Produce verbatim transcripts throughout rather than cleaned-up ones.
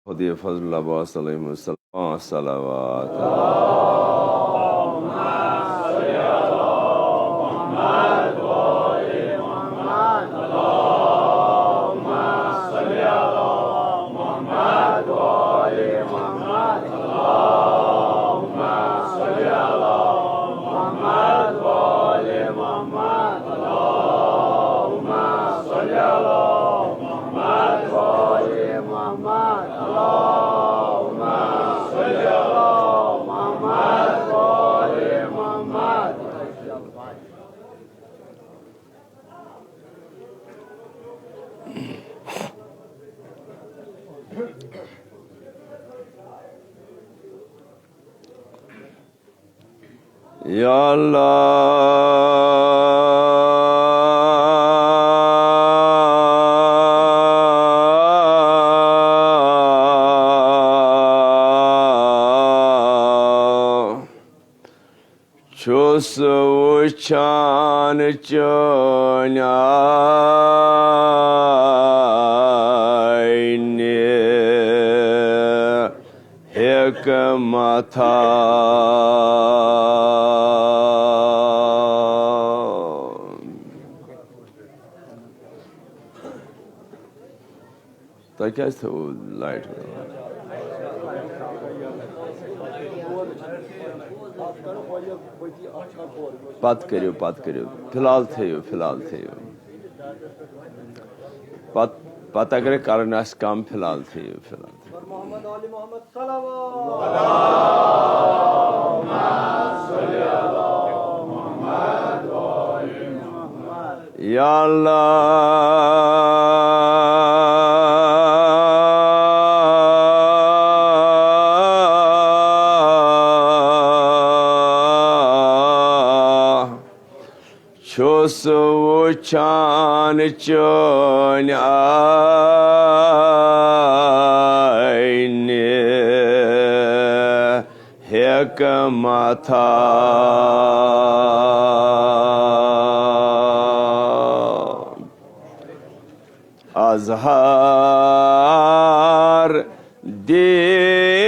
خود یہ فضل عباس علیہ السلام، پانچ صلوات۔ یا اللہ، چھُس وٕچھان چٲنۍ عینہِ حکمتھا۔ تۄہہِ کیٛازِ تھٲوٕو لایٹ؟ پتہٕ کٔرِو، پتہٕ کٔرِو، فی الحال تھٲیِو، فی الحال تھٲیِو۔ پت-، پتہٕ اگرے کرٕنۍ آسہِ کم، فی الحال تھٲیِو، فی الحال تھٲیِو۔ محمد آل محمد صلوات۔ یا اللہ، چھُس وٕچھان چٲنۍ عینہِ حکمتھا۔ اظہار دیدے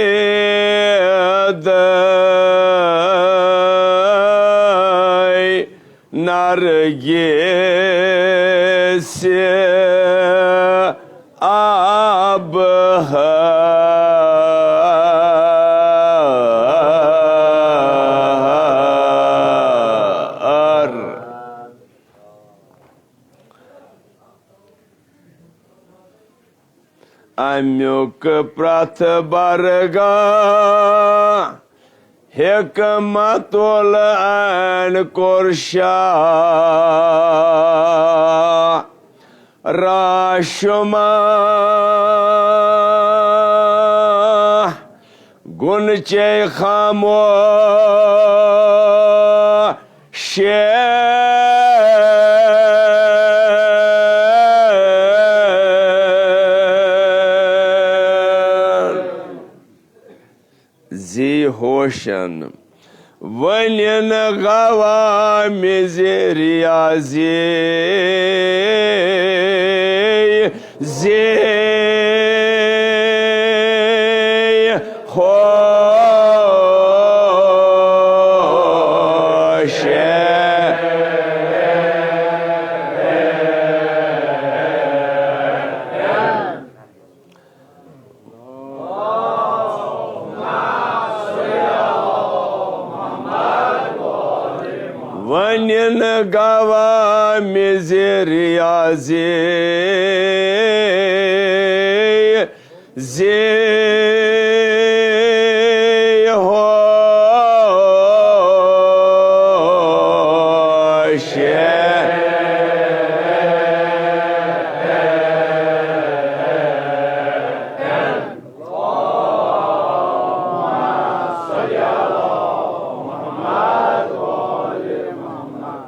نرگس آب حر۔ امیُک پرٛٮ۪تھ برگاہ حکمت العین کوٚر شاہ راشما۔ گُن چے خاموش زی ہوشن ونن غوامض ریاضی زی ہوش۔ ونن غوامض ریاضی زی ہوش۔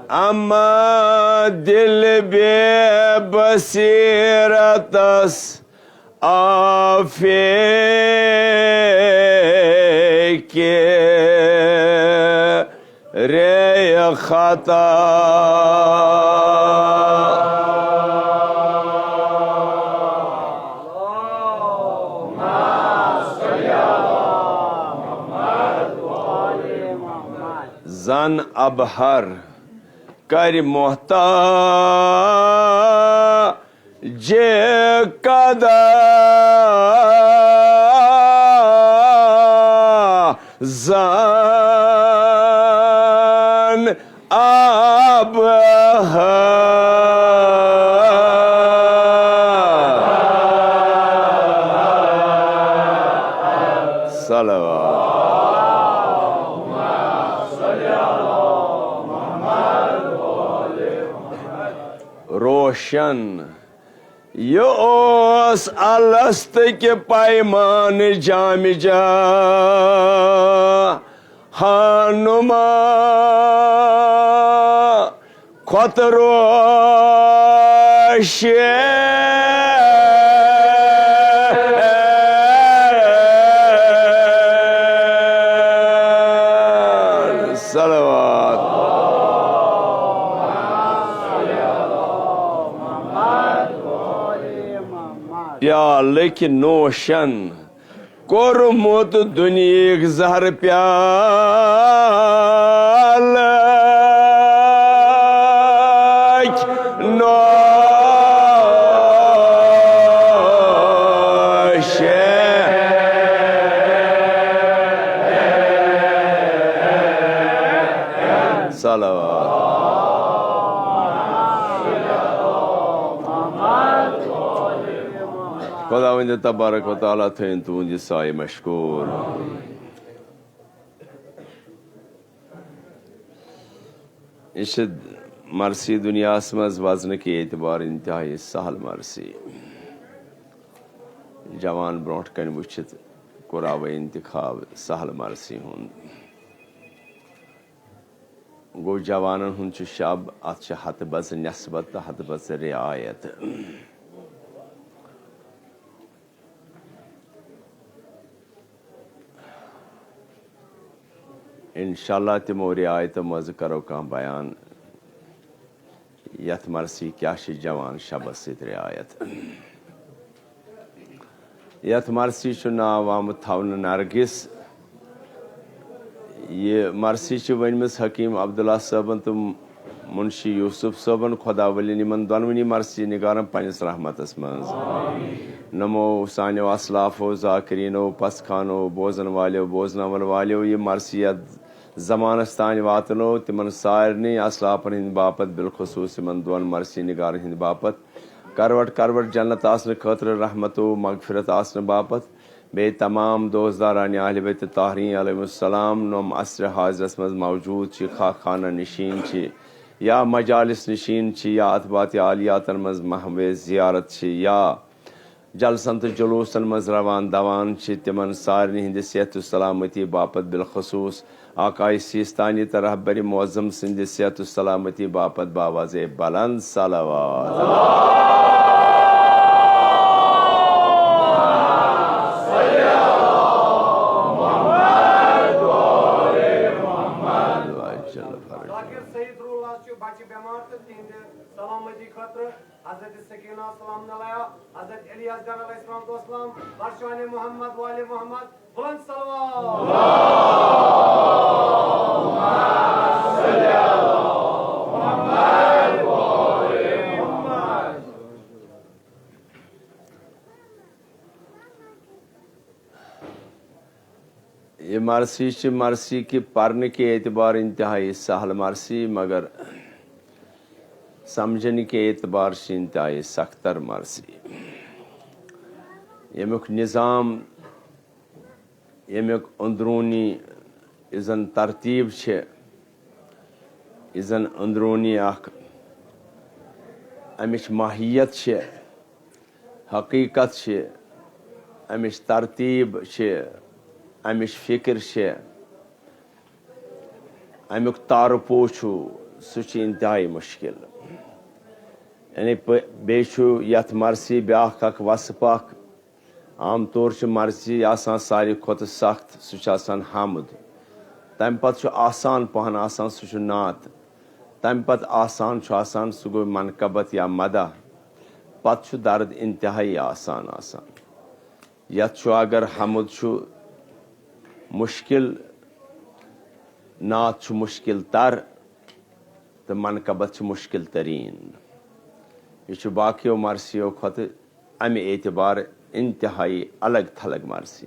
اما دل بے بصیرتس آفے کرے خطا۔ زن ابہر کرِ محتاج قدا، زن ابہر۔ صلوات۔ روشن۔ یہِ اوس الست کہِ پیمانہٕ جامِ جا ہانُما کھۄتہٕ روشن۔ صلوات۔ پیالٕکۍ نوشن کوٚرمُت دُنیہٕکۍ زہر پیالٕکۍ نوشن۔ صلوات۔ خداوند تبارک و تعالیٰ تھٲیِن تُہُنٛد یہِ سایہِ مشکوٗر۔ یہِ چھِ مرثی دُنیاہَس منٛز وزنہٕ کہِ اعتبار انتہائی سہل مرثی۔ جوان برونٛٹھ کنہِ وٕچھِتھ کوٚر اَوَے انتخاب سہل مرثی ہُنٛد۔ گوٚو، جوانن ہُنٛد چھُ شب، اتھ چھِ ہتہٕ بژٕ نسبت تہٕ ہتہٕ بژٕ رعایت۔ انشاءاللہ تِمو رعایتو منٛزٕ کرو کانٛہہ بیان، یتھ مرثی کیٛاہ چھِ جوان شبس سۭتۍ رعایت۔ یتھ مرثی چھُ ناو آمُت تھاونہٕ نرگس۔ یہِ مرثی چھِ ؤنمٕژ حکیم عبداللہ صٲبن تہٕ منشی یوسف صٲبن، خدا ولین، یِمن دۄنوٕنی مرثی نگارن پننِس رحمتس منٛز۔ نمو سانیو اسلافو، ذاکرینو، پسخانو، بوزن والیو، بوزناون والیو، یہِ مرثی یتھ زمانس تام واتنو، تِمن سارنٕے اسلافن ہٕنٛدِ باپتھ، بالخصوص یِمن دۄن مرثی نگارن ہٕنٛدِ باپتھ، کروٹ کروٹ جنت آسنہٕ خٲطرٕ، رحمت و مغفرت آسنہٕ باپتھ، بیٚیہِ تمام دوستدارانِ اہلِ بیتِ طاہرین علیہم السلام، نۄم عصرِ حاضرس منٛز موجود چھِ، خاک خانہ نشین چھِ، یا مجالس نشین چھِ، یا اتباعِ عالیاتن منٛز محو زیارت چھِ، یا جلسن تہٕ جلوسن منٛز روان دوان چھِ، تِمن سارنٕے ہٕنٛدِ صحت و سلامتی باپتھ، بالخصوص آقای سیستانی تہٕ رہبرِ معظم سٕنٛدِ صحت و سلامتی باپتھ باوازے بلند صلوات۔ ذاکر سید روح اللہ چھُ بچہِ بٮ۪مار تہٕ تِہنٛدِ سلامتی خٲطرٕ حضرت سکینہ سلام علیہا، حضرت علی اصغر علیہ السلام والسلام، بر شان محمد وآل محمد، بلند صلوات۔ یہِ مرثی چھِ مرثی کہِ پرنہٕ کہِ اعتبار انتہائی سہل مرثی، مگر سمجھنہٕ کہِ اعتبار چھِ انتہائی سختر مرثی۔ ییٚمیُک نظام، ییٚمیُک أنٛدروٗنی یُس زن ترتیٖب چھِ، یُس زن أنٛدروٗنی اکھ امِچ ماہیت چھِ، حقیقت چھِ، امِچ ترتیٖب چھِ، امِچ فکر چھِ، امیُک تعارفو چھُ، سُہ چھُ انتہائی مشکل۔ یعنی پہ-، بیٚیہِ چھُ یتھ مرثی بیٛاکھ اکھ وصف اکھ۔ عام طور چھِ مرثی آسان ساروی کھۄتہٕ سخت، سُہ چھُ آسان حمد۔ تمہِ پتہٕ چھُ آسان پہن آسان، سُہ چھُ نعت۔ تمہِ پتہٕ آسان چھُ آسان، سُہ گوٚو منقبت یا مدح۔ پتہٕ چھُ درد انتہائی آسان آسان۔ یتھ چھُ، اگر حمد چھُ مشکل، نعت چھُ مُشکِل تر تہٕ منقبت چھُ مُشکِل تریٖن۔ یہِ چھُ باقیو مرثیو کھۄتہٕ امہِ اعتبارٕ انتہائی الگ تھلگ مرثی۔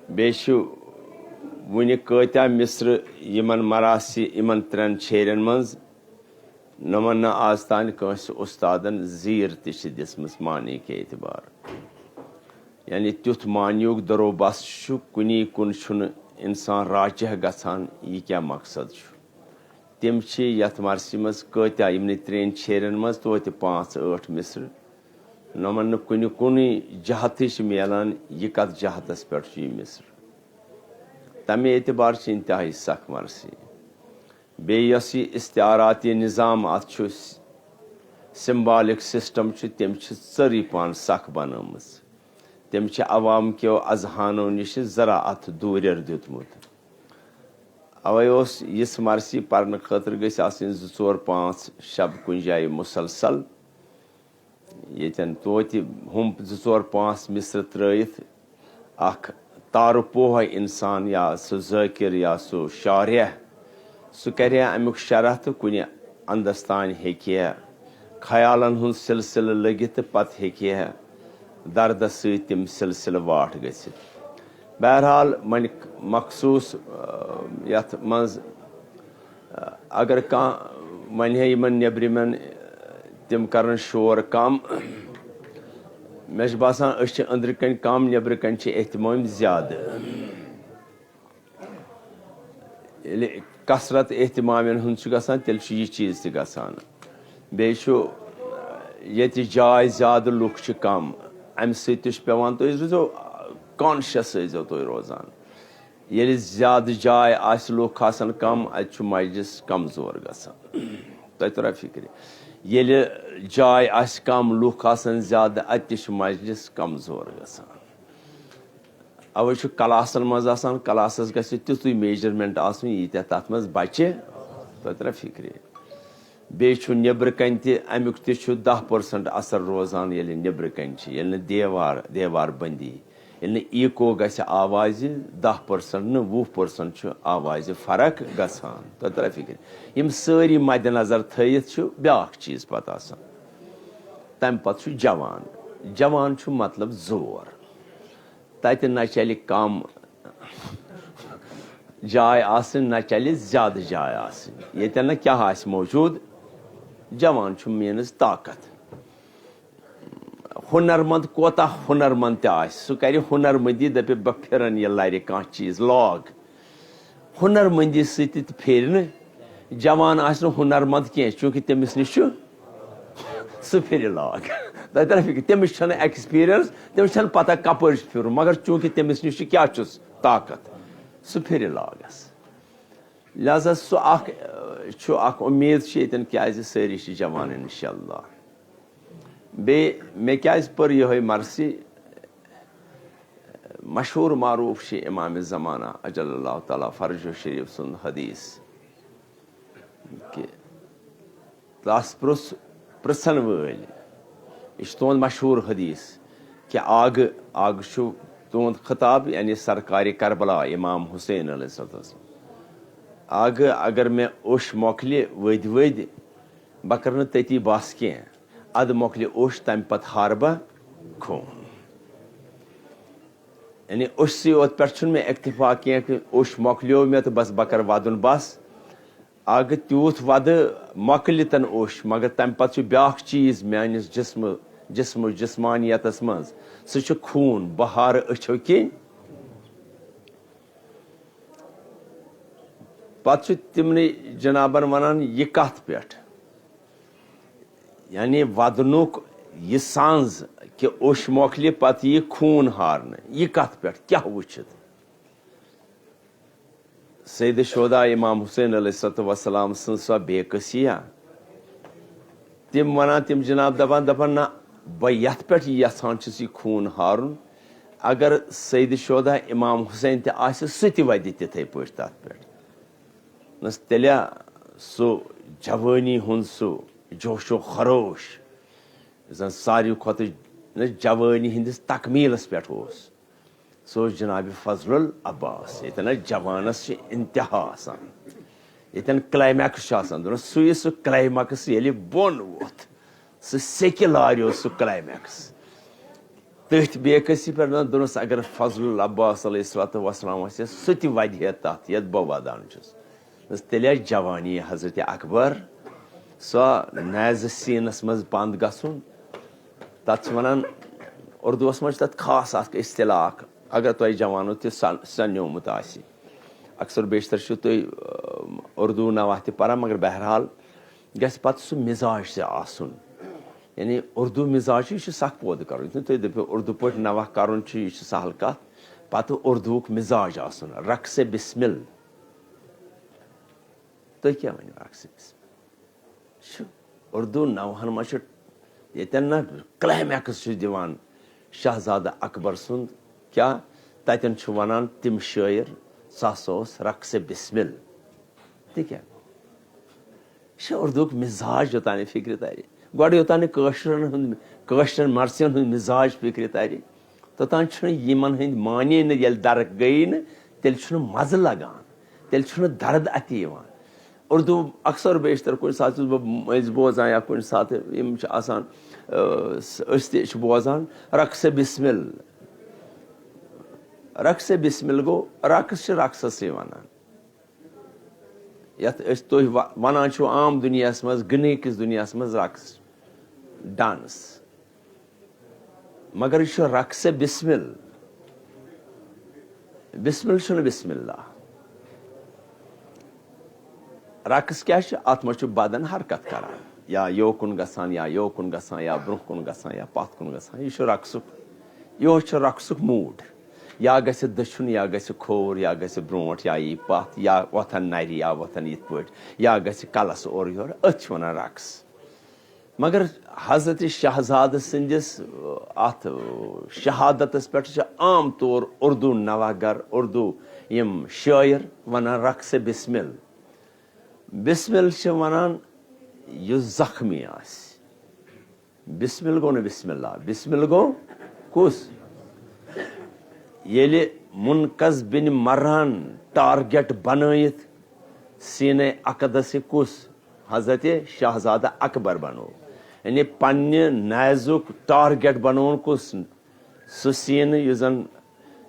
بیٚیہِ چھُ وُنہِ کۭتیاہ مصرٕ یِمن مراثی، یِمن ترٛٮ۪ن چھیرٮ۪ن منٛز، نۄمن نہٕ آز تام کٲنٛسہِ اُستادن زیٖر تہِ چھِ دِژمٕژ معنی کہِ اعتبار۔ یعنی تیُتھ معنیُک دروبس چھُ، کُنی کُن چھُنہٕ انسان راجح گژھان، یہِ کیٛاہ مقصد چھُ۔ تِم چھِ یتھ مرثی منٛز کۭتیاہ، یِمنٕے ترٛٮ۪ن چھیرٮ۪ن منٛز توتہِ پانٛژھ ٲٹھ مصرٕ، نۄمن نہٕ کُنہِ کُنُے جہتٕے چھِ میلان، یہِ کتھ جہتس پٮ۪ٹھ چھُ یہِ مصرٕ۔ تمہِ اعتبار چھِ انتہائی سخ مرثی۔ بیٚیہِ یۄس یہِ استعارات، یہِ نظام اتھ چھُ، سمبالک سسٹم چھُ، تٔمۍ چھِ ژٔرٕے پہن سخ بنٲومٕژ۔ تٔمۍ چھِ عوام کیو اذہانو نِش ذرا اتھ دوٗرٮ۪ر دیُتمُت۔ اوے اوس یِژھ مرثی پرنہٕ خٲطرٕ گٔژھۍ آسٕنۍ زٕ ژور پانٛژھ شب کُنہِ جایہِ مسلسل۔ ییٚتٮ۪ن توتہِ ہُم زٕ ژور پانٛژھ مصرٕ ترٲیِتھ اکھ تعارف پوہے انسان یا سُہ ذٲکر یا سُہ شارح، سُہ کرِ ہا امیُک شرح تہٕ کُنہِ اندس تام ہیٚکہِ ہا خیالن ہُنٛد سلسلہٕ لٔگِتھ تہٕ پتہٕ ہیٚکہِ ہا دردس سۭتۍ تِم سلسلہٕ واٹھ گٔژھِتھ۔ بہرحال، وۄنۍ مخصوص، آ، یتھ منٛز، آ، اگر کانٛہہ ونہِ ہے یِمن نیٚبرِمٮ۪ن، تِم کرن شور کم۔ مےٚ چھُ باسان، أسۍ چھِ أنٛدرٕ کنہِ کم، نیٚبرٕ کنہِ چھِ اہتمام زیادٕ۔ ییٚلہِ کثرت اہتمامن ہُنٛد چھُ گژھان، تیٚلہِ چھُ یہِ چیٖز تہِ گژھان۔ بیٚیہِ چھُ ییٚتہِ جاے زیادٕ، لُکھ چھِ کم، امہِ سۭتۍ تہِ چھُ پٮ۪وان، تُہۍ روٗزِو conscious، ٲسۍزیو تُہۍ روزان۔ ییٚلہِ زیادٕ جاے آسہِ، لُکھ آسن کم، اتہِ چھُ مجلس کمزور گژھان۔ تۄہہِ توٚرا فکرِ؟ ییٚلہِ جاے آسہِ کم، لُکھ آسن زیادٕ، اتہِ تہِ چھُ مجلس کمزور گژھان۔ اوے چھُ کلاسن منٛز آسان، کلاسس گژھِ تیُتھُے measurement آسُن، ییٖتیٛاہ تتھ منٛز بچہِ، تۄہہِ توٚرا فکرِ؟ بیٚیہِ چھُ نیٚبرٕ کنہِ تہِ، امیُک تہِ چھُ دَہ percent اثر روزان، ییٚلہِ نیٚبرٕ کنہِ چھِ، ییٚلہِ نہٕ دیوار، دیوار بندی، ییٚلہِ نہٕ echo گژھِ آوازِ، دَہ percent نہٕ، وُہ percent چھُ آوازِ فرق گژھان۔ تۄہہِ توٚرا فکرِ؟ یِم سٲری مدِ نظر تھٲیِتھ چھُ بیٛاکھ چیٖز پتہٕ آسان۔ تمہِ پتہٕ چھُ جوان۔ جوان چھُ مطلب زور۔ تتہِ نہ چلہِ کم جاے آسٕنۍ، نہ چلہِ زیادٕ جاے آسٕنۍ۔ ییٚتٮ۪ن نہٕ کیٛاہ آسہِ موجود، جوان چھُ means طاقت۔ ہُنرمند کوتاہ ہُنرمند تہِ آسہِ، سُہ کرِ ہُنرمندی، دپہِ، "بہٕ پھِرن یہِ لرِ کانٛہہ چیٖز، لاگ۔" ہُنرمندی سۭتۍ تہِ پھِرِ نہٕ۔ جوان آسہِ نہٕ ہُنرمند کینٛہہ، چونکہ تٔمِس نِش چھُ سُہ پھِرِ لاگ۔ تۄہہِ ترِ فِکرِ، تٔمِس چھَنہٕ experience، تٔمِس چھَنہٕ پتہ کپٲرۍ چھُ پھِرُن، مگر چونکہ تٔمِس نِش چھُ کیٛاہ چھُس طاقت، سُہ پھِرِ لاگس۔ لہذا سُہ اکھ، اہ، چھُ اکھ اُمید چھِ ییٚتٮ۪ن، کیٛازِ سٲری چھِ جوان انشاءاللہ۔ بیٚیہِ مےٚ کیٛازِ پٔر یِہوٚے مرثی؟ مشہوٗر معروٗف چھِ امام زمانہ عجل اللہ تعالیٰ فرجہ شریف سُنٛد حدیث کہِ تَس پرُژھ، پرٛژھن وٲلۍ، یہِ چھُ تُہُنٛد مشہوٗر حدیث کہِ آگہٕ، آگہٕ چھُ تُہُنٛد خطاب، یعنی سرکارِ کربلا امام حسین علیہ الصلوۃ والسلام۔ آگہٕ اگر مےٚ اوٚش مۄکلہِ ؤدۍ ؤدۍ، بہٕ کرٕ نہٕ تٔتی بس کینٛہہ، ادٕ مۄکلہِ اوٚش، تمہِ پتہٕ ہارٕ بہٕ خوٗن۔ یعنی اوٚشسٕے یوت پٮ۪ٹھ چھُنہٕ مےٚ اکتفا کینٛہہ کہِ اوٚش مۄکلیو مےٚ تہٕ بس بہٕ کرٕ ودُن بس۔ اگہٕ تیوٗت ودٕ مۄکلہِ تن اوٚش، مگر تمہِ پتہٕ چھُ بیٛاکھ چیٖز میٲنِس جسمہٕ، جسمہٕ، جسمانیتس منٛز، سُہ چھُ خوٗن، بہارٕ أچھو کِنۍ۔ پتہٕ چھُ تِمنٕے جنابن ونان، یہِ کتھ پٮ۪ٹھ؟ یعنی ودنُک یہِ سنز کہِ اوٚش مۄکلہِ، پتہٕ یی خوٗن ہارنہٕ، یہِ کتھ پٮ۪ٹھ، کیٛاہ وٕچھِتھ؟ سید شہدا امام حسین علیہ الصلوۃ والسلام سٕنز سۄ بے کسی۔ تِم ونان، تِم جناب دپان، دپان، نہ، بہٕ یتھ پٮ۪ٹھ یژھان چھُس یہِ خوٗن ہارُن، اگر سید شہدا امام حسین تہِ آسہِ، سُہ تہِ ودِ تِتھے پٲٹھۍ تتھ پٮ۪ٹھ۔ نس تیٚلہِ سُہ جوٲنی ہُنٛد سُہ جوش و خروش، یُس زن ساروی کھۄتہٕ نہ جوٲنی ہٕنٛدِس تکمیٖلس پٮ۪ٹھ اوس۔ سُہ اوس جناب فضل العباس۔ ییٚتٮ۪ن حظ جوانس چھِ انتہا آسان، ییٚتٮ۪ن climax چھُ آسان، دوٚپنس، سُے سُہ climax ییٚلہِ بۄن ووٚتھ، سُہ سیٚکہِ لارِ اوس سُہ climax۔ تٔتھۍ بے کسی پٮ۪ٹھ دوٚپنس، اگر فضل العباس علیہ الصلوۃ والسلام آسہِ ہا، سُہ تہِ ودِ ہے تتھ، یتھ بہٕ ودان چھُس۔ دوٚپنس، تیٚلہِ آسہِ جوانی حضرت اکبر، سۄ نیزٕ سیٖنس منٛز بنٛد گژھُن۔ تتھ چھِ ونان، اردوس منٛز چھِ تتھ خاص اکھ اصطلاح اکھ، اگر تۄہہِ جوانو تہِ سن-، سنیومُت آسہِ۔ اکثر بیشتر چھِو تُہۍ، آ، اردو نوحہ تہِ پران، مگر بہرحال گژھِ پتہٕ سُہ مزاج تہِ آسُن۔ یعنی اردو مزاج چھُ، یہِ چھُ سخ پٲدٕ کرُن۔ یُتھ نہٕ تُہۍ دٔپِو اردو پٲٹھۍ نوحہ کرُن چھُ، یہِ چھُ سہل کتھ۔ پتہٕ اردوُک مزاج آسُن، رقص بسمل۔ تُہۍ کیٛاہ ؤنِو رقص بسمل؟ چھُ اردو نوحن منٛز چھُ ییٚتٮ۪ن نہ climax چھُ دِوان شہزادٕ اکبر سُنٛد، کیٛاہ تتٮ۪ن چھُ ونان تِم شٲعر، سُہ ہسا اوس رقص بسمل۔ تہِ کیٛاہ گوٚو؟ یہِ چھُ اردوُک مزاج، یوٚتام نہٕ فکرِ ترِ۔ گۄڈٕ یوٚتام نہٕ کٲشرٮ۪ن ہُنٛد، کٲشرٮ۪ن مرثین ہُنٛد مزاج فکرِ ترِ، توٚتام چھُنہٕ یِمن ہٕنٛدۍ معنی نہٕ ییٚلہِ درک گٔیی نہٕ، تیٚلہِ چھُنہٕ مزٕ لگان، تیٚلہِ چھُنہٕ درد اَتھِ یِوان۔ اردو اکثر بیشتر کُنہِ ساتہٕ چھُس بہٕ مٔنٛزۍ بوزان یا کُنہِ ساتہٕ یِم چھِ آسان، آ، س-، أسۍ تہِ چھِ بوزان رقص بسمل۔ رقص بسمل گوٚو، رقص چھِ رقصسٕے ونان۔ یتھ أسۍ تُہۍ و-، ونان چھِو عام دُنیاہس منٛز، گنہٕ کِس دُنیاہس منٛز رقص، dance۔ مگر یہِ چھُ رقص بسمل۔ بسمل چھُنہٕ بسم اللہ۔ رقص کیٛاہ چھُ؟ اتھ منٛز چھُ بدن حرکت کران، یا یوکُن گژھان، یا یوکُن گژھان، یا برٛونٛہہ کُن گژھان، یا پتھ کُن گژھان۔ یہِ چھُ رقصُک، یِہوٚے چھُ رقصُک mood۔ یا گژھِ دٔچھُن، یا گژھِ کھووُر، یا گژھِ برٛونٛٹھ، یا یی پتھ، یا وۄتھن نرِ، یا وۄتھن یِتھ پٲٹھۍ، یا گژھِ کلس اورٕ یورٕ۔ أتھۍ چھِ ونان رقص۔ مگر حضرت شہزادٕ سٕنٛدِس، اتھ شہادتس پٮ۪ٹھ چھِ عام طور اردو نوحہ گر، اردو یِم شٲعر ونان رقص بسمل۔ بسمل چھِ ونان یُس زخمی آسہِ۔ بسمل گوٚو نہٕ بسم اللہ، بسمل گوٚو کُس؟ ییٚلہِ منقذ بن مہران target بنٲیِتھ سیٖنہ اقدس کُس؟ حضرت شہزادٕ اکبر بنوو۔ یعنی پننہِ نیزُک target بنووُن کُس؟ سُہ سیٖنہٕ یُس زن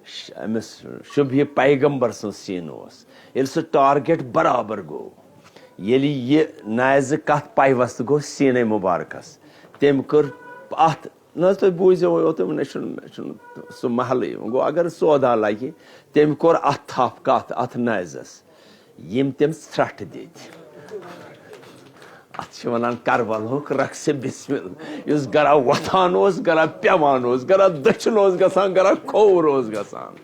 ش-، أمِس شبیہِ پیغمبر سُنٛد سیٖنہٕ اوس۔ ییٚلہِ سُہ target برابر گوٚو، ییٚلہِ یہِ نیزٕ کتھ پیوست گوٚو سیٖنہ مبارکس، تٔمۍ کٔر اتھ، نہ حظ تُہۍ بوٗزِو اوتُم، مےٚ چھُنہٕ، مےٚ چھُنہٕ سُہ محلٕے۔ وۄنۍ گوٚو اگر سودا لگہِ، تٔمۍ کوٚر اتھ تھپھ کتھ، اتھ نیزس، یِم تٔمۍ ژھرٹھ دِتۍ۔ اتھ چھِ ونان کربلہُک رقص بسمل۔ یُس گرا وۄتھان اوس، گرا پیوان اوس، گرا دٔچھُن اوس گژھان، گرا کھووُر اوس گژھان۔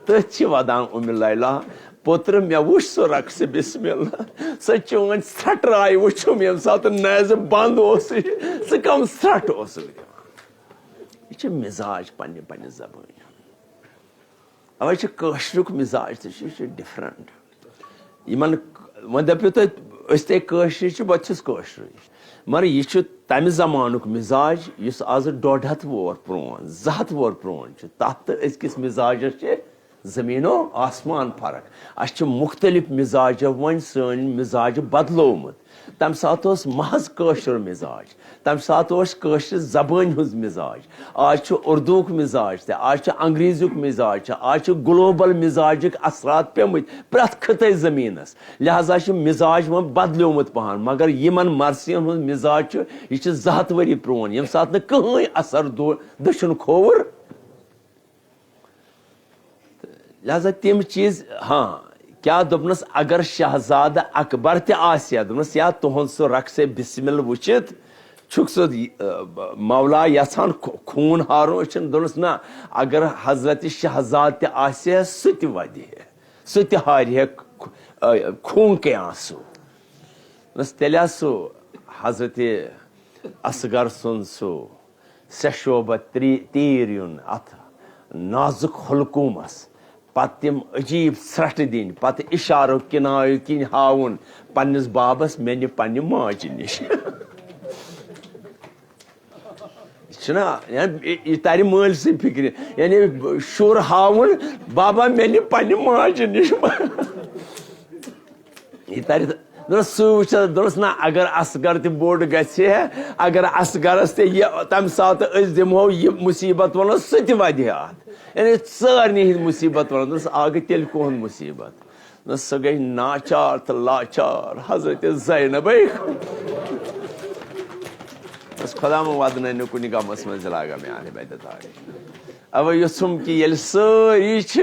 تٔتھۍ چھِ ودان ام لیلا، پوٚترٕ مےٚ وُچھ سُہ رقص بسمل۔ سۄ چٲنۍ ژھرٹراے وُچھُم ییٚمہِ ساتہٕ نیزٕ بنٛد اوسُے، ژٕ کم ژھرٹھ اوسُکھ دِوان؟ یہِ چھِ مزاج پننہِ پننہِ زبٲنۍ ہُنٛد۔ اوے چھُ کٲشریُک مزاج تہِ چھُ، یہِ چھُ different۔ یِمن وۄنۍ دٔپِو تُہۍ، أسۍ تہِ کٲشرِ چھِ، بہٕ تہِ چھُس کٲشرُے، مگر یہِ چھُ تمہِ زمانُک مزاج یُس آز ڈۄڈ ہتھ وُہر پرون، زٕ ہتھ وُہر پرون چھُ۔ تتھ تہٕ أزکِس مزاجس چھِ زمین و آسمان فرق۔ اسہِ چھِ مختلف مزاج، وۄنۍ سٲنۍ مزاج بدلومُت۔ تمہِ ساتہٕ اوس محض کٲشُر مزاج، تمہِ ساتہٕ اوس کٲشرِ زبٲنۍ ہُنٛد مزاج۔ آز چھُ اردوُک مزاج تہِ، آز چھُ انگریزیُک مزاج چھُ، آز چھُ global مزاجٕکۍ اثرات پیمٕتۍ پرٛٮ۪تھ خطے زمینس۔ لہذا چھُ مزاج وۄنۍ بدلیومُت پہن، مگر یِمن مرثین ہُنٛد مزاج چھُ، یہِ چھُ زٕ ہتھ ؤری پرون، ییٚمہِ ساتہٕ نہٕ کٕہٕنۍ اثر دو-، دٔچھُن کھووُر۔ لہذا تِم چیٖز، ہاں، کیٛاہ دوٚپنس، اگر شہزادٕ اکبر تہِ آسہِ ہا، دوٚپنس، یا تُہُنٛد سُہ رقص بسمل وٕچھِتھ چھُکھ ژٕ، ٲ، مولا یژھان خو-، خوٗن ہارُن؟ أسۍ چھِنہٕ، دوٚپنس، نہ، اگر حضرت شہزادٕ تہِ آسہِ ہا، سُہ تہِ ودِ ہے، سُہ تہِ ہارِ ہے خو-، ٲ، خوٗنکے آنسوٗ۔ دوٚپنس، تیٚلہِ آسہٕ سُہ حضرت اصغر سُنٛد سُہ سیٚہہ شوبہ تری-، تیٖر یُن اتھ نازُک حلقومس، پتہٕ تِم عجیٖب ژھرٹھ دِنۍ، پتہٕ اشارو کنایو کِنۍ ہاوُن پننِس بابس، مےٚ نہِ پننہِ ماجہِ نِش۔ یہِ چھُنہ، یعنی یہِ تَرِ مٲلۍ سٕے فِکرِ، یعنی شُر ہاوُن، بابا، مےٚ نہِ پننہِ ماجہِ نِش۔ یہِ تَرِ، دوٚپنَس، سُہ وٕچھ حظ، دوٚپنَس، نہ، اگر اصغر تہِ بوٚڑ گژھِ ہے، اگر اصغرس تہِ یہِ تَمہِ ساتہٕ أسۍ دِمہو یہِ مُصیٖبت وَنو، سُہ تہِ وَدِ ہے اَتھ۔ یعنی سارنٕے ہِنٛدۍ مُصیٖبت وَنو، دوٚپنَس، آ گٔے تیٚلہِ کُہُنٛد مُصیٖبت؟ نہ، سۄ گٔے ناچار تہٕ لاچار حضرت زینبے۔ بس خدا مہ ودنٲینو کُنہِ غمس منٛز لاگا میانہِ بدِ تاج۔ اوے یوٚژھُم کہِ ییٚلہِ سٲری چھِ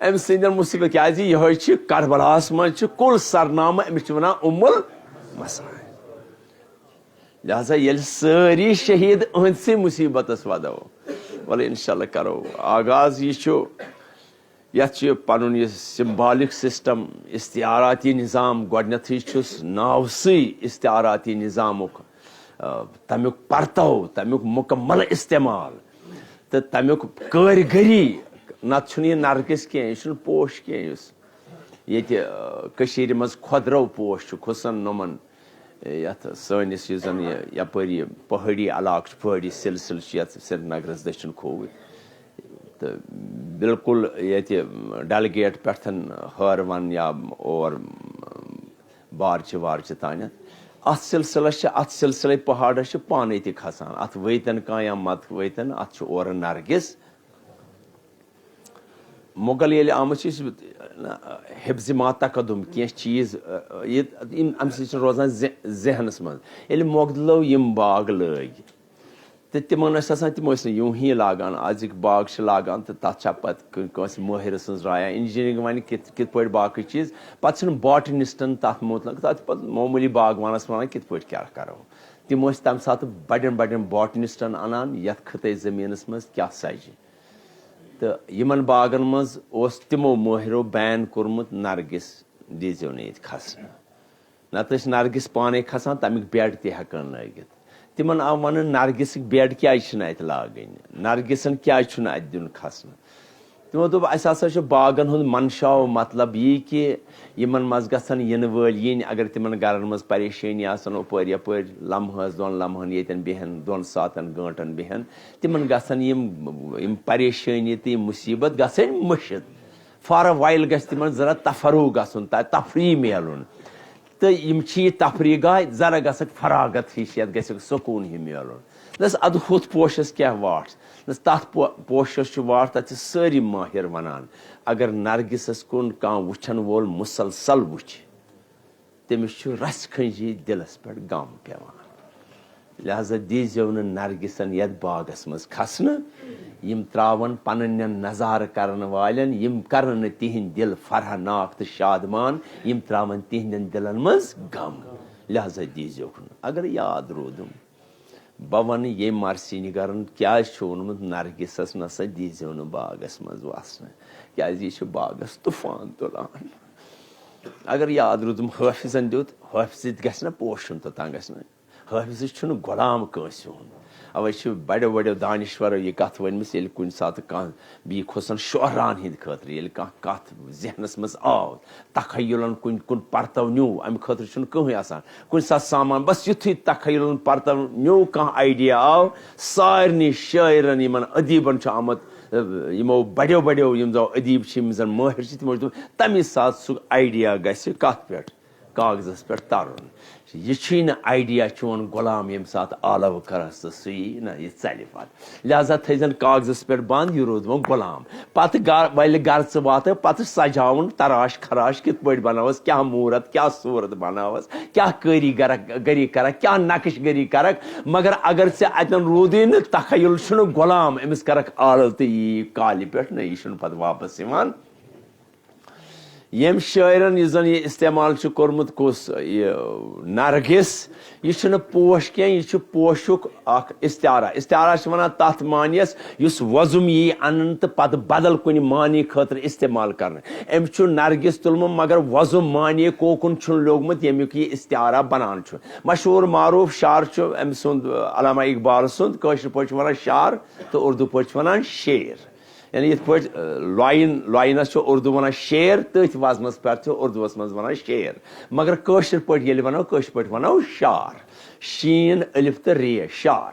أمۍ سٕنٛدٮ۪ن مُصیبت، کیازِ یِہوٚے چھِ کربلاہس منٛز چھِ کُل سرنامہٕ، أمِس چھِ ونان ام المصائب۔ لہذا ییٚلہِ سٲری شہیٖد أہنٛدسٕے مُصیبتس ودو، وَلہٕ انشاءاللہ کرو آغاز۔ یہِ چھُ یَتھ چھُ پَنُن یہِ سمبالک سسٹم، استعاراتی نظام، گۄڈٕنیتھٕے چھُس ناوسٕے استعاراتی نظامُک، آ، تَمیُک پرتو، تَمیُک مُکمل استعمال تہٕ تَمیُک کٲرگٔری۔ نَتہٕ چھُنہٕ یہِ نرگس کینٛہہ، یہِ چھُنہٕ پوش کینٛہہ یُس ییٚتہِ، آ، کٔشیٖرِ منٛز خۄدرو پوش چھُ کھُسن نۄمن۔ یَتھ سٲنِس یُس زَن یہِ یَپٲرۍ یہِ پہٲڑی علاقہٕ چھُ، پہٲڑی سلسلہٕ چھُ یَتھ سرینگرَس دٔچھُن کھووُر۔ تہٕ بالکل ییٚتہِ ڈل گیٹ پٮ۪ٹھ ہٲروَن یا اور بارچہِ وارچہِ تانٮ۪تھ۔ اَتھ سلسلَس چھِ، اَتھ سلسلے پہاڑَس چھِ پانَے تہِ کھسان۔ اَتھ ؤتۍ تَن کانٛہہ یا مَتہٕ ؤتۍ تَن، اَتھ چھُ اورٕ نرگِس۔ مۄغل ییٚلہِ آمٕتۍ چھِ، یُس حفظ ما تقدم، کینٛہہ چیٖز، یہِ، یِم اَمہِ سۭتۍ چھِ روزان ذہ-، ذہنَس منٛز۔ ییٚلہِ مۄغلو یِم باغ لٲگۍ، تہٕ تِمَن ٲسۍ آسان، تِم ٲسۍ نہٕ یوٗں ہی لاگان۔ أزِکۍ باغ چھِ لاگان، تہٕ تَتھ چھا پَتہٕ کٲ-، کٲنٛسہِ مٲہِر سٕنٛز رایا، engineering وَنہِ کِتھ، کِتھ پٲٹھۍ باقٕے چیٖز۔ پَتہٕ چھِنہٕ botanist تَتھ مُتلق، تَتھ چھِ پَتہٕ معموٗلی باغوانَس وَنان، کِتھ پٲٹھۍ کیٛاہ کَرو۔ تِم ٲسۍ تَمہِ ساتہٕ بَڑٮ۪ن بَڑٮ۪ن botanistن اَنان، یَتھ خٕطے زٔمیٖنَس منٛز کیٛاہ سَجہِ۔ تہٕ یِمن باغن منٛز اوس تِمو مٲہرو ban کوٚرمُت، نرگس دیٖزیو نہٕ ییٚتہِ کھسنہٕ۔ نتہٕ ٲسۍ نرگس پانے کھسان، تمیُک bed تہِ ہٮ۪کان لٲگِتھ۔ تِمن آو وننہٕ، نرگسٕکۍ bed کیازِ چھِنہٕ اتہِ لاگٕنۍ؟ نرگسن کیازِ چھُنہٕ اتہِ دیُن کھسنہٕ؟ تِمو دوٚپ، اسہِ ہسا چھُ باغن ہُنٛد منشا و مطلب یی کہِ یِمن منٛز گژھن یِنہٕ وٲلۍ یِنۍ، اگر تِمن گرن منٛز پریشٲنی آسن، اپٲرۍ یپٲرۍ لمحس دۄن لمحن ییٚتٮ۪ن بیہن، دۄن ساعتن گٲنٹن بیہن، تِمن گژھن یِم، یِم پریشٲنی تہٕ یِم مُصیبت گژھن مٔشِتھ۔ For a while گژھِ تِمن ذرا تفرُغ گژھُن، تہ-، تفریح میلُن۔ تہٕ یِم چھِ یہِ تفریح گاہ، ذرا گژھکھ فراغت ہِش، یتھ گژھکھ سکوٗن ہیوٗ میلُن۔ دس ادٕ ہُتھ پوشس کیٛاہ واٹھ؟ دس تتھ پو-، پوشس چھُ واٹھ، تتھ چھِ سٲری مٲہِر ونان، اگر نرگسس کُن کانٛہہ وٕچھن وول مُسلسل وٕچھِ، تٔمِس چھُ رژھِ کھٔنٛجی دِلس پٮ۪ٹھ غم پٮ۪وان۔ لہذا دیٖزیو نہٕ نرگسن یتھ باغس منٛز کھسنہٕ۔ یِم تراون پنٕنٮ۪ن نظارٕ کرن والٮ۪ن، یِم کرن نہٕ تِہنٛدۍ دِل فرحناک تہٕ شادمان، یِم تراون تِہنٛدٮ۪ن دِلن منٛز غم۔ لہذا دیٖزیوکھ نہٕ۔ اگر یاد روٗدُم، بہٕ ونہٕ ییٚمۍ مرثی نگارن کیازِ چھُ ووٚنمُت، نرگسس نسا دیٖزیو نہٕ باغس منٛز وسنہٕ، کیازِ یہِ چھُ باغس طوفان تُلان۔ اگر یاد روٗدُم، حٲفظن دیُت، حٲفظ تہِ گژھِ نہ پوشُن توٚتام گژھِ نہ۔ حٲفظ چھُنہٕ غلام کٲنٛسہِ ہُنٛد۔ اوے چھِ بڑیو بڑیو دانشورو یہِ کتھ ؤنمٕژ، ییٚلہِ کُنہِ ساتہٕ کانٛہہ بیٚیہِ کھوژن شعران ہٕنٛدِ خٲطرٕ، ییٚلہِ کانٛہہ کتھ ذہنس منٛز آو، تخیلن کُنہِ کُن پرتو نیوٗ، امہِ خٲطرٕ چھُنہٕ کٕہٕنۍ آسان۔ کُنہِ ساتہٕ سامان، بس یُتھُے تخیلن پرتو نیوٗ، کانٛہہ idea آو، سارنٕے شٲعرن، یِمن ادیٖبن چھُ آمُت، یِمو بڑیو بڑیو یِم زن ادیٖب چھِ، یِم زن مٲہِر چھِ، تِمو چھُ دوٚپمُت، تمی ساتہٕ سُہ idea گژھِ کتھ پٮ۪ٹھ؟ کاغذس پٮ۪ٹھ ترُن۔ یہِ چھُے نہٕ idea چون غلام ییٚمہِ ساتہٕ آلو کرس تہٕ سُہ یی نہ، یہِ ژلہِ پتہٕ۔ لہذا تھٲیزن کاغذس پٮ۪ٹھ بند، یہِ روٗد وۄنۍ غلام۔ پتہٕ گر-، ویلہِ گرٕ ژٕ واتہٕ، پتہٕ سجاوُن تراش خراش کِتھ پٲٹھۍ بناوس، کیٛاہ موٗرت، کیٛاہ صوٗرت بناوس، کیٛاہ کٲری گرک، گٔری کرکھ، کیٛاہ نقش گٔری کرکھ۔ مگر اگر ژےٚ اتٮ۪ن روٗدُے نہٕ، تخیل چھُنہٕ غلام، أمِس کرکھ آلو تہٕ یہِ یی کالہِ پٮ۪ٹھ نہ، یہِ چھُنہٕ پتہٕ واپس یِوان۔ ییٚمۍ شٲعرن یُس زن یہِ استعمال چھُ کوٚرمُت، کُس یہِ نرگس، یہِ چھُنہٕ پوش کینٛہہ، یہِ چھُ پوشُک اکھ استعارہ۔ استعارہ چھِ ونان تتھ معنیَس یُس وۄزُم یی اننہٕ تہٕ پتہٕ بدل کُنہِ معنی خٲطرٕ استعمال کرنہٕ۔ أمۍ چھُ نرگس تُلمُت، مگر وۄزُم معنی کوکُن چھُنہٕ لوٚگمُت، ییٚمیُک یہِ استعارہ بنان چھُ۔ مشہوٗر معروٗف شعر چھُ أمۍ سُنٛد، علامہ اقبال سُنٛد، کٲشِر پٲٹھۍ چھِ ونان شعر تہٕ اردو پٲٹھۍ چھِ ونان شعر۔ یعنی یِتھ پٲٹھۍ، آ، لۄین، لۄینس چھُ اردو ونان شعر، تٔتھۍ وزنس پٮ۪ٹھ چھُ اردوس منٛز ونان شعر۔ مگر کٲشِر پٲٹھۍ ییٚلہِ ونو، کٲشِر پٲٹھۍ ونو شعر۔ شیٖن، الف تہٕ رے، شعر۔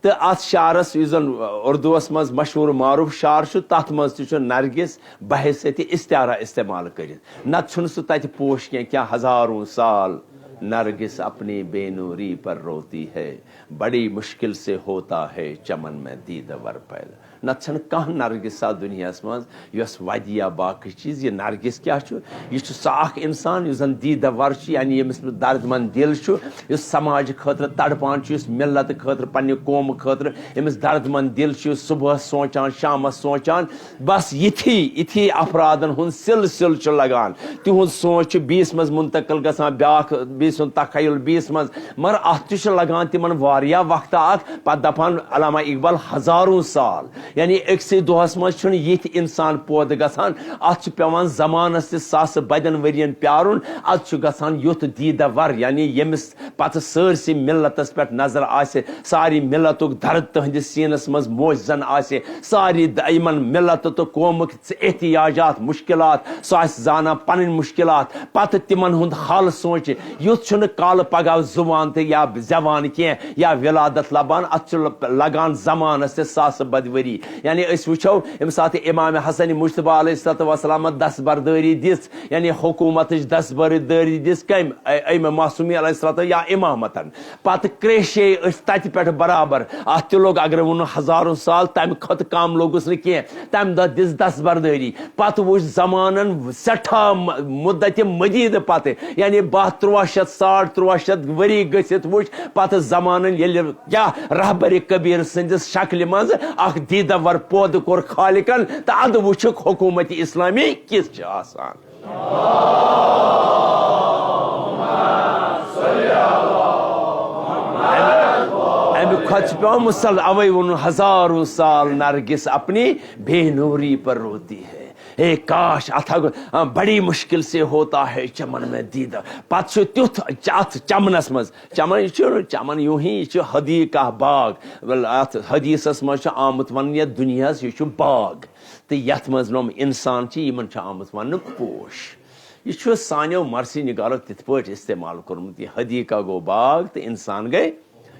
تہٕ اتھ شعرس، یُس زن اردوس منٛز مشہوٗر معروٗف شعر چھُ، تتھ منٛز تہِ چھُ نرگس بحیثیت استعارہ استعمال کٔرِتھ۔ نتہٕ چھُنہٕ سُہ تتہِ پوش کینٛہہ، کینٛہہ ہزاروں سال نرگس اپنی بے نوری پر روتی ہے، بڑی مشکل سے ہوتا ہے چمن میں دیدہ ور پیدا۔ نتہٕ چھنہٕ کانٛہہ نرگسا دُنیاہس منٛز یۄس ودِ یا باقٕے چیٖز۔ یہِ نرگس کیٛاہ چھُ؟ یہِ چھُ سُہ اکھ انسان یُس زن دیدہ ور چھُ، یعنی ییٚمِس درد مند دِل چھُ، یُس سماجہِ خٲطرٕ تڑپان چھُ، یُس ملت خٲطرٕ، پننہِ قومہٕ خٲطرٕ، ییٚمِس درد مند دِل چھُ، یُس صبحس سونٛچان، شامس سونٛچان۔ بس یِتھی، یِتھی افرادن ہُنٛد سلسلہٕ چھُ لگان۔ تِہُنٛد سونٛچ چھُ بیٚیِس منٛز منتقل گژھان، بیٛاکھ، بیٚیہِ سُنٛد تخیل بیٚیِس منٛز۔ مگر اتھ تہِ چھُ لگان تِمن واریاہ وقتہ اکھ، پتہٕ دپان علامہ اقبال، ہزاروں سال۔ یعنی أکسٕے دۄہس منٛز چھُنہٕ یِتھۍ انسان پٲدٕ گژھان، اتھ چھُ پٮ۪وان زمانس تہِ ساسہٕ بدٮ۪ن ؤرین پیارُن۔ اتھ چھُ گژھان یُتھ دیدہ ور، یعنی ییٚمِس پتہٕ سٲرسٕے ملتس پٮ۪ٹھ نظر آسہِ، ساری ملتُک درد تہنٛدِس سیٖنس منٛز موجزن آسہِ، ساری د-، یِمن ملت تہٕ قومٕکۍ احتیاجات، مشکلات، سُہ آسہِ زانان پنٕنۍ مشکلات، پتہٕ تِمن ہُنٛد حل سونٛچہِ۔ یُتھ چھُنہٕ کالہٕ پگاہ زُوان تہٕ یا زٮ۪وان کینٛہہ یا ولادت لبان، اتھ چھُ لگان زمانس تہِ ساسہٕ بدِ ؤری۔ یعنی أسۍ وٕچھو، ییٚمہِ ساتہٕ امام حسن مجتبیٰ علیہ الصلوۃ والسلامن دستبردٲری دِژ، یعنی حکومتٕچ دستبردٲری دِژ کٔمۍ؟ اے-، امام معصومی علیہ الصلوۃ یا امامتن۔ پتہٕ کریشے أسۍ تتہِ پٮ۪ٹھ برابر۔ اتھ تہِ لوٚگ، اگر ووٚنُن ہزاروں سال، تمہِ کھۄتہٕ کم لوٚگُس نہٕ کینٛہہ۔ تمہِ دۄہ دِژ دستبردٲری۔ پتہٕ وُچھ زمانن سٮ۪ٹھاہ م-، مدتہِ مدیدٕ پتہٕ، یعنی باہ، تُرٛواہ شیٚتھ، ساڑ تُرٛواہ شیٚتھ ؤری گٔژھِتھ وُچھ پتہٕ زمانن ییٚلہِ کیٛاہ رہبر کبیر سٕنٛدِس شکلہِ منٛز اکھ دیٖدہ ور پٲدٕ کوٚر خالقن، تہٕ ادٕ وُچھُکھ حکومت اسلامی کِژھ چھِ آسان۔ امہِ کھۄتہٕ چھُ پٮ۪وان مُسل-، اوے ووٚنُن، ہزاروں سال نرگس اپنی بے نوری پر روتی ہے۔ ہے کاش، اتھ ہا گو-، آ، بڑی مشکل سے ہوتا ہے چمن میں دیدہ۔ پتہٕ چھُ تیُتھ چ-، اتھ چمنس منٛز، چمن، یہِ چھُ چمن یوٗں ہی، یہِ چھُ حدیقہ باغ۔ ول، اتھ حدیثس منٛز چھُ آمُت وننہٕ، یتھ دُنیاہس یہِ چھُ باغ۔ تہٕ یتھ منٛز نۄم انسان چھِ، یِمن چھُ آمُت وننہٕ پوش۔ یہِ چھُ سانیو مرثی نگارو تِتھ پٲٹھۍ استعمال کوٚرمُت، یہِ حدیقہ گوٚو باغ تہٕ انسان گٔے۔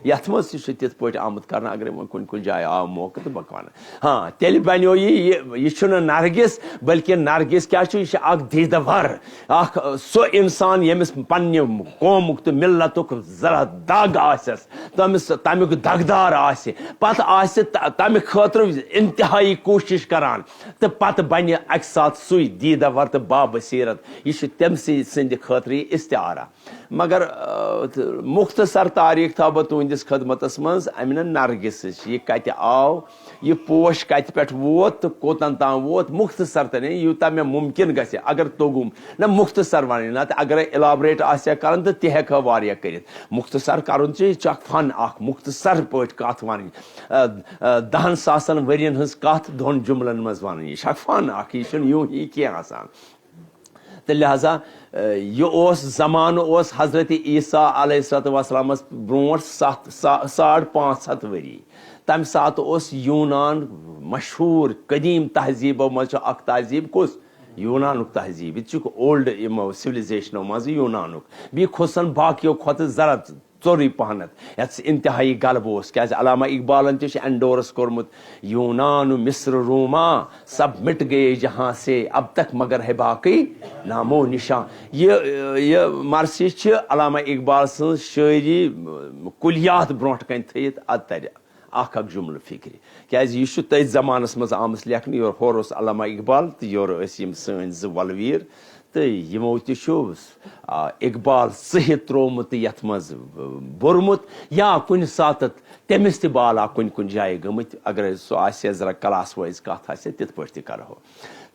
یتھ منٛز تہِ چھُ تِتھ پٲٹھۍ آمُت کرنہٕ، اگرے وۄنۍ کُنہِ کُنہِ جایہِ آو موقعہٕ تہٕ بہٕ کہِ ونہٕ۔ ہاں، تیٚلہِ بنیو یہِ، یہِ، یہِ چھُنہٕ نرگس، بلکہِ نرگس کیٛاہ چھُ؟ یہِ چھُ اکھ دیٖدٕ ور، اکھ، سُہ انسان ییٚمِس پننہِ قومُک تہٕ ملتُک ذرا دگ آسٮ۪س، تٔمِس، تمیُک دگدار آسہِ، پتہٕ آسہِ ت-، تمہِ خٲطرٕ انتہٲیی کوٗشش کران، تہٕ پتہٕ بنہِ اکہِ ساتہٕ سُے دیٖدہ ور تہٕ بابصیرت۔ یہِ چھُ تٔمۍ سٕے سٕنٛدِ خٲطرٕ یہِ استعارہ۔ مگر، آ، تہٕ مختصر تاریخ تھاو بہٕ تُہنٛدِس خدمتس منٛز امہِ نہٕ نرگسٕچ۔ یہِ کتہِ آو، یہِ پوش کتہِ پٮ۪ٹھ ووت تہٕ کوٚتن تام ووت، مختصر تہٕ نہٕ، یوٗتاہ مےٚ ممکن گژھِ، اگر توٚگُم۔ نہ، مختصر ونٕنۍ، نتہٕ اگر elaborate آسہِ ہا کرُن تہٕ تہِ ہٮ۪کہٕ ہا واریاہ کٔرِتھ۔ مختصر کرُن چھُ، یہِ چھُ اکھ فن اکھ، مختصر پٲٹھۍ کتھ ونٕنۍ۔ آ، آ، دہن ساسن ؤرین ہٕنٛز کتھ دۄن جملن منٛز ونٕنۍ، یہِ چھُ اکھ فن اکھ، یہِ چھُنہٕ یوٗں ہی کینٛہہ آسان۔ تہٕ لہذا، آ، یہِ اوس زمانہٕ اوس حضرت عیسیٰ علیہ الصلوۃ والسلامس برونٛٹھ ستھ، سا-، ساڑ پانٛژھ ہتھ ؤری۔ تمہِ ساتہٕ اوس یوٗنان مشہوٗر، قدیٖم تہذیٖبو منٛز چھُ اکھ تہذیٖب، کُس؟ یوٗنانُک تہذیٖب۔ یہِ تہِ چھُکھ old یِمو civilizationو منٛزٕ یوٗنانُک۔ بیٚیہِ کھوٚت سن باقیو کھۄتہٕ ذرا ژوٚرُے پہنتھ، یتھ انتہٲیی غلبہٕ اوس۔ کیازِ علامہ اقبالن تہِ چھُ endorse کوٚرمُت، یوٗنان و مصر روما سب مٹ گئے جہاں سے، اب تک مگر ہے باقی نام و نشان۔ یہِ، یہِ مرثی چھِ علامہ اقبال سٕنٛز شٲعری کُلیات برونٛٹھ کنہِ تھٲیِتھ، ادٕ ترِ اکھ اکھ جملہٕ فکرِ۔ کیازِ یہِ چھُ تٔتھۍ زمانس منٛز آمٕژ لیکھنہٕ، یورٕ ہورٕ اوس علامہ اقبال تہٕ یورٕ ٲسۍ یِم سٲنۍ زٕ ولویر۔ تہٕ یِمو تہِ چھُ، آ، اقبال صحت ترٛوومُت تہٕ یتھ منٛز بوٚرمُت، یا کُنہِ ساتہٕ تٔمِس تہِ بالا کُنہِ کُنہِ جایہِ گٔمٕتۍ۔ اگر سُہ آسہِ ہا ذرا class wise کتھ آسہِ ہا، تِتھ پٲٹھۍ تہِ کرہو۔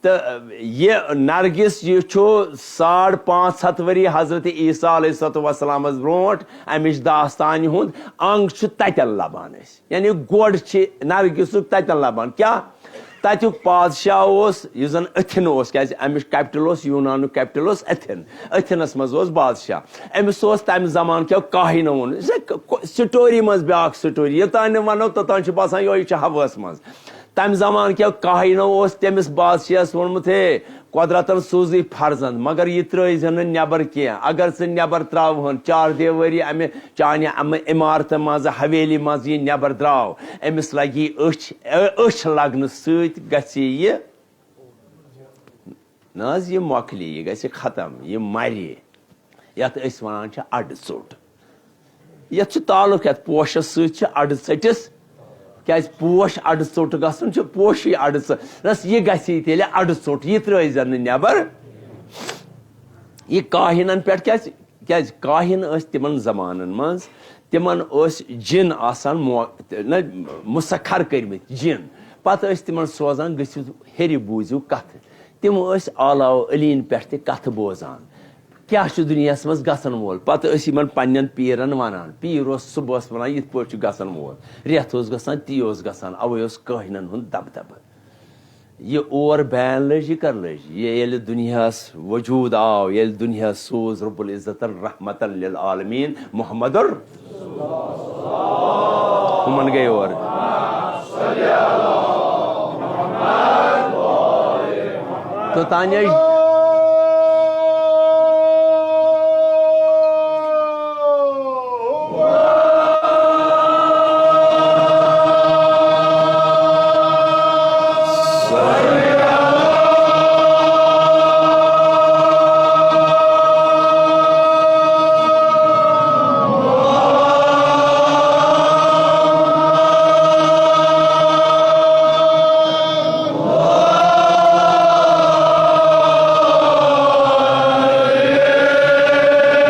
تہٕ یہِ نرگس، یہِ چھُ ساڑ پانٛژھ ہتھ ؤری حضرت عیسیٰ علیہ الصلوۃ والسلامس برونٛٹھ امِچ داستانہِ ہُنٛد انگ چھُ تتٮ۪ن لبان أسۍ۔ یعنی گۄڈٕ چھِ نرگسُک تتٮ۪ن لبان۔ کیٛاہ؟ تتیُک بادشاہ اوس، یُس زن اتھن اوس، کیازِ امِچ capital اوس، یوٗنانُک capital اوس اتھن۔ اتھنس منٛز اوس بادشاہ۔ أمِس اوس تمہِ زمانہٕ کیو کاہنو ووٚن، زِ ک-، ک-، story منٛز بیٛاکھ story، یوٚتام نہٕ ونو، توٚتام چھُ باسان، یِہوٚے چھُ ہوہس منٛز۔ تمہِ زمانہٕ کیو کاہنو اوس تٔمِس بادشاہس ووٚنمُت، ہے، قۄدرتن سوٗزٕے فرزند، مگر یہِ ترٲوزِ نہٕ نٮ۪بر کینٛہہ۔ اگر ژٕ نٮ۪بر ترٛاوہون، چار دیوٲری امہِ چانہِ امہِ عمارتہٕ منٛزٕ، حویلی منٛزٕ یہِ نٮ۪بر درٛاو، أمِس لگی أچھ، أ-، أچھ لگنہٕ سۭتۍ گژھِ یہِ، نہ حظ، یہِ مۄکلہِ، یہِ گژھِ ختم، یہِ مرِ۔ یتھ أسۍ ونان چھِ اڈٕ ژوٚٹ۔ یتھ چھُ تعلق، یتھ پوشس سۭتۍ چھِ اڈٕ ژٔٹِس۔ کیازِ پوش اڈٕ ژوٚٹ گژھُن چھُ پوشی اڈٕ ژوٚٹ۔ نس یہِ گژھِ تیٚلہِ اڈٕ ژوٚٹ، یہِ ترٲوزٮ۪ن نہٕ نٮ۪بر۔ یہِ کاہنن پٮ۪ٹھ کیازِ؟ کیازِ کاہن ٲسۍ تِمن زمانن منٛز، تِمن ٲسۍ جِن آسان مو-، نہ، مسخر کٔرمٕتۍ جِن۔ پتہٕ ٲسۍ تِمن سوزان، گٔژھِو ہیٚرِ بوٗزِو کتھٕ۔ تِم ٲسۍ اعلیٰ و علیٖن پٮ۪ٹھ تہِ کتھٕ بوزان۔ کیٛاہ چھُ دُنیاہَس منٛز گژھن وول؟ پتہٕ ٲسۍ یِمن پننٮ۪ن پیٖرن ونان۔ پیٖر اوس صبحس ونان، یِتھ پٲٹھۍ چھُ گژھن وول، رٮ۪تھ اوس گژھان، تی اوس گژھان۔ اوے اوس کٲہنن ہُنٛد دبدبہٕ۔ یہِ اور بین لٔج، یہِ کر لٔج؟ یہِ ییٚلہِ دُنیاہَس وجوٗد آو، ییٚلہِ دُنیاہَس سوٗز رب العزتن رحمتن للعالمین محمد ال-، ہُمن گٔے اور۔ توٚتانۍ ٲسۍ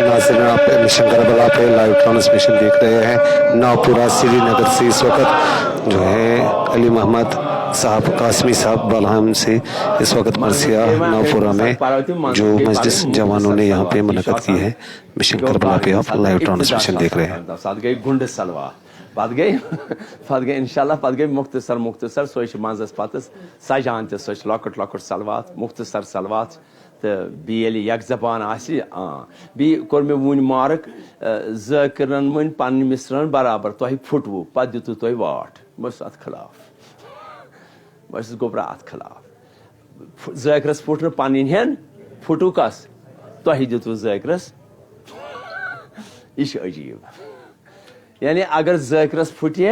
ناظرین، آپ مشن کربلا پہ لائیو ٹرانسمیشن دیکھ رہے ہیں۔ ناپورہ سری نگر سے اس وقت جو ہے علی محمد صاحب، قاسمی صاحب بالہام سے اس وقت مرثیہ ناپورہ میں جو مجلس جوانوں نے یہاں پہ منعقد کی ہے، مشن کربلا پہ آپ لائیو ٹرانسمیشن دیکھ رہے ہیں۔ تَتھ گٔے گُنڈٕ صلوات۔ پتہٕ گٔے، پتہٕ گٔے انشاءاللہ، پتہٕ گٔے مختصر، مختصر، سۄے چھِ منٛزس پتہٕ سجان تہِ، سۄ چھِ لۄکٕٹ لۄکٕٹ صلوات، مختصر صلوات۔ تہٕ بیٚیہِ ییٚلہِ یک زبان آسہِ، آ۔ بیٚیہِ کوٚر مےٚ وُنۍ مارک، آ، ذٲکرن ؤنۍ پنٕنۍ مصرعن برابر، تۄہہِ پھُٹوٕ، پتہٕ دِتوٕ تۄہہِ واٹھ۔ بہٕ چھُس اتھ خلاف۔ بہٕ چھُس گوٚبرا اتھ خلاف۔ پھُ-، ذٲکرس پھُٹ نہٕ پنٕنۍ ہن، پھُٹوٕ کس؟ تۄہہِ دِتوٕ ذٲکرس۔ یہِ چھُ عجیب۔ یعنی اگر ذٲکرس پھُٹہِ،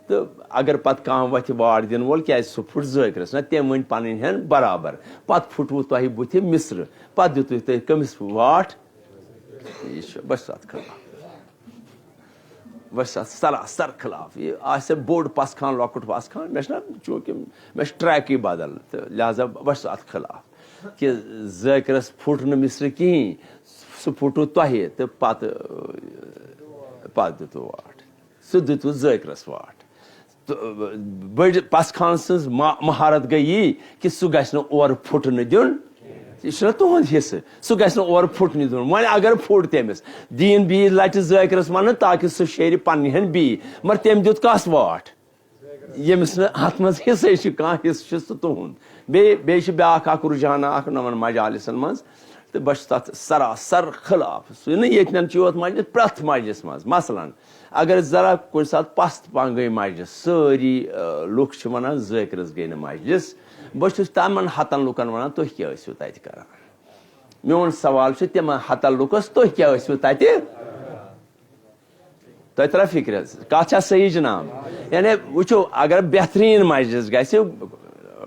تہٕ اگر پتہٕ کانٛہہ وتھِ واٹھ دِنہٕ وول، کیازِ سُہ پھُٹ ذٲکرس نہ، تٔمۍ ؤنۍ پنٕنۍ ہن برابر، پتہٕ پھُٹوٕ تۄہہِ بُتھِ مصر، پتہٕ دِتوٕ تۄہہِ کٔمِس واٹھ؟ یہِ چھُ، بہٕ چھُس اتھ خلاف، بہٕ چھُس اتھ سراسر خلاف۔ یہِ آسہِ بوٚڑ پس خان، لۄکُٹ پس خان، مےٚ چھُنہ، چوٗنٛکہِ مےٚ چھُ ٹریکٕے بدل، تہٕ لہذا بہٕ چھُس اتھ خلاف کہِ ذٲکرس پھُٹ نہٕ مصر کِہیٖنۍ، سُہ پھُٹوٕ تۄہہِ تہٕ پتہٕ، پتہٕ دِتوٕ واٹھ۔ سُہ دِتوٕ ذٲکرس واٹھ۔ تہٕ بٔڑ پس خان سٕنٛز ما-، مہارت گٔے یی کہِ سُہ گژھِ نہٕ اورٕ پھُٹنہٕ دیُن۔ یہِ چھُنہ تُہُنٛد حصہٕ، سُہ گژھِ نہٕ اورٕ پھُٹنہٕ دیُن۔ وۄنۍ اگر پھُٹ تٔمِس، دِیِن بیٚیہِ لٹہِ ذٲکرس وننہٕ تاکہِ سُہ شیرِ پننہِ ہن بیٚیہِ۔ مگر تٔمۍ دیُت کس واٹھ؟ ییٚمِس نہٕ اتھ منٛز حصے چھُ، کانٛہہ حصہٕ چھُ سُہ تُہُنٛد۔ بیٚیہِ، بیٚیہِ چھُ بیٛاکھ اکھ رُجحانا اکھ نمن مجالسن منٛز، تہٕ بہٕ چھُس تتھ سراسر خلاف۔ سُہ نہٕ ییٚتٮ۪ن چھُ یوت مجلس، پرٛٮ۪تھ مجلس منٛز۔ مثلاً، اگر ذرا کُنہِ ساتہٕ پست پہم گٔے مجلس، سٲری، آ، لُکھ چھِ ونان، ذٲکرس گٔے نہٕ مجلس۔ بہٕ چھُس تمن ہتن لُکن ونان، تُہۍ کیٛاہ ٲسِو تتہِ کران؟ میون سوال چھُ تِمن ہتن لُکس، تُہۍ کیٛاہ ٲسِو تتہِ؟ تۄہہِ ترا فکرِ؟ کتھ چھا صحیح جناب؟ یعنی وٕچھو، اگر بہترین مجلس گژھِ،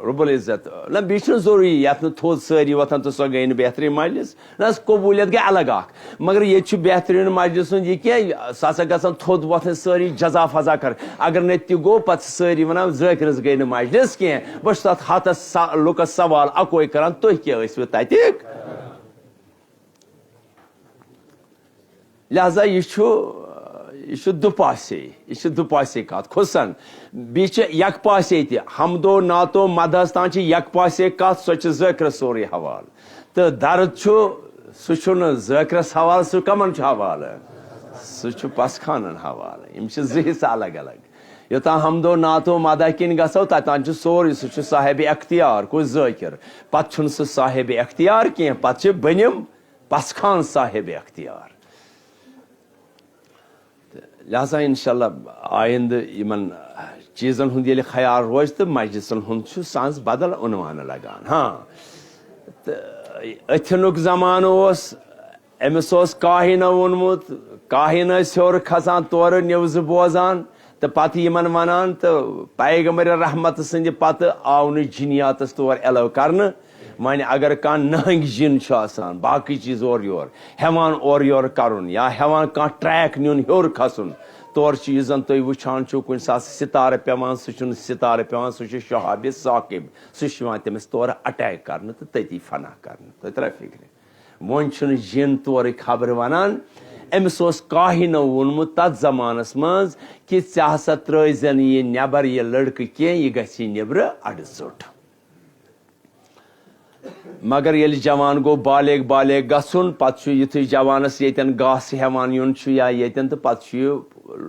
رب العزت، نہ، بیٚیہِ چھُنہٕ ضروٗری یتھ نہٕ تھوٚد سٲری وۄتھن تہٕ سۄ گٔے نہٕ بہترین مجلس۔ نہ حظ، قبولیت گٔے الگ اکھ، مگر ییٚتہِ چھُ بہترین مجلس ہُنٛد یہِ کینٛہہ، سُہ ہسا گژھن تھوٚد وۄتھٕنۍ سٲری جزا فضا کرٕنۍ۔ اگر نہٕ تہِ گوٚو، پتہٕ چھِ سٲری ونان، ذٲکرس گٔے نہٕ مجلس کینٛہہ۔ بہٕ چھُس تتھ ہتس سا-، لُکس سوال اکوے کران، تُہۍ کیٛاہ ٲسوٕ تتہِ؟ لہذا یہِ چھُ، یہِ چھُ دُپاسے، یہِ چھُ دُپاسے کتھ۔ خصوصاً بیٚیہِ چھِ یکپاسے تہِ، حمدو نعتو مدحس تام چھِ یکپاسے کتھ، سۄ چھِ ذٲکرس سورُے حوالہٕ۔ تہٕ درد چھُ، سُہ چھُنہٕ ذٲکرس حوالہٕ، سُہ کمن چھُ حوالہٕ؟ سُہ چھُ پسخانن حوالہٕ۔ یِم چھِ زٕ حصہٕ الگ الگ۔ یوٚتام حمدو نعتو مدح کِنۍ گژھو، تتان چھُ سورُے، سُہ چھُ صاحب اختیار، کُس ذٲکر؟ پتہٕ چھُنہٕ سُہ صاحب اختیار کینٛہہ، پتہٕ چھِ بٔنِم پسخان صاحب اختیار۔ تہٕ لہذا انشاءاللہ آیندٕ یِمن چیٖزن ہُنٛد ییٚلہِ خیال روزِ تہٕ مجلسن ہُنٛد چھُ سنٛز بدل عنوان لگان۔ ہاں، تہٕ أتھنُک زمانہٕ اوس، أمِس اوس کاہِنو ووٚنمُت، کاہِن ٲسۍ ہیوٚر کھسان تورٕ نِوزٕ بوزان تہٕ پتہٕ یِمن ونان، تہٕ پیغمبر رحمت سٕنٛدِ پتہٕ آو نہٕ جِنیاتس تور ایلو کرنہٕ۔ وۄنۍ اگر کانٛہہ نہنٛگۍ جِن چھُ آسان، باقٕے چیٖز اورٕ یور ہٮ۪وان اورٕ یور کرُن یا ہٮ۪وان کانٛہہ ٹریک نیُن ہیوٚر کھسُن، تورٕ چھُ یُس زن تُہۍ وٕچھان چھِو کُنہِ ساتہٕ ستارٕ پٮ۪وان، سُہ چھُنہٕ ستارٕ پٮ۪وان، سُہ چھُ شہاب ثاقب، سُہ چھُ یِوان تٔمِس تورٕ اٹیک کرنہٕ تہٕ تٔتی فنا کرنہٕ۔ تۄہہِ ترٛایہِ فِکرِ؟ وۄنۍ چھُنہٕ جِن تورٕکۍ خبرٕ ونان، أمِس اوس کاہِنو ووٚنمُت تتھ زمانس منٛز کہِ ژےٚ ہسا ترٛٲوزٮ۪ن یہِ نٮ۪بر یہِ لڑکہٕ کینٛہہ، یہِ گژھِ نیٚبرٕ اڈٕ ژوٚٹ۔ مگر ییٚلہِ جوان گوٚو بالغ، بالغ گژھُن، پتہٕ چھُ یُتھُے جوانس ییٚتٮ۪ن گاسہٕ ہٮ۪وان یُن چھُ یا ییٚتٮ۪ن، تہٕ پتہٕ چھُ یہِ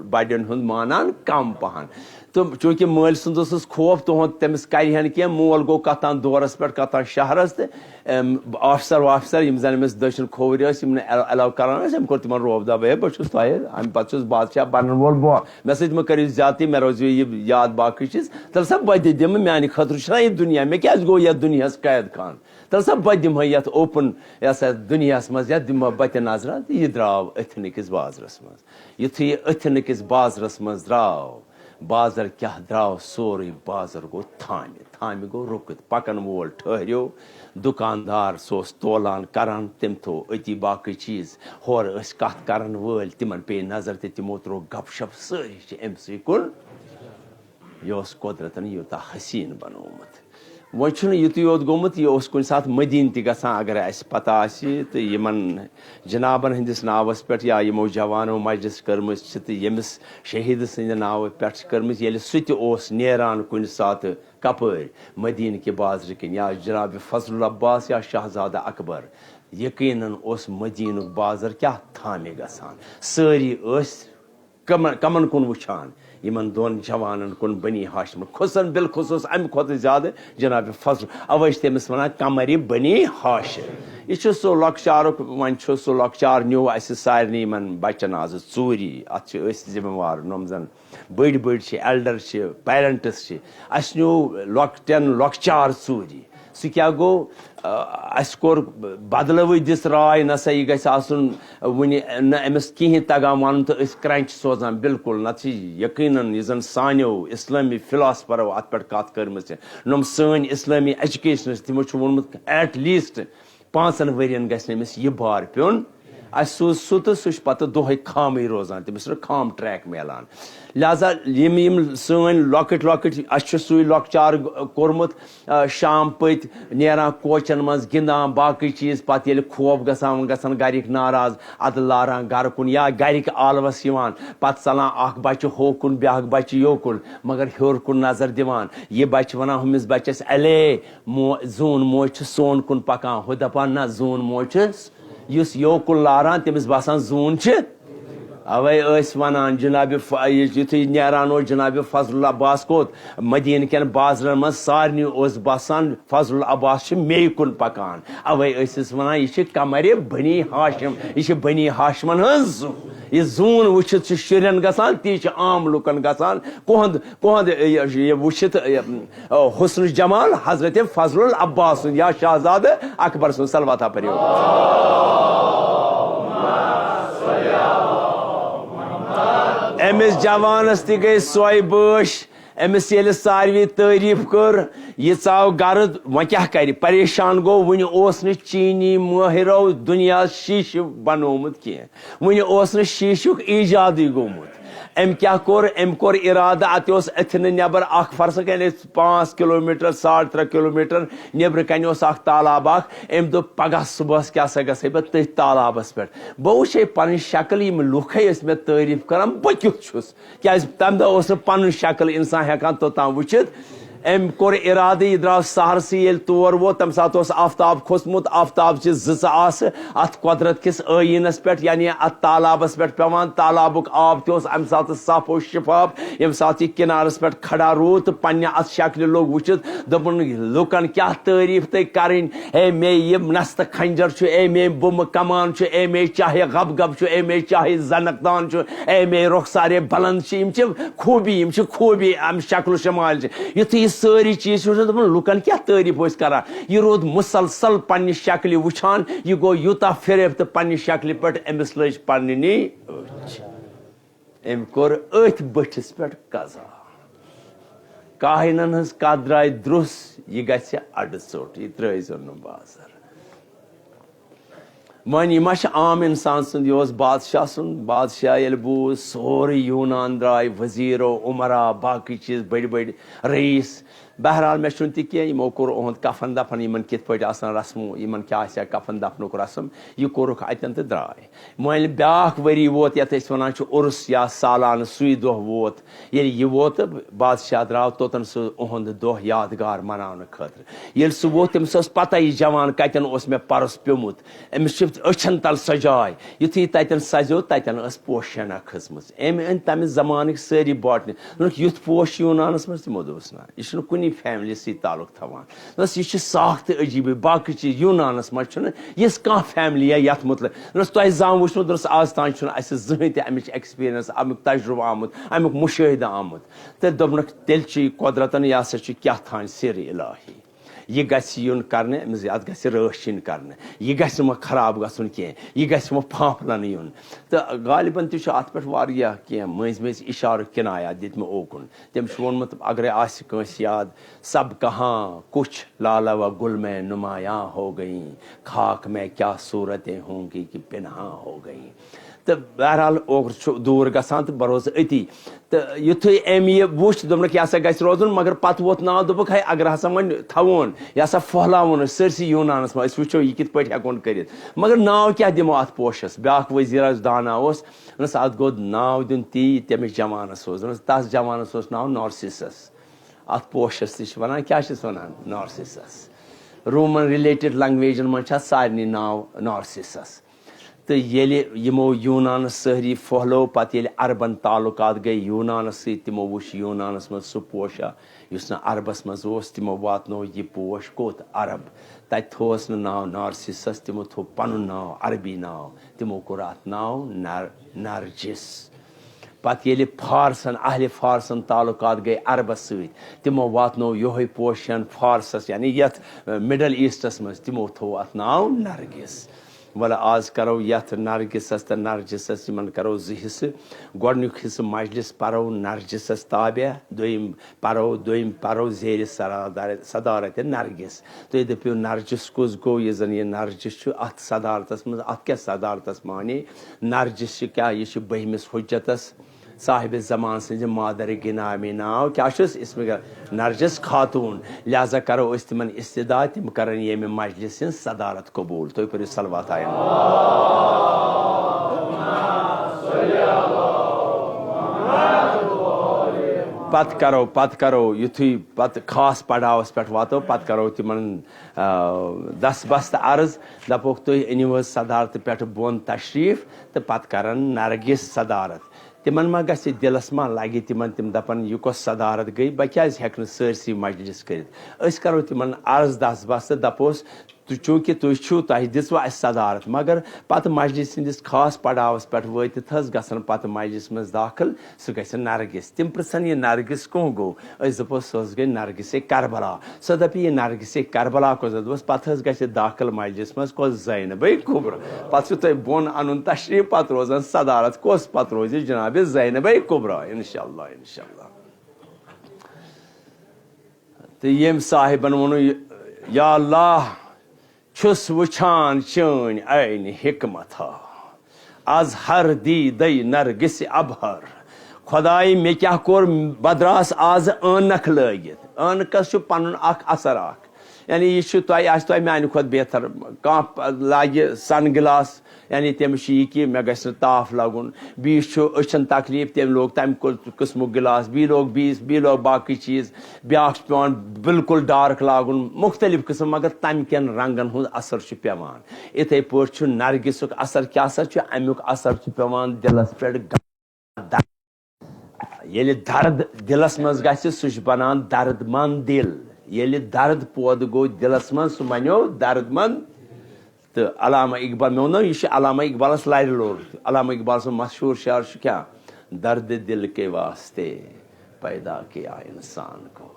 بڑٮ۪ن ہُنٛد مانان کم پہن۔ تہٕ چوٗنٛکہِ مٲلۍ سُنٛد اوسُس خوف تُہُنٛد، تٔمِس کرِ ہن کینٛہہ، مول گوٚو کتھ تام دورس پٮ۪ٹھ، کتھ تام شہرس، تہٕ، اَم، آفسر وافسر یِم زن أمِس دٔچھُن کھووٕرۍ ٲسۍ، یِم نہٕ ایل-، ایلاو کران ٲسۍ، أمۍ کوٚر تِمن روب، دوٚپ، "ہے، بہٕ چھُس تۄہہِ، امہِ پتہٕ چھُس بادشاہ بنن وول بہٕ، مےٚ سۭتۍ مہٕ کٔرِو زیادتی، مےٚ روزِو یہِ یاد باقٕے چیٖز۔" تیٚلہِ سا بہٕ تہِ دِمہٕ، میانہِ خٲطرٕ چھُنہ یہِ دُنیا، مےٚ کیازِ گوٚو یتھ دُنیاہس قید خان؟ تیٚلہِ سا بہٕ دِمہٕ یتھ اوپن، یتھ دُنیاہس منٛز، یتھ دِمہٕ بہٕ تہِ نظرہ۔ تہٕ یہِ درٛاو أتھۍ نٔکِس بازرس منٛز۔ یُتھُے یہِ أتھۍ نٔکِس بازرس منٛز درٛاو، بازر کیٛاہ درٛاو، سورُے بازر گوٚو تھامہِ، تھامہِ گوٚو رُکِتھ۔ پکن وول ٹھٔہریو، دُکاندار سُہ اوس تولان کران، تٔمۍ تھوو أتی باقٕے چیٖز۔ ہورٕ ٲسۍ کتھ کرن وٲلۍ، تِمن پیٚیہِ نظر تہٕ تِمو ترٛوو گپ شپ، سٲری چھِ أمۍ سٕے کُن۔ یہِ اوس قۄدرتن یوٗتاہ حسیٖن بنوومُت۔ وۄنۍ چھُنہٕ یُتُے یوت گوٚمُت، یہِ اوس کُنہِ ساتہٕ مدیٖنہٕ تہِ گژھان، اگر اَسہِ پتہ آسہِ، تہٕ یِمن جنابن ہٕنٛدِس ناوس پٮ۪ٹھ یا یِمو جوانو مجلس کٔرمٕژ چھِ، تہٕ ییٚمِس شہیٖد سٕنٛدِ ناوٕ پٮ۪ٹھ چھِ کٔرمٕژ، ییٚلہِ سُہ تہِ اوس نیران کُنہِ ساتہٕ کپٲرۍ، مدیٖنہٕ کہِ بازرٕ کِنۍ، یا جناب فضل العباس یا شہزادٕ اکبر، یقیناً اوس مدیٖنُک بازر کیٛاہ تھامہِ گژھان۔ سٲری ٲسۍ کمن، کمن کُن وٕچھان؟ یِمن دۄن جوانن کُن، بنی ہاشمن، خصوصاً بالخصوص امہِ کھۄتہٕ زیادٕ جناب فضل۔ اوے چھِ تٔمِس ونان قمرِ بنی ہاشم۔ یہِ چھُ سُہ لۄکچارُک، وۄنۍ چھُ سُہ لۄکچار نیوٗ اسہِ سارنٕے یِمن بچن آزٕ ژوٗری۔ اتھ چھِ أسۍ ذمہٕ وار، نۄم زن بٔڑۍ بٔڑۍ چھِ، ایلڈر چھِ، پیرنٹس چھِ۔ اسہِ نیوٗ لۄکٹٮ۪ن لۄکچار ژوٗری۔ سُہ کیٛاہ گوٚو؟ آ، اَسہِ کوٚر بدلہٕ وٕنۍ دِژ راے، نہ سا یہِ گژھِ آسُن وٕنہِ نہ أمِس کِہیٖنۍ تَگان وَنُن تہٕ أسۍ کرٛنٛچ سوزان۔ بالکل، نَتہٕ چھِ یقیٖناً یہِ زَن سانیو اِسلٲمی فِلاسفَرو اَتھ پٮ۪ٹھ کَتھ کٔرمٕژ چھِ، نۄم سٲنۍ اِسلٲمی ایجوکیشنَس، تِمو چھُ ووٚنمُت at least پانٛژَن ؤرِیَن گژھِ نہٕ أمِس یہِ بار پیوٚن۔ اَسہِ سوٗز سُہ تہٕ سُہ چھُ پَتہٕ دۄہَے خامٕے روزان، تٔمِس چھُنہٕ خام ٹرٛیک میلان۔ لہذا یِم، یِم سٲنۍ لۄکٕٹۍ لۄکٕٹۍ، اَسہِ چھُ سُے لۄکچار کوٚرمُت، آ، شام پٔتۍ نیران کوچَن منٛز گِنٛدان، باقٕے چیٖز۔ پَتہٕ ییٚلہِ خوف گژھان، وۄنۍ گژھان گَرِکۍ ناراض، اَدٕ لاران گَرٕ کُن یا گَرِکۍ آلوَس یِوان، پَتہٕ ژَلان اَکھ بَچہٕ ہوکُن، بیٛاکھ بَچہٕ یوکُن، مگر ہیوٚر کُن نظر دِوان۔ یہِ بَچہٕ وَنان ہُمِس بَچَس، "اَلے، مو-، زوٗن موج چھِ سون کُن پَکان"، ہُہ دَپان، "نہ، زوٗن موج چھِ یُس یوکُن لاران، تٔمِس باسان زوٗن چھِ۔" اوے ٲسۍ ونان جناب ف-، یہِ یُتھُے نیران اوس جناب فضل العباس کوٚت، مدیٖنہٕ کٮ۪ن بازرن منٛز سارنٕے اوس باسان فضل العباس چھُ مے کُن پکان۔ اوے ٲسۍ أسۍ ونان، یہِ چھِ قمرِ بنی ہاشم، یہِ چھِ بنی ہاشمن ہٕنٛز زُو۔ یہِ زوٗن وٕچھِتھ چھِ شُرٮ۪ن گژھان، تی چھِ عام لُکن گژھان۔ کُہُنٛد، کُہُنٛد، یہِ، یہِ وٕچھِتھ، یہِ، حسن جمال حضرت فضل العباس سُنٛد یا شہزادٕ اکبر سُنٛد۔ صلواتہ پٔرِو۔ أمِس جوانس تہِ گٔے سۄے بٲش، أمِس ییٚلہِ ساروی تعریٖف کٔر، یہِ ژاو گرٕ، وۄنۍ کیٛاہ کرِ؟ پریشان گوٚو، وُنہِ اوس نہٕ چیٖنی مٲہرو دُنیاہس شیٖشہٕ بنوومُت کینٛہہ۔ وُنہِ اوس نہٕ شیٖشُک ایجادٕے گوٚمُت۔ أمۍ کیٛاہ کوٚر؟ أمۍ کوٚر اِرادٕ، اَتہِ اوس أتھِ نہٕ نٮ۪بر اکھ فرسہٕ کَنہِ پانٛژھ کِلوٗ میٖٹر، ساڑ ترٛےٚ کِلوٗ میٖٹر نٮ۪برٕ کَنہِ اوس اکھ تالاب اکھ۔ أمۍ دوٚپ، "پگاہ صُبحس کیٛاہ سا گژھٕ بہٕ تٔتھۍ تالابس پٮ۪ٹھ۔ بہٕ وٕچھے پنٕنۍ شکل، یِم لُکھ ہے ٲسۍ مےٚ تعریٖف کران، بہٕ کیُتھ چھُس؟" کیٛازِ تَمہِ دۄہ اوس نہٕ پنٕنۍ شکل اِنسان ہٮ۪کان توٚتام وٕچھِتھ۔ أمۍ کوٚر اِرادٕ، یہِ درٛاو سحرسٕے۔ ییٚلہِ تور ووت، تَمہِ ساتہٕ اوس آفتاب کھوٚتمُت۔ آفتاب چھِ زٕ ژٕ آسہٕ اَتھ قۄدرت کِس ٲیٖنَس پٮ۪ٹھ، یعنی اَتھ تالابَس پٮ۪ٹھ پٮ۪وان۔ تالابُک آب تہِ اوس اَمہِ ساتہٕ صاف و شِفاف۔ ییٚمہِ ساتہٕ یہِ کِنارَس پٮ۪ٹھ کھڑا روٗد تہٕ پنٛنہِ اَتھ شکلہِ لوٚگ وٕچھِتھ، دوٚپُن، "لُکَن کیٛاہ تعریٖف تۄہہِ کَرٕنۍ؟ ہے، مے یہِ نستہٕ خنجر چھُ، اے مے بُمہٕ کمان چھُ، اے مے چاہے غب غب چھُ، اے مے چاہے زنک دان چھُ، اے مے رخسارے بلند چھِ، یِم چھِ خوٗبی، یِم چھِ خوٗبی اَمہِ شکل و شمال چھِ۔" یُتھُے یہِ سٲری چیٖز چھِ وٕچھان، دوٚپُن، "لُکَن کیٛاہ تعریٖف ٲسۍ کَران؟" یہِ روٗد مُسلسل پنٛنہِ شکلہِ وٕچھان، یہِ گوٚو یوٗتاہ فریب تہٕ پنٛنہِ شکلہِ پٮ۪ٹھ أمِس لٔج پنٛنہِ نی أچھ۔ أمۍ کوٚر أتھۍ بٔٹھِس پٮ۪ٹھ قضا۔ کاہِنَن ہٕنٛز کَتھ درٛاے درٛوٚس، یہِ گژھِ اَڈٕ ژوٚٹ، یہِ ترٛٲوزیون نہٕ بازر۔ وۄنۍ یہِ ما چھِ عام اِنسان سُنٛد، یہِ اوس بادشاہ سُنٛد۔ بادشاہ ییٚلہِ بوٗز، سورُے یوٗنان درٛاے، وزیٖرو، عمرا، باقٕے چیٖز، بٔڑۍ بٔڑۍ رئیٖس۔ بہرحال، مےٚ چھُنہٕ تہِ کینٛہہ، یِمو کوٚر اُہُنٛد کفن دفن، یِمن کِتھ پٲٹھۍ آسان رسمو، یِمن کیٛاہ آسہِ ہا کفن دفنُک رسم، یہِ کوٚرُکھ اَتٮ۪ن تہٕ درٛاے۔ وۄنۍ ییٚلہِ بیٛاکھ ؤری ووت، یَتھ أسۍ وَنان چھِ عُرُس یا سالانہٕ، سُے دۄہ ووت۔ ییٚلہِ یہِ ووت، تہٕ بادشاہ درٛاو توٚتَن سُہ اُہُنٛد دۄہ یادگار مَناونہٕ خٲطرٕ۔ ییٚلہِ سُہ ووت، تٔمِس ٲس پَتہ، یہِ جوان کَتٮ۪ن اوس مےٚ پَرُس پیوٚمُت۔ أمِس چھِ أچھَن تَل سۄ جاے۔ یُتھُے یہِ تَتٮ۪ن سَزیو، تَتٮ۪ن ٲس پوشَنا کھٔژمٕژ۔ أمۍ أنۍ تَمہِ زمانٕکۍ سٲری باٹنی۔ دوٚپُکھ، "یُتھ پوش چھُ یوٗنانَس منٛز؟" تِمو دوٚپُس، "نہ، یہِ چھُنہٕ کُنی فیملی سۭتۍ تعلق تھاوان۔" دوٚپُس، "یہِ چھِ ساختہٕ عجیٖبٕے، باقٕے چیٖز یوٗنانَس منٛز چھُنہٕ یِژھ کانٛہہ فیملی یا یَتھ مُتعلِق۔" دوٚپُس، "تۄہہِ زانٛہہ وٕچھمُت؟" دوٚپُس، "آز تام چھُنہٕ اَسہِ زٕہٕنۍ تہِ اَمِچ ایکسپیرینس، اَمیُک تجربہٕ آمُت، اَمیُک مُشٲہدٕ آمُت۔" تہٕ دوٚپنَکھ، "تیٚلہِ چھُ یہِ قۄدرتَن، یہِ ہسا چھُ کیٛاہ تھانۍ سِرِ الٰہی۔ یہِ گژھِ یُن کرنہٕ، أمِس، اَتھ گژھِ رٲچھ یِنۍ کرنہٕ، یہِ گژھِ نہٕ وۄنۍ خراب گژھُن کینٛہہ، یہِ گژھِ وۄنۍ پھانٛپھلنہٕ یُن۔" تہٕ غالباً تہِ چھُ اَتھ پٮ۪ٹھ واریاہ کینٛہہ مٔنٛزۍ مٔنٛزۍ اِشارٕ کِنایات دِتۍ مےٚ اوکُن۔ تٔمۍ چھُ ووٚنمُت، اگرے آسہِ کٲنٛسہِ یاد، "سب کہاں کچھ لالہ و گل میں نمایاں ہو گئیں، خاک میں کیا صورتیں ہوں گی کہ پنہاں ہو گئیں۔" تہٕ بہرحال، اوکُن چھُ دوٗر گژھان تہٕ بہٕ روزٕ أتی۔ تہٕ یُتھُے أمۍ یہِ وُچھ، دوٚپنَکھ، "یہِ ہسا گژھِ روزُن"، مگر پتہٕ ووت ناو، دوٚپُکھ، "ہے، اگر ہسا وۄنۍ تھاوون، یہِ ہسا پھٔہلاوون أسۍ سٲرسٕے یوٗنانَس منٛز، أسۍ وٕچھو، یہِ کِتھ پٲٹھۍ ہٮ۪کون کٔرِتھ۔ مگر ناو کیٛاہ دِمو اَتھ پوشَس؟" بیٛاکھ وزیٖر، یُس دانا اوس، دوٚپنَس، "اَتھ گوٚو ناو دیُن تی، تٔمِس جوانَس اوس۔" دوٚپنَس، تَس جوانَس اوس ناو نارسِسَس۔ اَتھ پوشَس تہِ چھِ وَنان، کیٛاہ چھِس وَنان؟ نارسِسَس۔ رومن ریلیٹڈ لنگویجن منٛز چھِ اَتھ سارنٕے ناو نارسِسَس۔ تہٕ ییٚلہِ یِمو یوٗنانَس سٲری پھٔہلٲو، پَتہٕ ییٚلہِ عربَن تعلقات گٔے یوٗنانَس سۭتۍ، تِمو وُچھ یوٗنانَس منٛز سُہ پوشا یُس نہٕ عربَس منٛز اوس، تِمو واتنوو یہِ پوش کوٚت؟ عرب۔ تَتہِ تھووس نہٕ ناو نارسِسَس، تِمو تھوو پَنُن ناو، عربی ناو، تِمو کوٚر اَتھ ناو نر-، نرجس۔ پتہٕ ییٚلہِ فارسن، اہلِ فارسن تعلقات گٔے عربس سۭتۍ، تِمو واتنوو یِہوٚے پوشن فارسس، یعنی یتھ، ٲ، مڈل ایسٹس منٛز، تِمو تھوو اتھ ناو نرگس۔ ولہٕ آز کرو یتھ نرگسس تہٕ نرجسس، یِمن کرو زٕ حصہٕ۔ گۄڈنیُک حصہٕ مجلس پرو نرجسس تابع، دوٚیِم پرو، دوٚیِم پرو زیرِ سرادار-، صدارت نرگس۔ تُہۍ دٔپِو، نرجس کُس گوٚو؟ یُس زن یہِ نرجس چھُ، اتھ صدارتس منٛز، اتھ کیٛاہ صدارتس معنی؟ نرجس چھِ کیٛاہ؟ یہِ چھِ بٔہمِس حجتس صاحب زمان سٕنٛزِ مادر گِنامی ناو کیٛاہ چھُس؟ اسمِ گ-، نرجس خاتون۔ لہذا کرو أسۍ تِمن استدعا، تِم کرن ییٚمہِ مجلس ہٕنٛز صدارت قبول۔ تُہۍ پٔرِو صلوات آیَن۔ پتہٕ کرو، پتہٕ کرو، یُتھُے پتہٕ خاص پڑاوس پٮ۪ٹھ واتو، پتہٕ کرو تِمن، آ، دس بست عرض، دپوکھ، "تُہۍ أنِو حظ صدارتہٕ پٮ۪ٹھ بۄن تشریف تہٕ پتہٕ کرن نرگس صدارت۔" تِمن ما گژھِ دِلس ما لگہِ، تِمن تِم دپن، "یہِ کۄس صدارت گٔے؟ بہٕ کیازِ ہٮ۪کہٕ نہٕ سٲرسٕے مجلس کٔرِتھ؟" أسۍ کرو تِمن عرض دس بس تہٕ دپوس، "تہٕ چوٗنٛکہِ تُہۍ چھِو، تۄہہِ دِژوٕ اَسہِ صدارت، مگر پتہٕ مجلس ہٕنٛدِس خاص پڑاوس پٮ۪ٹھ وٲتِتھ حظ گژھن پتہٕ مجلس منٛز دٲخل، سُہ گژھِ نرگس۔" تِم پرژھن، "یہِ نرگس کۄں گوٚو؟" أسۍ دپوس، "سۄ حظ گٔے نرگسے کربلا۔" سۄ دپہِ، "یہِ نرگسے کربلا کۄس حظ دوٚپُس؟" پتہٕ حظ گژھِ دٲخل مجلس منٛز کۄس؟ زینبے کبرا۔ پتہٕ چھُ تۄہہِ بۄن انُن تشریف، پتہٕ روزان صدارت کۄس؟ پتہٕ روزِ جناب زینبے کبرا، انشاءاللہ، انشاءاللہ۔ تہٕ ییٚمۍ صاحبن ووٚنُن، "یا اللہ، چھُس وٕچھان چٲنۍ عینِ حکمت ہا، از ہر دیدے نرگسِ ابہر۔" خۄداے، مےٚ کیٛاہ کوٚر؟ بدراس آز عٲنکھ لٲگِتھ۔ عٲنکس چھُ پنُن اکھ اثر اکھ۔ یعنی یہِ چھُ تۄہہِ، آسہِ تۄہہِ میانہِ کھۄتہٕ بہتر۔ کانٛہہ لاگہِ سن گلاس، یعنی تٔمِس چھُ یہِ کہِ مےٚ گژھِ نہٕ تاپھ لگُن۔ بیٚیِس چھُ أچھن تکلیف، تٔمۍ لوگ تمہِ کُ- قٕسمُک گلاس، بیٚیہِ لوگ بیٚیِس، بیٚیہِ لوگ باقٕے چیٖز۔ بیٛاکھ چھُ پٮ۪وان بالکل ڈارک لاگُن، مختلف قٕسم، مگر تمہِ کٮ۪ن رنگن ہُنٛد اثر چھُ پٮ۪وان۔ اِتھے پٲٹھۍ چھُ نرگسُک اثر کیٛاہ سا چھُ؟ امیُک اثر چھُ پٮ۪وان دِلس پٮ۪ٹھ۔ ییٚلہِ درد دِلس منٛز گژھِ، سُہ چھُ بنان درد مند دِل۔ ییٚلہِ درد پٲدٕ گوٚو دِلس منٛز، سُہ بنیو درد مند۔ تہٕ علامہ اقبال، مےٚ ووٚنو، یہِ چھُ علامہ اقبالس لرِ لوٚر۔ علامہ اقبال سُنٛد مشہوٗر شعر چھُ کیٛاہ؟ درد دل کے واسطے پیدا کیا انسان کو،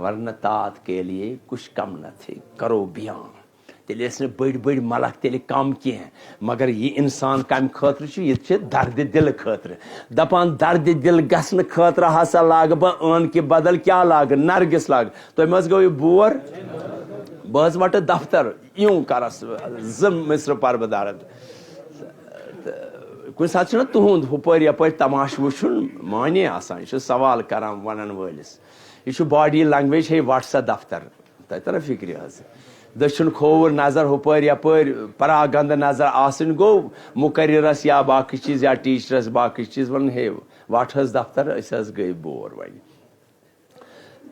ورنہ تات کے لیے کچھ کم نہ تھے، کرو بیان۔ تیٚلہِ ٲسۍ نہٕ بٔڑۍ بٔڑۍ ملک تیٚلہِ کم کینٛہہ، مگر یہِ انسان کمہِ خٲطرٕ چھُ؟ یہِ چھُ دردِ دِلہٕ خٲطرٕ۔ دپان، دردِ دِل گژھنہٕ خٲطرٕ ہسا لاگہٕ بہٕ عٲنکہِ بدل کیٛاہ لاگہٕ؟ نرگس لاگہٕ۔ تۄہہِ ما حظ گوٚو یہِ بور؟ بہٕ حظ وٹہٕ دفتر، یوں کرس زٕ مصرٕ پرٕ بہٕ درد۔ تہٕ کُنہِ ساتہٕ چھُنہ تُہُنٛد ہُپٲرۍ یپٲرۍ تماشہٕ وٕچھُن معنی آسان، یہِ چھُ سوال کران ونن وٲلِس۔ یہِ چھُ body language، ہے وٹ سا دفتر۔ تۄہہِ تران فِکرِ حظ؟ دٔچھُن کھووُر نظر ہُپٲرۍ یپٲرۍ، پراگنٛد نظر آسٕنۍ گوٚو مُقرِرس یا باقٕے چیٖز یا ٹیٖچرس باقٕے چیٖز وَنُن، ہے وَٹھ حظ دفتر، أسۍ حظ گٔے بور وۄنۍ۔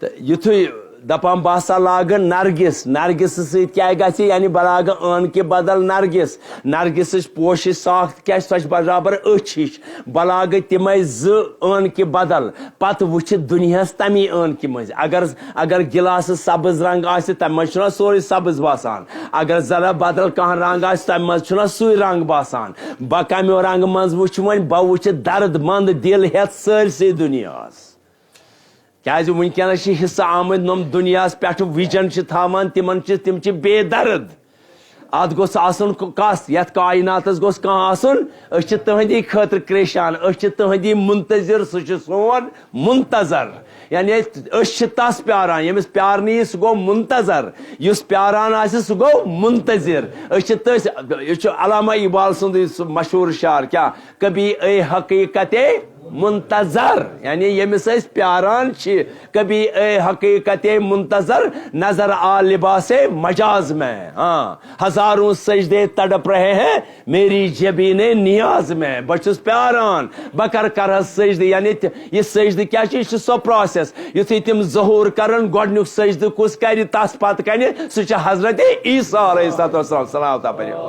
تہٕ یُتھُے دَپان بہٕ ہسا لاگہٕ نرگِس، نرگِسہٕ سۭتۍ کیٛاہ گژھِ؟ یعنی بہٕ لاگہٕ عٲنکہِ بدل نرگِس، نرگِسٕچ پوشِچ ساخت کیٛاہ چھِ؟ سۄ چھِ برابر أچھ ہِش۔ بہٕ لاگہٕ تِمے زٕ عٲنکہِ بدل، پتہٕ وٕچھِ دُنیاہس تمی عٲنکہِ منٛز۔ اگر، اگر گِلاسہٕ سبٕز رنگ آسہِ، تمہِ منٛز چھُنہ سورُے سبٕز باسان؟ اگر زرہ بدل کانٛہہ رنگ آسہِ، تمہِ منٛز چھُنہ سُے رنگ باسان؟ بہٕ کمیو رنگہٕ منٛز وٕچھٕ وۄنۍ؟ بہٕ وٕچھٕ درد مند دِل ہٮ۪تھ سٲرسٕے دُنیاہس۔ کیازِ وٕنکیٚنس چھِ حصہٕ آمٕتۍ نۄم دُنیاہس پٮ۪ٹھ وِجن چھِ تھاوان، تِمن چھِ، تِم چھِ بے درد۔ اتھ گوٚژھ آسُن ک-، کس، یتھ کائناتس گوٚژھ کانٛہہ آسُن، أسۍ چھِ تُہندی خٲطرٕ کریشان، أسۍ چھِ تُہندی منتظر، سُہ چھُ سون منتظر۔ یعنی أسۍ چھِ تس پیاران، ییٚمِس پیارنہٕ یی سُہ گوٚو منتظر، یُس پیاران آسہِ سُہ گوٚو منتظر۔ أسۍ چھِ تٔسۍ، یہِ چھُ علامہ اقبال سُنٛدٕے سُہ مشہوٗر شعر، کیٛاہ؟ کبھی اے حقیقت منتظر، یعنی ییٚمِس أسۍ پیاران چھِ، کبھی اے حقیقت منتظر، نظر آ لباس مجاز میں۔ ہاں، ہزاروں سجدے تڑپ رہے ہیں میری جبین نیاز میں۔ بہٕ چھُس پیاران، بہٕ کر کرٕ حظ سجدٕ؟ یعنی تہِ-، یہِ سجدٕ کیٛاہ چھُ؟ یہِ چھُ سۄ process۔ یُتھُے تِم ظہوٗر کرن، گۄڈٕنیُک سجدٕ کُس کرِ؟ تس پتہٕ کنہِ، سُہ چھُ حضرت عیسیٰ علیہ الصلوۃ والسلام۔ سلام تھا پٔرِو۔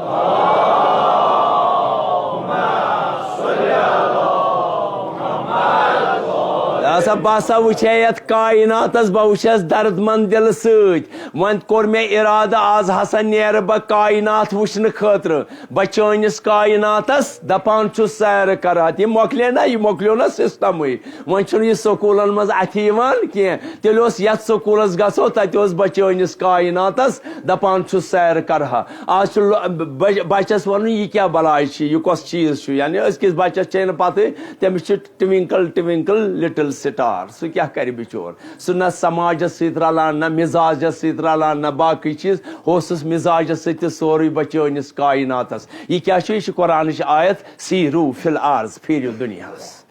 ہسا بہٕ ہسا وٕچھے یتھ کائناتس، بہٕ وٕچھس درد مند دِلہٕ سۭتۍ۔ وۄنۍ کوٚر مےٚ ارادٕ، از ہسا نیرٕ بہٕ کائنات وٕچھنہٕ خٲطرٕ۔ بہٕ چٲنِس کائناتس دپان چھُس سیر کرٕ۔ اتھ یہِ مۄکلے نا، یہِ مۄکلیو نا systemٕے۔ وۄنۍ چھُنہٕ یہِ سکوٗلن منٛز اَتھِ یِوان کینٛہہ۔ تیٚلہِ اوس یَتھ سکوٗلس گژھو، تَتہِ اوس بہٕ چٲنِس کائناتس دَپان چھُس سیر کرٕ ہا۔ آز چھُ لو-، بج-، بچس وَنُن، یہِ کیٛاہ بلاے چھِ، یہِ کۄس چیٖز چھُ؟ یعنی أزکِس بچس چھے نہٕ پَتہٕے، تٔمِس چھِ twinkle twinkle little star، سُہ کیٛاہ کرِ بِچور؟ سُہ نہ سماجس سۭتۍ رلان، نہ مزاجس سۭتۍ رلان، نہ باقٕے چیٖز۔ ہوسُس مزاجس سۭتۍ تہِ سورُے بہٕ چٲنِس کائناتس۔ یہِ کیٛاہ چھُ؟ یہِ چھِ قرآنٕچ آیت، سیٖرو فی الارض، پھیٖرِو دُنیاہس۔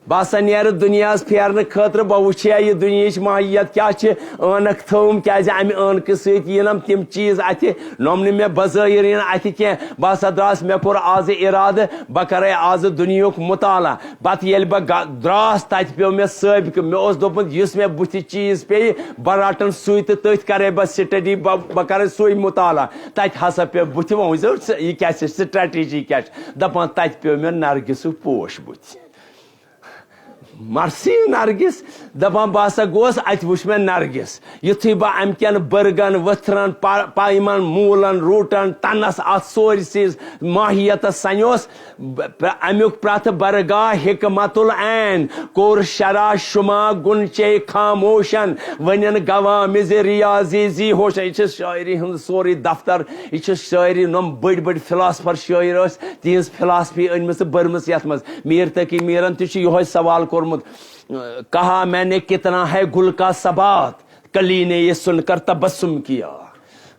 بہٕ ہسا نیرٕ دُنیاہس پھیرنہٕ خٲطرٕ، بہٕ وٕچھِ ہا یہِ دُنیہٕچ ماہیت کیٛاہ چھِ، عٲنکھ تھٲوٕم، کیٛازِ امہِ عٲنکہٕ سۭتۍ یِنم تِم چیٖز اتھِ، نۄم نہٕ مےٚ بظٲہر یِن اتھِ کینٛہہ۔ بہٕ ہسا درٛاس، مےٚ کوٚر آزٕ ارادٕ، بہٕ کرے آزٕ دُنیہُک مطالعہ۔ پتہٕ ییٚلہِ بہٕ گا-، درٛاس، تتہِ پیوٚو مےٚ سٲبقہٕ، مےٚ اوس دوٚپمُت، یُس مےٚ بُتھِ چیٖز پیٚیہِ، بہٕ رٹن سُے تہٕ تٔتھۍ کرے بہٕ study، بہٕ، بہٕ کرے سُے مطالعہ۔ تتہِ ہسا پیوٚو بُتھِ، وۄنۍ وٕچھزیو ژٕ، یہِ کیٛاہ چھِ، strategy کیٛاہ چھِ۔ دپان، تتہِ پیوٚو مےٚ نرگسُک پوش بُتھِ۔ مرسی نرگس، دپان بہٕ ہسا گوس، اتہِ وٕچھ مےٚ نرگس۔ یُتھُے بہٕ امہِ کٮ۪ن بٔرگن، ؤتھرن، پا-، پایمن، موٗلن، روٗٹن، تنس، اتھ سورسٕے ماہیتس سنیوس، ب-، پرٛ-، امیُک پرٛتھ برگاہ حکمت العین کوٚر شرح شما گُنچے خاموشن، ونن گوامز ریاضی زی ہوشن۔ یہِ چھِ شٲعری ہُنٛد سورُے دفتر، یہِ چھِ شٲعری، نۄم بٔڑۍ بٔڑۍ philosopher شٲعر ٲسۍ، تِہنٛز philosophy أنۍ مٕژ تہٕ بٔرمٕژ یتھ منٛز۔ میر تقی میرن تہِ چھُ یِہوے سوال کوٚرمُت، کہا میں نے کتنا ہے گل کا ثبات، کلی نے یہ سن کر تبسم کیا۔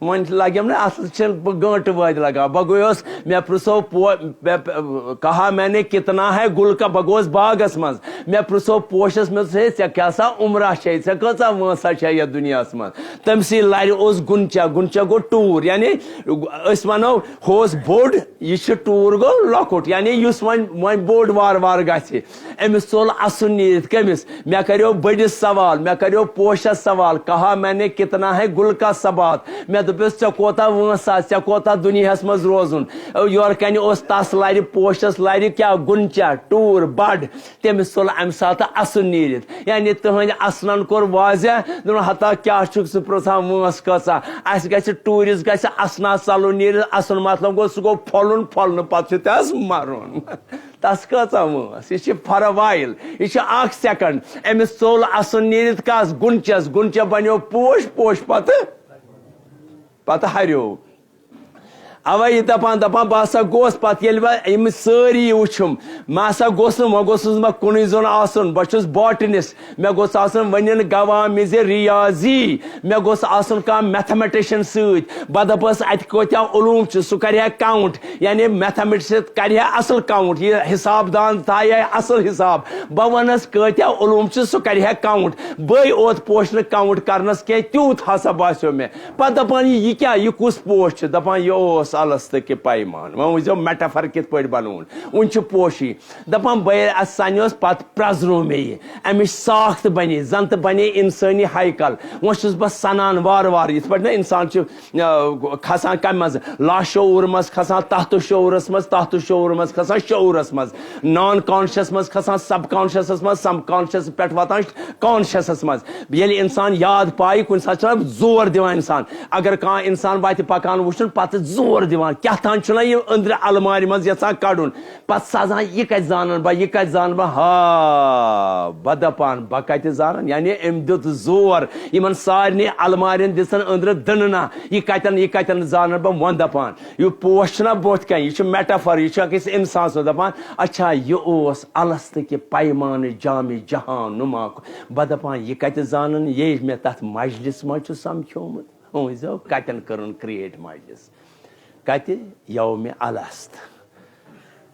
وۄنۍ لگیم نہٕ اَتھ چھِنہٕ بہٕ گٲنٛٹہٕ وٲدۍ لگان۔ بہٕ گوٚیوس، مےٚ پرٛژھو پو-، مےٚ پ-، کہا میں نے کتنا ہے گُل کا، بہٕ گوٚوس باغس منٛز، مےٚ پرٛژھو پوشس، مےٚ دوٚپُس، "ہے، ژےٚ کیٛاہ سا عمرہ چھے، ژےٚ کۭژاہ وٲنٛسہ چھے یتھ دُنیاہس منٛز؟" تٔمۍ سٕے لرِ اوس گُنچہ، گُنچہ گوٚو ٹوٗر، یعنی أسۍ ونو ہُہ اوس بوٚڑ، یہِ چھُ ٹوٗر گوٚو لۄکُٹ، یعنی یُس وۄنۍ، وۄنۍ بوٚڑ وارٕ وارٕ گژھِ۔ أمِس ژوٚل اَسُن نیٖرِتھ۔ کٔمِس؟ مےٚ کَریو بٔڑِس سوال، مےٚ کَریو پوشَس سوال، کہا میں نے کتنا ہے گُل کا ثبات؟ مےٚ دوٚپُس، "ژےٚ کوتاہ وٲنٛسہٕ آسہِ، ژےٚ کوتاہ دُنیاہَس منٛز روزُن؟" یورٕ کَنہِ اوس تَس لَرِ، پوشَس لَرِ کیٛاہ؟ گُنچا، ٹوٗر، بَڑ۔ تٔمِس ژوٚل اَمہِ ساتہٕ اَسُن نیٖرِتھ۔ یعنی تٕہٕنٛدِ اَسنَن کوٚر واضح، دوٚپُن، "ہتا کیٛاہ چھُکھ ژٕ پرٛژھان، وٲنٛس کۭژاہ؟" اَسہِ گژھِ ٹوٗرِس گژھِ اَسنَس ژَلُن نیٖرِتھ، اَسُن مطلب گوٚو، سُہ گوٚو پھۄلُن، پھۄلنہٕ پَتہٕ چھُ تَس مَرُن۔ تس کۭژاہ وٲنٛس؟ یہِ چھِ for a while، یہِ چھِ اکھ سیکنڈ۔ أمِس ژوٚل اَسُن نیٖرِتھ کس؟ گُنچس۔ گُنچ بنیو پوش، پوش پتہٕ، پتہٕ ہریو۔ اوے یہِ دپان، دپان، بہٕ ہسا گوس پتہٕ، ییٚلہِ بہٕ یِم سٲری وٕچھُم، مےٚ ہسا گوٚژھ نہٕ، وۄنۍ گوٚژھُس نہٕ بہٕ کُنُے زوٚن آسُن، بہٕ چھُس باٹنسٹ، مےٚ گوٚژھ آسُن ؤنِن گواہ مِزِ ریاضی، مےٚ گوٚژھ آسُن کانٛہہ میتھمیٹیشن سۭتۍ۔ بہٕ دپس، اتہِ کۭتیاہ علوم چھِ، سُہ کرِ ہا کاونٹ، یعنی میتھمیٹکس کرِ ہا اصل کاونٹ، یہِ حساب دان تھایہِ ہا اصل حساب۔ بہٕ ونس کۭتیاہ علوم چھِ، سُہ کرِ ہا کاونٹ۔ بٔے اوت پوشنہٕ کاونٹ کرنس کینٛہہ، تیوٗت ہسا باسیو مےٚ۔ پتہٕ دپان، یہِ کیٛاہ، یہِ کُس پوش چھُ؟ دپان، یہِ اوس الستہٕ کہِ پیمان۔ وۄنۍ وٕچھزیو میٹافر کِتھ پٲٹھۍ بنووُن۔ وُنہِ چھُ پوشی۔ دپان، بہٕ ییٚلہِ اتھ سنیوس، پتہٕ پرزنوو مےٚ یہِ۔ امِچ ساخت بنے، زن تہٕ بنے انسٲنی ہیکل۔ وۄنۍ چھُس بہٕ سنان وارٕ وارٕ، یِتھ پٲٹھۍ نہ انسان چھُ، آ، کھسان کمہِ منٛز؟ لاشعوٗر منٛز کھسان تحت شعوٗرس منٛز، تحت شعوٗر منٛز کھسان شعوٗرس منٛز، نان کانشس منٛز کھسان سب کانشسس منٛز، سب کانشس پٮ۪ٹھ واتان کانشسس منٛز۔ ییٚلہِ انسان یاد پایہِ، کُنہِ ساتہٕ چھُنہ زور دِوان انسان۔ اگر کانٛہہ انسان وتہِ پکان وٕچھُن، پتہٕ زور دِوان، کیٛاہ تام چھُنہ یہِ أنٛدرِ المارِ منٛز یژھان کڑُن۔ پتہٕ سزان، یہِ کتہِ زانن بہٕ، یہِ کتہِ زانن بہٕ؟ ہا، بہٕ دپان، بہٕ کتہِ زانن؟ یعنی أمۍ دیُت زور، یِمن سارنٕے المارٮ۪ن دِژن أنٛدرٕ دٕنہٕ نہ۔ یہِ کتٮ۪ن، یہِ کتٮ۪ن زانن بہٕ؟ وۄنۍ دپان، یہِ پوش چھُنہ برٛونٛٹھ کنہِ، یہِ چھُ میٹافر، یہِ چھُ أکِس انسان سُنٛد۔ دپان، اچھا، یہِ اوس الستہٕ کہِ پیمانہٕ جامِ جہان نما۔ بہٕ دپان، یہِ کتہِ زانن، یے مےٚ تتھ مجلس منٛز چھُ سمکھیومُت۔ وۄنۍ زو کتٮ۪ن کٔرٕن کریٹ مجلس؟ کتہِ؟ یومِ الست،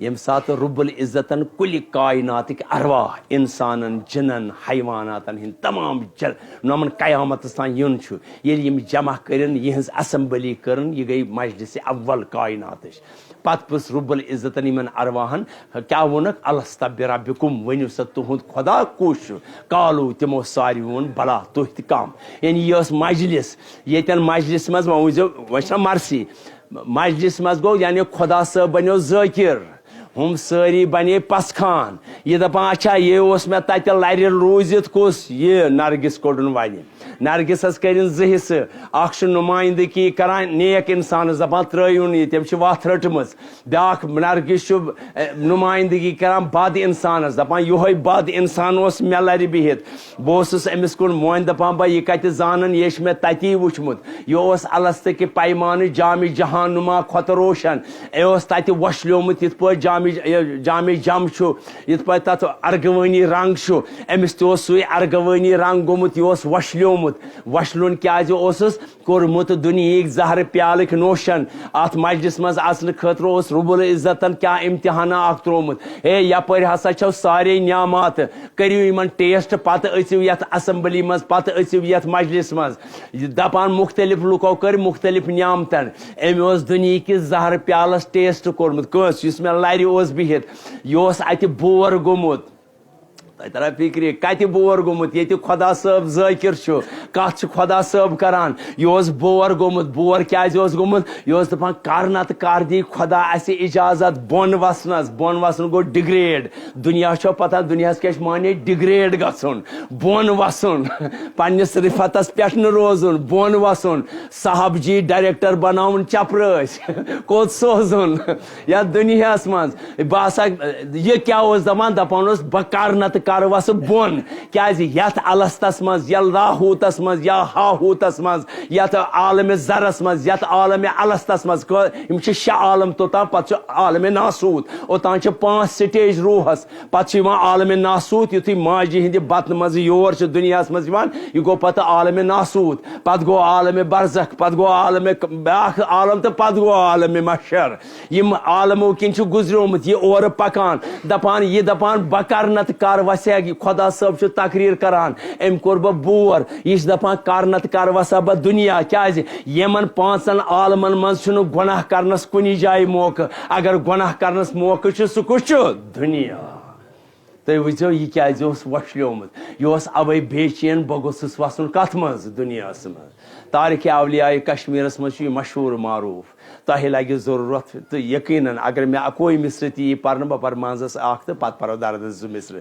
ییٚمہِ ساتہٕ رب العزتن کُلہِ کائناتٕکۍ ارواح، انسانن، جنن، حیواناتن ہٕنٛدۍ تمام جل-، یِمن قیامتس تام یُن چھُ، ییٚلہِ یِم جمع کٔرِن، یِہٕنٛز اسمبلی کٔرٕن، یہِ گٔے مجلس اول کائناتٕچ۔ پتہٕ پرُژھ رب العزتن یِمن ارواحن، کیٛاہ ووٚنکھ؟ الست بربکم، ؤنِو سا، تُہُنٛد خدا کُس چھُ؟ قالو، تِمو ساروی ووٚن، بلا، تُہۍ تہِ کم۔ یعنی یہِ ٲس مجلس، ییٚتٮ۪ن مجلس منٛز، وۄنۍ وٕچھزیو، وۄنۍ چھےٚ مرثی، مجلس منٛز گوٚو، یعنی خدا صٲب بنیو ذٲکر، ہُم سٲری بنے پژھ خان۔ یہِ دپان، اچھا، یہِ اوس مےٚ تتہِ لرِ روٗزِتھ کُس؟ یہِ نرگس کوٚڑُن وۄنہِ۔ نرگسس کٔرِن زٕ حصہٕ، اکھ چھُ نُمایندگی کران نیک انسانس، دپان ترٲیِو نہٕ یہِ، تٔمۍ چھِ وتھ رٔٹمٕژ۔ بیاکھ نرگس چھُ، اے، نُمایندگی کران بد انسانس، دپان یِہوے بد انسان اوس مےٚ لرِ بِہِتھ۔ بہٕ اوسُس أمِس کُن مۄنۍ دپان، بہٕ یہِ کتہِ زانن، یہِ چھُ مےٚ تتی وُچھمُت۔ یہِ اوس الستہٕ کہِ پیمانہٕ جامِ جہان نما کھۄتہٕ روشن۔ یہِ اوس تتہِ وۄشلیومُت، یِتھ پٲٹھۍ جامِ، یہِ جامِ جم چھُ، یِتھ پٲٹھۍ تتھ ارغوٲنی رنگ چھُ، أمِس تہِ اوس سُے ارغوٲنی رنگ گوٚمُت، یہِ اوس وۄشلیومُت۔ وۄشلُن کیازِ اوسُس؟ کوٚرمُت دُنیہٕکۍ زہرٕ پیالٕکۍ نوشن۔ اتھ مجلس منٛز اژنہٕ خٲطرٕ اوس رب العزتن کیٛاہ امتحانہ اکھ ترٛوومُت۔ ہے، یپٲرۍ ہسا چھو سارے نعمات، کٔرِو یِمن ٹیسٹ، پتہٕ أژِو یتھ اسمبلی منٛز، پتہٕ أژِو یتھ مجلس منٛز۔ یہِ دپان مختلف لُکو کٔرۍ مختلف نعمتن۔ أمۍ اوس دُنیہٕکِس زہرٕ پیالس ٹیسٹ کوٚرمُت۔ کٲنٛسہِ؟ یُس مےٚ لرِ اوس بِہِتھ، یہِ اوس اتہِ بور گوٚمُت۔ تۄہہِ ترا فکرِ، کتہِ بور گوٚمُت؟ ییٚتہِ خۄدا صٲب ذٲکر چھُ۔ کتھ چھُ خۄدا صٲب کران؟ یہِ اوس بور گوٚمُت۔ بور کیازِ اوس گوٚمُت؟ یہِ اوس دپان، کر نتہٕ کر دی خۄدا اسہِ اجازت بۄن وسنس۔ بۄن وسُن گوٚو ڈگریڈ۔ دُنیا چھو پتہ، دُنیاہس کیٛاہ چھُ معنی؟ ڈگریڈ گژھُن، بۄن وسُن، پننِس رفتس پٮ۪ٹھ نہٕ روزُن، بۄن وسُن۔ صاحب جی ڈائریکٹر بناوُن چپرٲسۍ، کوٚت سوزُن یتھ دُنیاہس منٛز؟ بہٕ ہسا، یہِ کیٛاہ اوس دپان؟ دپان اوس، بہٕ کرٕ نتہٕ کر وسہٕ بۄن۔ کیازِ یتھ الستس منٛز، یا لاہوتس منٛز، یا ہاہوتس منٛز، یتھ عالمِ ذرس منٛز، یتھ عالمِ الستس منٛز، کٲ-، یِم چھِ شےٚ عالم توٚتام، پتہٕ چھُ عالمِ ناسوت، اوٚتام چھِ پانٛژھ سٹیج روحس، پتہٕ چھُ یِوان عالمِ ناسوت، یُتھُے ماجہِ ہِنٛدِ بطنہٕ منٛزٕ یور چھُ دُنیاہس منٛز یِوان، یہِ گوٚو پتہٕ عالمِ ناسوت، پتہٕ گوٚو عالمِ برزخ، پتہٕ گوٚو عالمِ ک-، بیٛاکھ عالم تہٕ پتہٕ گوٚو عالمِ محشر۔ یِم عالمو کِنۍ چھُ گُزریومُت، یہِ اورٕ پکان، دپان، یہِ دپان، بہٕ کرٕ نتہٕ کر وسا، یہِ خۄدا صٲب چھُ تقریر کران، أمۍ کوٚر بہٕ بور، یہِ چھُ دپان، کر نتہٕ کر وسا بہٕ دُنیا، کیازِ یِمن پانٛژن عالمن منٛز چھُنہٕ گۄناہ کرنس کُنہِ جایہِ موقعہٕ، اگر گۄناہ کرنس موقعہٕ چھُ، سُہ کُس چھُ؟ دُنیا۔ تُہۍ وٕچھزیو، یہِ کیازِ اوس وۄشلیومُت؟ یہِ اوس اوے بے چین، بہٕ گوٚژھُس وَسُن کَتھ منٛز؟ دُنیاہَس منٛز۔ تارِخِ اولیاء کشمیٖرَس منٛز چھُ یہِ مشہوٗر معروٗف۔ تۄہہِ لَگہِ ضروٗرت تہٕ یقیناً اگر مےٚ اَکوے مِصرٕ تہِ یی پَرنہٕ، بہٕ پَرٕ منٛزَس اَکھ تہٕ پَتہٕ پَرو دَردَس زٕ مِصرٕ۔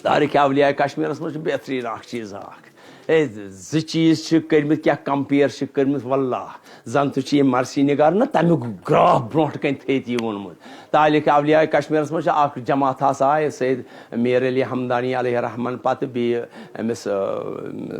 تارِخِ اولیاء کشمیٖرَس منٛز چھُ بہتریٖن اَکھ چیٖز اَکھ۔ ہے، زٕ چیٖز چھِ کٔرمٕتۍ، کیٛاہ compare چھِ کٔرمٕتۍ، واللہ۔ زن تہِ چھُ یہِ مرثی نگار نہ تمیُک گراف برونٹھ کنہِ تھٲیِتھ یہِ ووٚنمُت۔ تارِخِ اولیاء کشمیرس منٛز چھِ اکھ جماعت ہسا آیہِ سید میر علی ہمدانی علیہ رحمان پتہٕ بیٚیہِ أمِس، آ،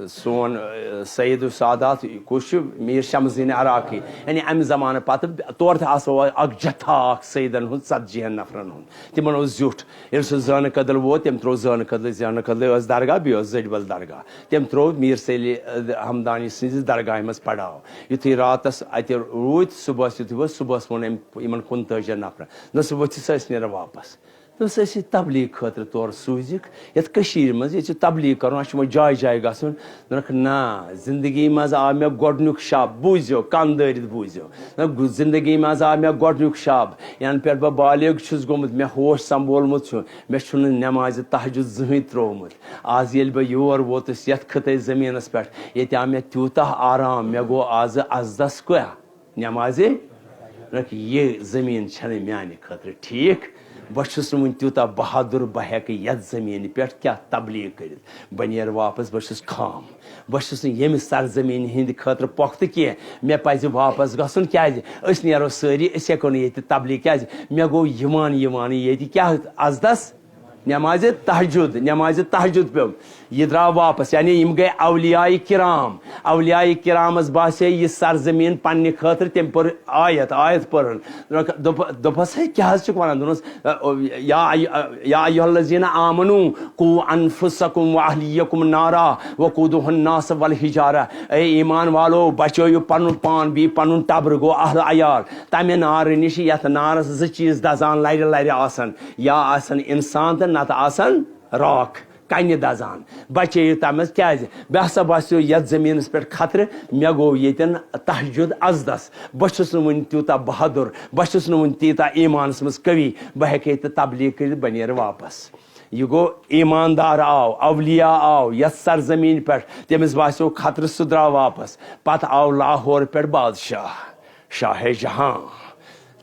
سون، آ، سید السادات کُس چھُ؟ میر شمس الدین عراقی۔ یعنی امہِ زمانہٕ پتہٕ تورٕ تہِ آسو اکھ جتھا اکھ سیدن ہُنٛد، ژتجی ہن نفرن ہُنٛد۔ تِمن اوس زیُٹھ۔ ییٚلہِ سُہ زٲنہٕ کدل ووت، تٔمۍ ترٛوو زٲنہٕ کدلہٕ، زٲنہٕ کدلہٕ ٲس درگاہ، بیٚیہِ اوس زٔڈۍ بل درگاہ۔ تٔمۍ ترٛوو میٖر سید علی، احمدانی سٕنٛزِ درگاہہِ منٛز پڑاو۔ یُتھُے راتس اتہِ روٗدۍ، صُبحس یُتھُے ووت، صُبحس ووٚن أمۍ یِمن کُنتٲجی نفرن، دوٚپُس، "ؤتھِو سا، أسۍ نیرو واپس۔" دوٚپُس، "أسۍ چھِ تبلیغ خٲطرٕ تورٕ سوٗزِکھ، یتھ کٔشیٖرِ منٛز، ییٚتہِ چھُ تبلیغ کرُن، اَسہِ چھُ وۄنۍ جایہِ جایہِ گژھُن۔" دوٚپُکھ، "نہ، زندگی منٛز آو مےٚ گۄڈٕنیُک شب۔" بوٗزِو، کن دٲرِتھ بوٗزِو۔ نہ، گُ-، زندگی منٛز آو مےٚ گۄڈٕنیُک شب، ینہٕ پٮ۪ٹھ بہٕ بالغ چھُس گوٚمُت، مےٚ ہوش سنبولمُت چھُ، مےٚ چھُنہٕ نمازِ تہجد زٕہٕنۍ ترٛوومُت۔ آز ییٚلہِ بہٕ یور ووتُس یتھ خطے زٔمیٖنس پٮ۪ٹھ، ییٚتہِ آو مےٚ تیوٗتاہ آرام، مےٚ گوٚو آزٕ ازدس کیٛاہ؟ نمازِ۔ دوٚپُکھ، یہِ زٔمیٖن چھَنہٕ میانہِ خٲطرٕ ٹھیٖک۔ بہٕ چھُس نہٕ وُنہِ تیوٗتاہ بہادُر، بہٕ ہٮ۪کہٕ یتھ زٔمیٖنہِ پٮ۪ٹھ کیٛاہ تبلیغ کٔرِتھ۔ بہٕ نیرٕ واپس، بہٕ چھُس خام۔ بہٕ چھُس نہٕ ییٚمہِ سرزمینہِ ہٕنٛدِ خٲطرٕ پۄختہٕ کینٛہہ۔ مےٚ پزِ واپس گژھُن، کیازِ أسۍ نیرو سٲری، أسۍ ہٮ۪کو نہٕ ییٚتہِ تبلیغ، کیازِ مےٚ گوٚو یِوان یِوانٕے ییٚتہِ کیٛاہ ازدس؟ نمازِ تہجد، نمازِ تہجد پیوٚو۔ یہِ درٛاو واپس، یعنی یِم گٔے اولیاء کرام۔ اولیاء کرامس باسے یہِ سرزمین پننہِ خٲطرٕ، تٔمۍ پٔر آیت، آیت پٔرٕن۔ دوٚپ-، دوٚپس، "ہے، کیٛاہ حظ چھُکھ ونان؟" دوٚپنس، "یا ایو-، یا ایھا الذین آمنوا قوا انفسکم واہلیکم نارا وقودہا الناس والحجارہ۔" اے ایمان والو، بچٲیِو پنُن پان، بیٚیہِ پنُن ٹبر، گوٚو اہل عیال، تمہِ نارٕ نِش، یتھ نارس زٕ چیٖز دزان لرِ لرِ آسن، یا آسن انسان تہٕ نتہٕ آسن راکھ، کنہِ دزان۔ بچٲیِو تمہِ منٛز۔ کیازِ؟ مےٚ ہسا باسیو یتھ زٔمیٖنس پٮ۪ٹھ خطرٕ، مےٚ گوٚو ییٚتٮ۪ن تہجد ازدس۔ بہٕ چھُس نہٕ وُنہِ تیوٗتاہ بہادُر، بہٕ چھُس نہٕ وُنہِ تیٖژاہ ایمانس منٛز قوی، بہٕ ہٮ۪کہٕ ییٚتہِ تبلیغ کٔرِتھ، بہٕ نیرٕ واپس۔ یہِ گوٚو ایماندار آو، اولیاء آو یتھ سرزمین پٮ۪ٹھ، تٔمِس باسیو خطرٕ، سُہ درٛاو واپس۔ پتہٕ آو لاہور پٮ۪ٹھ بادشاہ، شاہ جہاں۔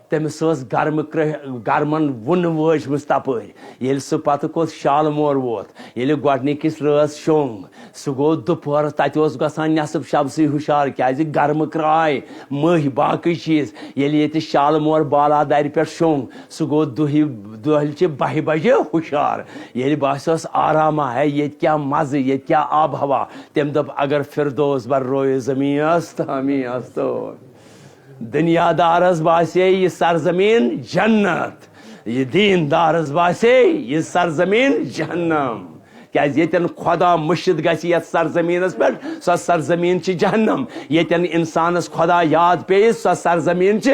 تٔمِس ٲس گرمہٕ کرٛہ-، گرمن وُنہٕ وٲجمٕژ تپٲرۍ۔ ییٚلہِ سُہ پتہٕ کوٚت شالمور ووت، ییٚلہِ گۄڈٕنِکِس رٲژ شوٚنٛگ، سُہ گوٚو دُپہرس، تتہِ اوس گژھان نٮ۪صٕف شبسٕے ہُشار، کیازِ گرمہٕ کرٛاے، مٔہۍ، باقٕے چیٖز۔ ییٚلہِ ییٚتہِ شالمور بالادرِ پٮ۪ٹھ شوٚنٛگ، سُہ گوٚو دُہہِ، دۄہلہِ چہِ بَہہِ بجہِ ہُشار۔ ییٚلہِ باسیوس آرامہ ہے، ییٚتہِ کیٛاہ مَزٕ، ییٚتہِ کیٛاہ آب ہوا۔ تٔمۍ دوٚپ، "اگر فردوس بر روئے زمین است، ہمیں است۔" دُنیا دارس باسے یہِ سرزمین جنت، یہِ دین دارس باسے یہِ سرزمین جہنم۔ کیازِ ییٚتٮ۪ن خۄدا مٔشِتھ گژھِ یتھ سرزمینس پٮ۪ٹھ، سۄ سرزمین چھِ جہنم۔ ییٚتٮ۪ن انسانس خۄدا یاد پیٚیہِ، سۄ سرزمین چھِ۔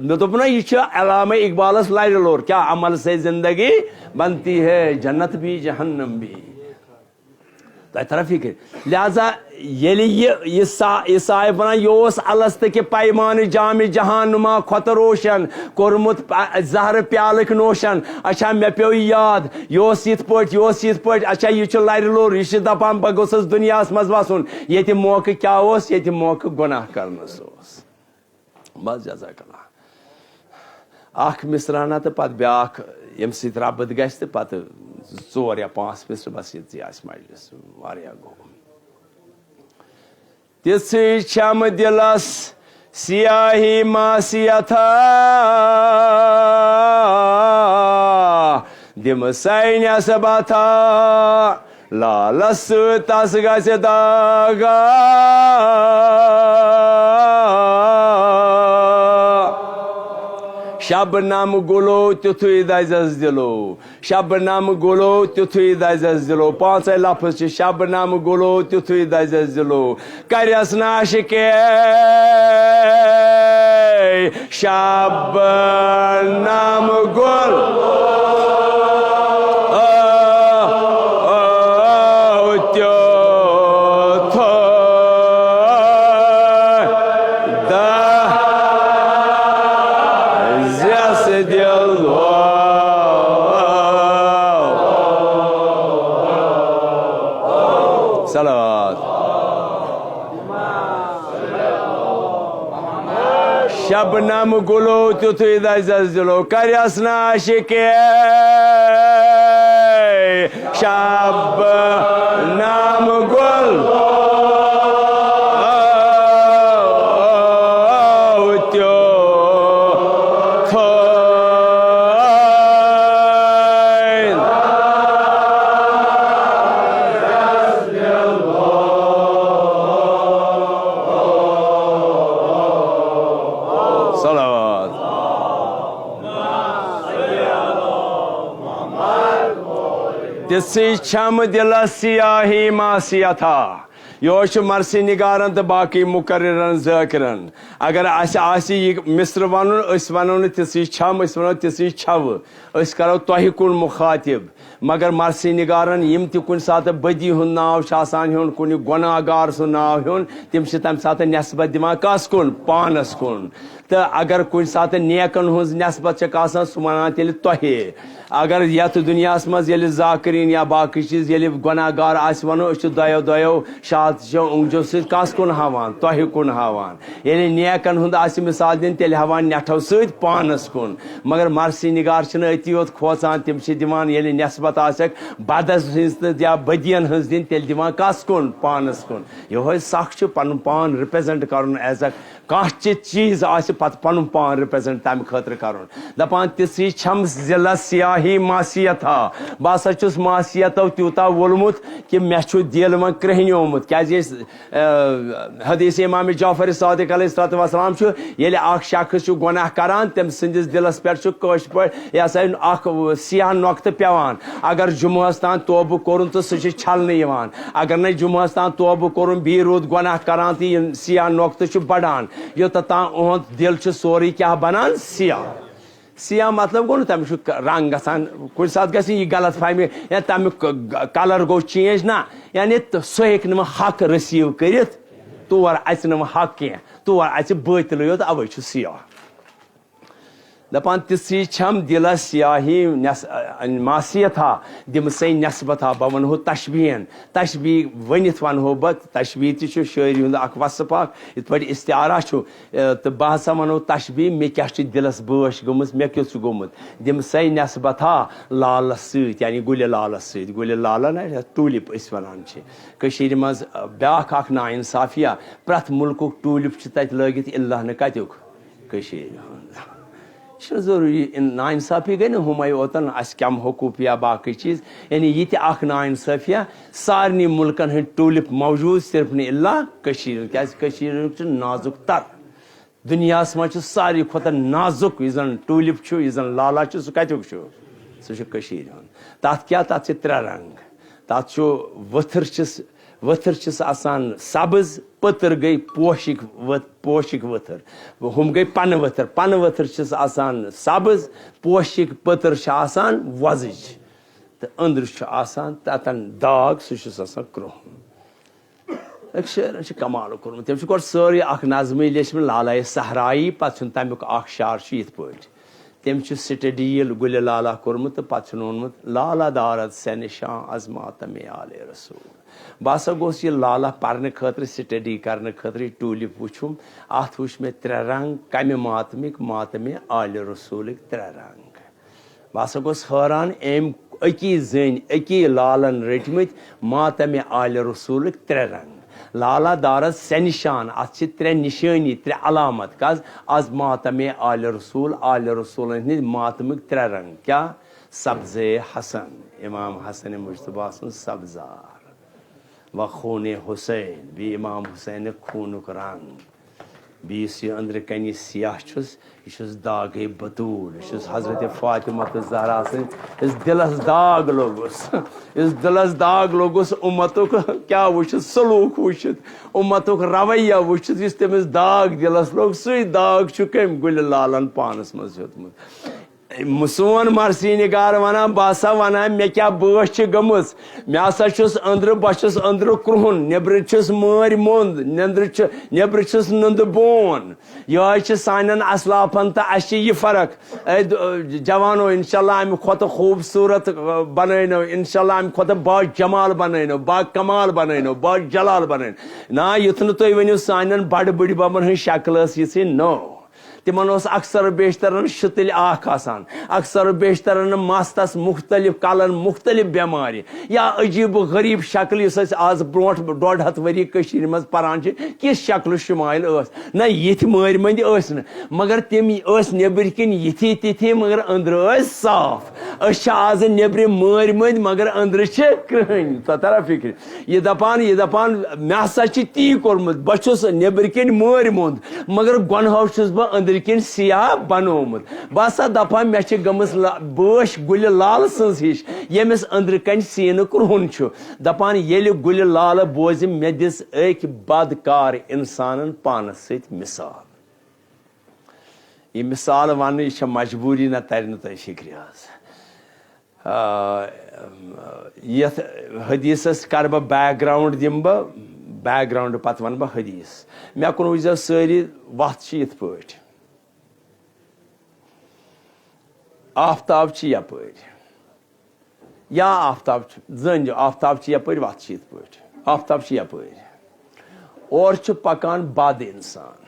مےٚ دوٚپ نہ، یہِ چھُ علامہ اقبالس لرِ لوٚر، "کیا عمل سے زندگی بنتی ہے، جنت بھی جہنم بھی۔" تۄہہِ ترا فکر؟ لہذا ییٚلہِ یہِ، یہِ سا-، یہِ صاحب ونان، "یہِ اوس الست کہِ پیمانہٕ جامِ جہان نما کھۄتہٕ روشن، کوٚرمُت پ-، زہرٕ پیالٕکۍ نوشن۔" اچھا، مےٚ پیوٚو یہِ یاد، یہِ اوس یِتھ پٲٹھۍ، یہِ اوس یِتھ پٲٹھۍ۔ اچھا، یہِ چھُ لرِ لوٚر، یہِ چھُ دپان، "بہٕ گوٚژھُس دُنیاہس منٛز وسُن۔" ییٚتہِ موقعہٕ کیٛاہ اوس؟ ییٚتہِ موقعہٕ گۄناہ کرنس اوس۔ بس، جزاک اللہ۔ اکھ مصرانہ تہٕ پتہٕ بیٛاکھ، ییٚمہِ سۭتۍ ربط گژھِ، تہٕ پتہٕ ژور یا پانٛژھ مصرٕ، بس، ییٚتہِ آسہِ مجلس، واریاہ گوٚو۔ تِژھٕے چھم دِلس سیاہی معصیتھا، دِم سینس بتھا، لالس سۭتۍ تس گژھِ داغا۔ شبنم گُلو تیُتھُے دزٮ۪س دِلو، شبنم گُلو تیُتھُے دزٮ۪س دِلو۔ پانٛژے لفظ چھِ، شبنم گُلو تیُتھُے دزٮ۪س دِلو۔ کرٮ۪س نہٕ عاشقے شبنم گُل۔ آ، آ، تیُتھُے دزٮ۪س دِلو۔ صلوات۔ شبنم گُلو تیُتھُے دزٮ۪س دِلو، کرٮ۪س نہٕ عاشقے شبنم گُل۔ تیُتھُے صلوات۔ تِژھٕے چھم دِلس سیاہی معصیتھا۔ یہوے چھُ مرثی نگارن تہٕ باقی مقررن ذاکرن۔ اگر اسہِ آسہِ یہِ مصرٕ ونُن، أسۍ ونو نہٕ تِژھٕے چھم، أسۍ ونو تِژھٕے چھوٕ۔ أسۍ کرو تۄہہِ کُن مخاطب۔ مگر مرثی نگارن یِم تہِ کُنہِ ساتہٕ بدی ہُنٛد ناو چھُ آسان ہیوٚن، کُنہِ گۄناہ گار سُنٛد ناو ہیوٚن، تِم چھِ تمہِ ساتہٕ نسبت دِوان کس کُن؟ پانس کُن۔ تہٕ اگر کُنہِ ساتہٕ نیکن ہٕنٛز نسبت چھکھ آسان، سُہ ونان تیٚلہِ تۄہے۔ اگر یتھ دُنیاہس منٛز ییٚلہِ ذاکرین یا باقٕے چیٖز، ییٚلہِ گۄناہ گار آسہِ ونو، أسۍ چھِ دۄیو دۄیو شاہ تہٕ اونٛگجو سۭتۍ کس کُن ہاوان؟ تۄہہِ کُن ہاوان۔ ییٚلہِ نیکن ہُنٛد آسہِ مثال دِنۍ، تیٚلہِ ہاوان نیٹھو سۭتۍ پانس کُن۔ مگر مرثی نگار چھِنہٕ أتی یوت کھوژان، تِم چھِ دِوان، ییٚلہِ نسبت آسٮ۪کھ بدس ہٕنٛز تہٕ یا بدین ہٕنٛز دِنۍ، تیٚلہِ دِوان کس کُن؟ پانس کُن۔ یہوے سکھ چھُ پنُن پان represent کرُن as a، کانٛہہ تہِ چیٖز آسہِ پتہٕ پنُن پان represent تمہِ خٲطرٕ کرُن۔ دپان، تِژھٕے چھم ضلع سیاہی معصیتھا۔ بہٕ ہسا چھُس معصیتو تیوٗتاہ وولمُت کہِ مےٚ چھُ دِل وۄنۍ کرٛہنیومُت۔ کیازِ أسۍ، آ، حدیث امام جعفر صادق علیہ الصلوۃ والسلام چھُ، ییٚلہِ اکھ شخص چھُ گۄناہ کران، تٔمۍ سٕنٛدِس دِلس پٮ۪ٹھ چھُ کٲشِر پٲٹھۍ، یہِ ہسا، اکھ سیاہ نۄقطہٕ پٮ۪وان۔ اگر جمعہس تام توبہٕ کوٚرُن تہٕ سُہ چھُ چھلنہٕ یِوان۔ اگر نہٕ جمعہس تام توبہٕ کوٚرُن، بیٚیہِ روٗد گۄناہ کران تہٕ یہِ سیاہ نۄقطہٕ چھُ بڑان، یوٚتتھ تام اُہُنٛد دِل چھُ سورُے کیٛاہ بنان؟ سیاہ۔ سیاہ مطلب گوٚو نہٕ تَمیُک چھُ ک-، رنٛگ گژھان، کُنہِ ساتہٕ گژھِ یہِ غلط فہمی یا تَمیُک ک-، گ-، colour گوٚو change، نہ، یعنی تہٕ سُہ ہیٚکہِ نہٕ وۄنۍ حق receive کٔرِتھ، تور اَژِ نہٕ وۄنۍ حق کینٛہہ، تور اَژِ بٲطلٕے یوت، اَوَے چھُ سیاہ۔ دپان، تِژھٕے چھم دِلس سیاہی نس-، معصیت ہا، دِم سٕے نسبت ہا، بہٕ ونہو تشبیہن، تشبیہ ؤنِتھ ونہو بہٕ، تشبیہ تہِ چھُ شٲعری ہُنٛد اکھ وصف اکھ، یِتھ پٲٹھۍ استعارہ چھُ، اے، تہٕ بہٕ ہسا ونہو تشبیہ، مےٚ کیاہ چھِ دِلس بٲش گٔمٕژ، مےٚ کیُتھ چھُ گوٚمُت، دِم سٕے نسبت ہا لالس سۭتۍ، یعنی گُلہِ لالس سۭتۍ، گُلہِ لالن، ٹوٗلِپ أسۍ ونان چھِ کٔشیٖرِ منٛز، بیاکھ اکھ ناانصافیہ، پرٛٮ۪تھ مُلکُک ٹوٗلِپ چھُ تتہِ لٲگِتھ، الا نہٕ کتیُک۔ کٔشیٖرِ ہُنٛد۔ یہِ چھُنہٕ ضروٗری، اِن-، ناانصافی گٔے نہٕ ہُمَے اوتَن، اَسہِ کَم حقوٗق یا باقٕے چیٖز، یعنی یہِ تہِ اَکھ ناانصافیہ، سارنٕے مُلکَن ہٕنٛدۍ ٹوٗلِپ موجوٗد، صرف نہٕ اِلا کٔشیٖرِ ہُنٛد، کیٛازِ کٔشیٖرِ ہُنٛد چھُ نازُک تَر۔ دُنیاہَس منٛز چھُ ساروی کھۄتہٕ نازُک، یُس زَن ٹوٗلِپ چھُ، یُس زَن لالا چھُ، سُہ کَتیُک چھُ؟ سُہ چھُ کٔشیٖرِ ہُنٛد۔ تَتھ کیٛاہ؟ تَتھ چھِ ترٛےٚ رنٛگ۔ تَتھ چھُ ؤتھٕر چھِس، ؤتھٕر چھِس آسان سبٕز، پٔتٕر گٔے پوشِک ؤت-، پوشِک ؤتھٕر۔ ہُم گٔے پَنہٕ ؤتھٕر۔ پَنہٕ ؤتھٕر چھِس آسان سبٕز، پوشِک پٔتٕر چھِ آسان وۄزٕج۔ تہٕ أنٛدرٕ چھُ آسان تَتَن داغ، سُہ چھُس آسان کرٛہُن۔ أکۍ شٲعرَن چھُ کمال کوٚرمُت۔ تٔمۍ چھُ گۄڈٕ سٲرٕے اکھ نظمٕے لیچھمٕژ لالایہِ صحرایی، پتہٕ چھُن تمیُک اکھ شعر چھُ یِتھ پٲٹھۍ۔ تٔمۍ چھُ سٹڈی ییٚلہِ گُلہِ لالا کوٚرمُت تہٕ پتہٕ چھُن ووٚنمُت، "لالا دارد سے نشان از ماتم آل رسول۔" بہٕ ہسا گوس یہِ لالا پرنہٕ خٲطرٕ، سٹڈی کرنہٕ خٲطرٕ، یہِ ٹوٗلِپ وُچھُم۔ اتھ وُچھ مےٚ ترٛےٚ رنگ، کمہِ ماتمٕکۍ؟ ماتمِ آل رسولٕکۍ ترٛےٚ رنگ۔ بہٕ ہسا گوس حٲران، أمۍ أکی زٔنۍ، أکی لالن رٔٹۍ مٕتۍ ماتمِ آلِ رسولٕکۍ ترٛےٚ رنگ۔ لالا دارس سے نشان، اتھ چھِ ترٛےٚ نشٲنی، ترٛےٚ علامت۔ کز؟ از ماتمِ آلِ رسول، آلِ رسولن ہٕنٛدۍ ماتمٕکۍ ترٛےٚ رنگ۔ کیٛاہ؟ سبزے حسن، امام حسن مجتبیٰ سُنٛد سبزار، و خون حسین، بیٚیہِ امام حسین خوٗنُک رنگ، بیٚیہِ یُس یہِ أنٛدرٕ کنہِ سیاہ چھُس، یہِ چھُس داغے بتول، یہِ چھُس حضرت فاطمہ زہرا سٕنٛدِس دِلس داغ لوٚگُس، یُس دِلس داغ لوٚگُس امتُک، کیٛاہ وٕچھِتھ، سلوٗک وٕچھِتھ، امتُک رویہ وٕچھِتھ، یُس تٔمِس داغ دِلس لوٚگ، سُے داغ چھُ کٔمۍ؟ گُلہِ لالن پانس منٛز ہیوٚتمُت۔ سون مرثی نگار ونان، بہٕ ہسا ونان، مےٚ کیٛاہ بٲتھ چھِ گٔمٕژ؟ مےٚ ہسا چھُس أنٛدرٕ، بہٕ چھُس أنٛدرٕ کرٛہُن، نیٚبرٕ چھُس مٲرۍ موٚنٛد، نیٚنٛدرٕ چھُ، نیٚبرٕ چھُس نُندٕ بون۔ یِہوٚے چھِ سانٮ۪ن اسلافن تہٕ اَسہِ چھِ یہِ فرق۔ اے د-، جوانو، انشاءاللہ امہِ کھۄتہٕ خوٗبصوٗرت، آ، بنٲینو، انشاءاللہ امہِ کھۄتہٕ با جمال بنٲینو، با کمال بنٲینو، با جلال بنٲینو۔ نا، یُتھ نہٕ تُہۍ ؤنِو سانٮ۪ن بڑٕ بٕڈۍ ببن ہٕنٛز شکل ٲس یِژھٕے، نو۔ تِمن اوس اکثر و بیشترن شُتٕلۍ اکھ آسان، اکثر و بیشترن مستس مختلف کلن مختلف بٮ۪مارِ۔ یا عجیب و غریب شکل یُس أسۍ آز برونٹھ ڈۄڈ ہتھ ؤری کٔشیٖرِ منٛز پران چھِ، کِژھ شکل و شمایل ٲس۔ نہ، یِتھۍ مٲرۍ مٔنٛدۍ ٲسۍ نہٕ، مگر تِم ٲسۍ نیٚبٕرۍ کِنۍ یِتھی تِتھی، مگر أنٛدرٕ ٲسۍ صاف۔ أسۍ چھِ آز نیٚبرِم مٲرۍ مٔنٛدۍ، مگر أنٛدرٕ چھِ کرٛہٕنۍ۔ ژےٚ ترا فِکرِ؟ یہِ دپان، یہِ دپان، مےٚ ہسا چھِ تی کوٚرمُت، بہٕ چھُس نیٚبٕرۍ کِنۍ مٲرۍ موٚنٛد، مگر گۄنہو چھُس بہٕ أنٛدرۍ کِنۍ سیاہ بنوومُت۔ بہٕ ہسا دپان، مےٚ چھِ گٔمٕژ لا-، بٲش گُلہِ لالہٕ سٕنٛز ہِش، ییٚمِس أنٛدرٕ کنہِ سیٖنہٕ کرٛہُن چھُ۔ دپان، ییٚلہِ گُلہِ لالہٕ بوزِ، مےٚ دِژ أکۍ بدکار انسانن پانس سۭتۍ مثال۔ یہِ مثال وننہٕ، یہِ چھےٚ مجبوٗری، نہ ترِ نہٕ تۄہہِ فِکرِ حظ۔ آ، یتھ حدیثس کرٕ بہٕ background، دِمہٕ بہٕ background، پتہٕ ونہٕ بہٕ حدیث۔ مےٚ کُن وٕچھزیو سٲری، وتھ چھِ یِتھ پٲٹھۍ۔ آفتاب چھِ یپٲرۍ۔ یا آفتاب چھُ، زٲنۍ زیو، آفتاب چھِ یپٲرۍ، وتھ چھِ یِتھ پٲٹھۍ۔ آفتاب چھِ یپٲرۍ۔ اورٕ چھُ پکان بد انسان،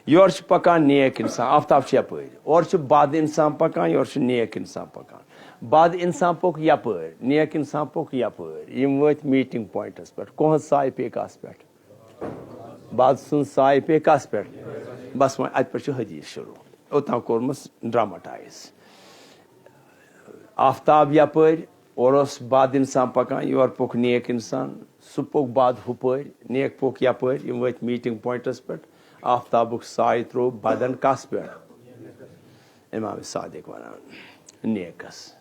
یورٕ چھُ پکان نیک انسان۔ آفتاب چھُ یپٲرۍ، اورٕ چھُ بد انسان پکان، یورٕ چھُ نیک انسان پکان۔ بد انسان پوٚک یپٲرۍ، نیک انسان پوٚک یپٲرۍ۔ یِم وٲتۍ meeting pointس پٮ۪ٹھ۔ کۄہنٛز سایہِ پیٚیہِ کس پٮ۪ٹھ؟ بد سٕنٛز سایہِ پیٚیہِ کس پٮ۪ٹھ؟ بس وۄنۍ اتہِ پٮ۪ٹھ چھُ حدیث شروع۔ اوٚتام کوٚرمس dramatise۔ آفتاب یپٲرۍ، اورٕ اوس بد انسان پکان، یورٕ پوٚک نیک انسان، سُہ پوٚک بد ہُپٲرۍ، نیک پوٚک یپٲرۍ، یِم وٲتۍ meeting pointس پٮ۪ٹھ۔ آفتابُک سایہِ تروو بدن کس پٮ۪ٹھ؟ امام صادق ونان، نیکس۔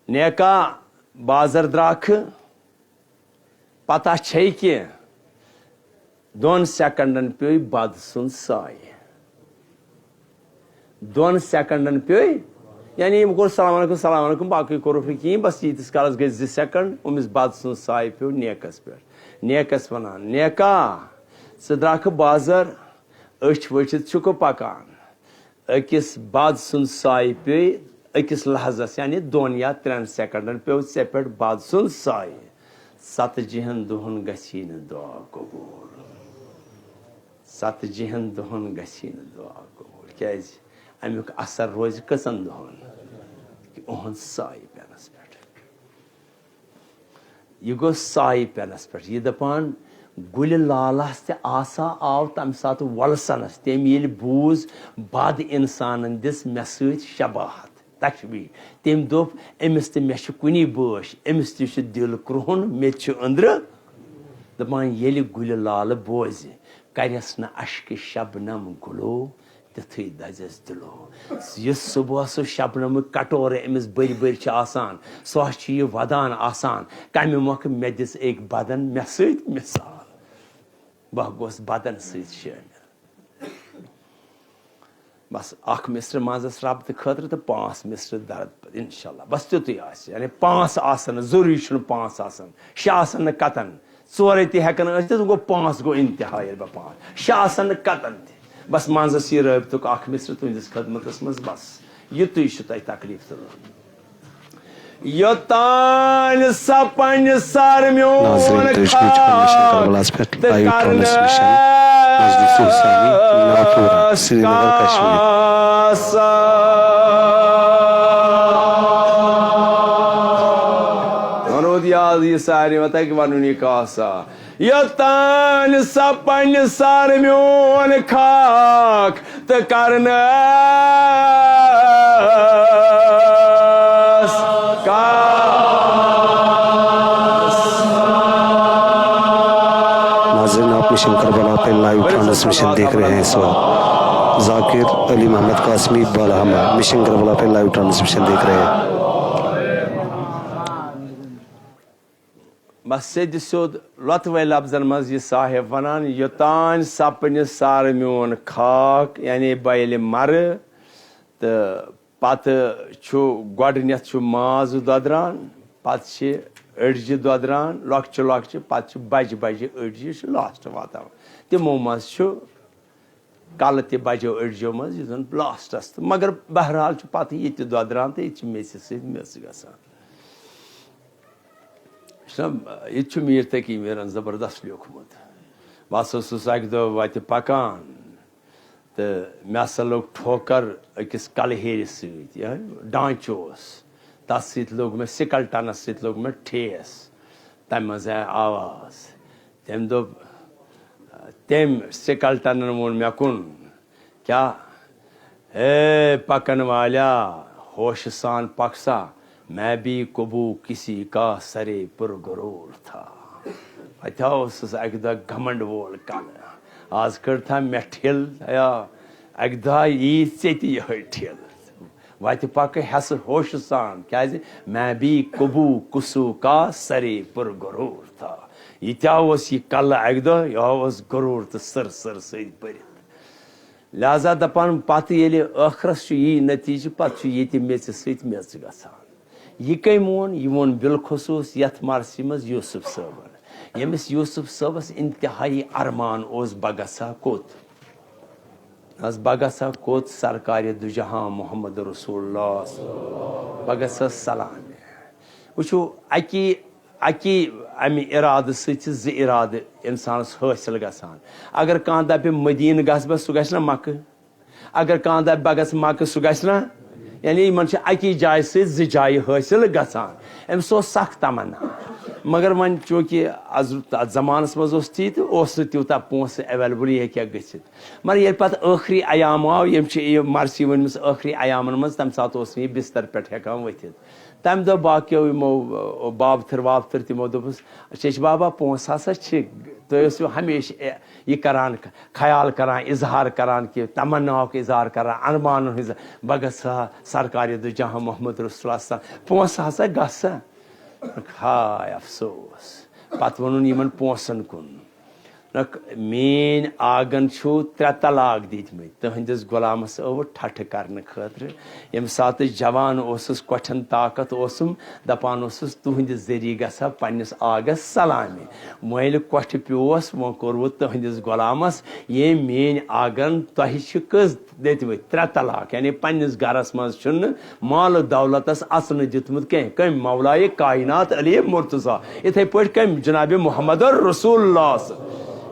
نیکا، بازر درٛاکھٕ، پتہ چھے کینٛہہ؟ دۄن سیکنڈن پیوٚو بد سُنٛد سایہِ۔ دۄن سیکنڈن پیوٚو، یعنی یِم کوٚر سلام علیکم، سلام علیکم، باقٕے کوٚرُکھ نہٕ کِہیٖنۍ، بس ییٖتِس کالس گٔے زٕ سیکنڈ، أمِس بد سُنٛد سایہِ پیوٚو نیکس پٮ۪ٹھ۔ نیکس ونان، نیکا، ژٕ درٛاکھٕ بازر، أچھ ؤچھِتھ چھُکھ پکان۔ أکِس بد سُنٛد سایہِ پیٚیہِ أکِس لحظس، یعنی دۄن یا ترٛٮ۪ن سیکنڈن پیوٚو ژےٚ پٮ۪ٹھ بد سُنٛد سایہِ۔ ژتجی ہن دۄہن گژھی نہٕ دعا قبول۔ ژتجی ہن دۄہن گژھی نہٕ دعا قبول۔ کیازِ؟ امیُک اثر روزِ کٔژن دۄہن؟ کہِ اُہُنٛد سایہِ پٮ۪نس پٮ۪ٹھ۔ یہِ گوٚو سایہِ پٮ۪نس پٮ۪ٹھ۔ یہِ دپان، گُلہِ لالس تہِ آسا آو تمہِ ساتہٕ وۄلسنس۔ تٔمۍ ییٚلہِ بوٗز، بد انسانن دِژ مےٚ سۭتۍ شباہت، تشبیہ۔ تٔمۍ دوٚپ، أمِس تہٕ مےٚ چھِ کُنی بٲش، أمِس تہِ چھُ دِل کرٛہُن، مےٚ تہِ چھُ أنٛدرٕ۔ دپان، ییٚلہِ گُلہِ لالہٕ بوزِ، کرٮ۪س نہٕ اشکہِ شبنم گُلو، تِتھُے دزٮ۪س دِلو۔ یُس صبحس سُہ شبنمٕکۍ کٹورٕ أمِس بٔرۍ بٔرۍ چھِ آسان، سُہ ہا چھُ یہِ ودان آسان، کمہِ مۄکھٕ مےٚ دِژ أکۍ بدن مےٚ سۭتۍ مثال۔ بہٕ ہا گوس بدن سۭتۍ شٲمِل۔ بس اکھ مصرٕ منٛزس ربطہٕ خٲطرٕ تہٕ پانٛژھ مصرٕ درد پتہٕ، انشاءاللہ۔ بس تیُتُے آسہِ، یعنی پانٛژھ آسن نہٕ، ضروٗری چھُنہٕ پانٛژھ آسن، شےٚ آسن نہٕ کتن، ژورے تہِ ہٮ۪کن ٲسِتھ، وۄنۍ گوٚو پانٛژھ، گوٚو انتہا ییٚلہِ بہٕ پانٛژھ، شےٚ آسن نہٕ کتن تہِ۔ بس منٛزس یہِ رٲبطُک اکھ مصرٕ تُہنٛدِس خدمتس منٛز، بس یُتُے چھُ تۄہہِ تکلیف تُلُن۔ یوٚتانۍ سۄ پننہِ سر میون ناظرین، تُہۍ چھِو وٕچھان مِشن خاک کربلاہس پٮ۪ٹھ تہٕ live transmission۔ مجلس حسینی ناپورہ، سرینگر، کشمیر۔ کاسا۔ وَنو یاد یہِ سارنٕے، وۄنۍ تۄہہِ وَنُن یہِ کاسا۔ یوٚتانۍ سۄ پننہِ سر میون خاک تہٕ کرنہٕ کربلا پہ لائیو ٹرانسمیشن دیکھ رہے ہیں اس وقت۔ ذاکر علی محمد قاسمی بالہمہ مشن کربلا پہ لائیو ٹرانسمیشن دیکھ رہے ہیں۔ بس سیٚدِ سیوٚد لۄتوے لفظن منٛز یہِ صاحب ونان، یوٚتانۍ سپنہِ سارٕ میون خاک، یعنی بہٕ ییٚلہِ مرٕ تہٕ پتہٕ چھُ گۄڈٕنیتھ چھُ ماز دۄدران، پتہٕ چھِ أڈجہِ دۄدران، لۄکچہِ لۄکچہِ، پتہٕ چھِ بجہِ بجہِ أڈجہِ، یہِ چھُ لاسٹ واتان۔ تِمو منٛز چھُ کلہٕ تہِ بجو أڈجو منٛز، یُس زن لاسٹس تہٕ، مگر بہرحال چھُ پتہٕ یہِ تہِ دۄدران تہٕ یہِ تہِ چھِ میٚژِ سۭتۍ میٚژ گژھان۔ چھُنہ، یہِ تہِ چھُ میٖر تقی میٖرن زبردست لیوٗکھمُت۔ بہٕ ہسا اوسُس اکہِ دۄہ وتہِ پکان تہٕ مےٚ ہسا لوٚگ ٹھوکر أکِس کلہٕ ہیرِ سۭتۍ، یہِ ڈانچہٕ اوس، تتھ سۭتۍ لوٚگ مےٚ، سکلٹنس سۭتۍ لوٚگ مےٚ ٹھیس۔ تمہِ منٛز آیہِ آواز۔ تٔمۍ دوٚپ، تٔمۍ سکلٹنن ووٚن مےٚ کُن، کیا، اے پکن والیا، ہوش سان پک سا، میں بھی کبو کسی کا سرے پر غرور تھا۔ اتھا اوسُس اکہِ دۄہ گھمنڈ وول کلہٕ۔ آز کٔڑ تھا مےٚ ٹھِل، یا اکہِ دۄہ یی ژےٚ تہِ یِہوٚے ٹھِل۔ وتہِ پکہٕ ہٮ۪سہٕ ہوشہٕ سان، کیازِ میں بھی کبو کسو کا سرے پر غرور تھا۔ یہِ تہِ اوس یہِ کلہٕ اکہِ دۄہ، یہِ اوس غرور تہٕ سٕر سٕر سۭتۍ بٔرِتھ۔ لہذا دپان، پتہٕ ییٚلہِ ٲخرس چھُ یی نتیجہٕ، پتہٕ چھُ ییٚتہِ میٚژِ سۭتۍ میٚژ گژھان۔ یہِ کٔمۍ ووٚن؟ یہِ ووٚن بالخصوص یتھ مرثی منٛز یوسف صٲبن، ییٚمِس یوسف صٲبس انتہائی ارمان اوس، بہٕ گژھٕ ہا کوٚت؟ از بہٕ گژھٕ ہا کوٚت؟ سرکارِ دُجہاں محمد رسول اللہ۔ بہٕ گژھٕ ہا سلامہِ۔ وٕچھِو، اکی اکی امہِ ارادٕ سۭتۍ چھِ زٕ ارادٕ انسانس حٲصِل گژھان۔ اگر کانٛہہ دپہِ مدیٖنہٕ گژھٕ بہٕ، سُہ گژھِ نہ مکہٕ؟ اگر کانٛہہ دپہِ بہٕ گژھٕ مکہٕ، سُہ گژھِ نہ؟ یعنی یِمن چھِ اکی جایہِ سۭتۍ زٕ جایہِ حٲصِل گژھان۔ أمِس اوس سخ تمنا، مگر وۄنۍ چوٗنٛکہِ از، اتھ زمانس منٛز اوس تی تہٕ اوس نہٕ تیوٗتاہ پونٛسہٕ ایویلیبل، یہِ ہیٚکہِ ہا گٔژھِتھ۔ مگر ییٚلہِ پتہٕ ٲخری ایام آو، یِم چھِ یہِ مرثی ؤنمٕژ ٲخری ایامن منٛز، تمہِ ساتہٕ اوس نہٕ یہِ بستر پٮ۪ٹھ ہٮ۪کان ؤتھِتھ۔ تمہِ دۄہ باقیو یِمو، آ، بابتھٕر وابتھٕر، تِمو دوٚپُس، "چیچہِ بابا، پونٛسہٕ ہسا چھِ، تُہۍ ٲسِو ہمیشہِ، اے، یہِ کران، خیال کران، اظہار کران، کہِ تمناہُک اظہار کران، ارمانن ہٕنٛز، بہٕ گژھٕ ہا سرکارِ دُ جہاں محمد رسول اللہ صلی اللہ علیہ وسلم، پونٛسہٕ ہسا گژھٕ ہا۔" ہاے افسوس۔ پتہٕ ووٚنُن یِمن پونٛسن کُن۔ نک، میٲنۍ آگن چھُو ترٛےٚ طلاق دِتمٕتۍ، تٕہنٛدِس غلامس ٲوٕ ٹھٹھٕ کرنہٕ خٲطرٕ۔ ییٚمہِ ساتہٕ جوان اوسُس، کۄٹھٮ۪ن طاقت اوسُم، دپان اوسُس، تُہنٛدِ ذٔریعہٕ گژھٕ ہا پننِس آگس سلامہِ۔ وۄنۍ ییٚلہِ کۄٹھِ پیوس، وۄنۍ کوٚروٕ تُہنٛدِس غلامس ییٚمۍ میٲنۍ آگن تۄہہِ چھِ کٔژ دِتمٕتۍ؟ ترٛےٚ طلاق، یعنی پننِس گرس منٛز چھُنہٕ مال و دولتس اژنہٕ دیُتمُت کینٛہہ۔ کٔمۍ؟ مولائے کائنات علی مرتضی۔ یِتھے پٲٹھۍ کٔمۍ؟ جناب محمد رسول اللہ۔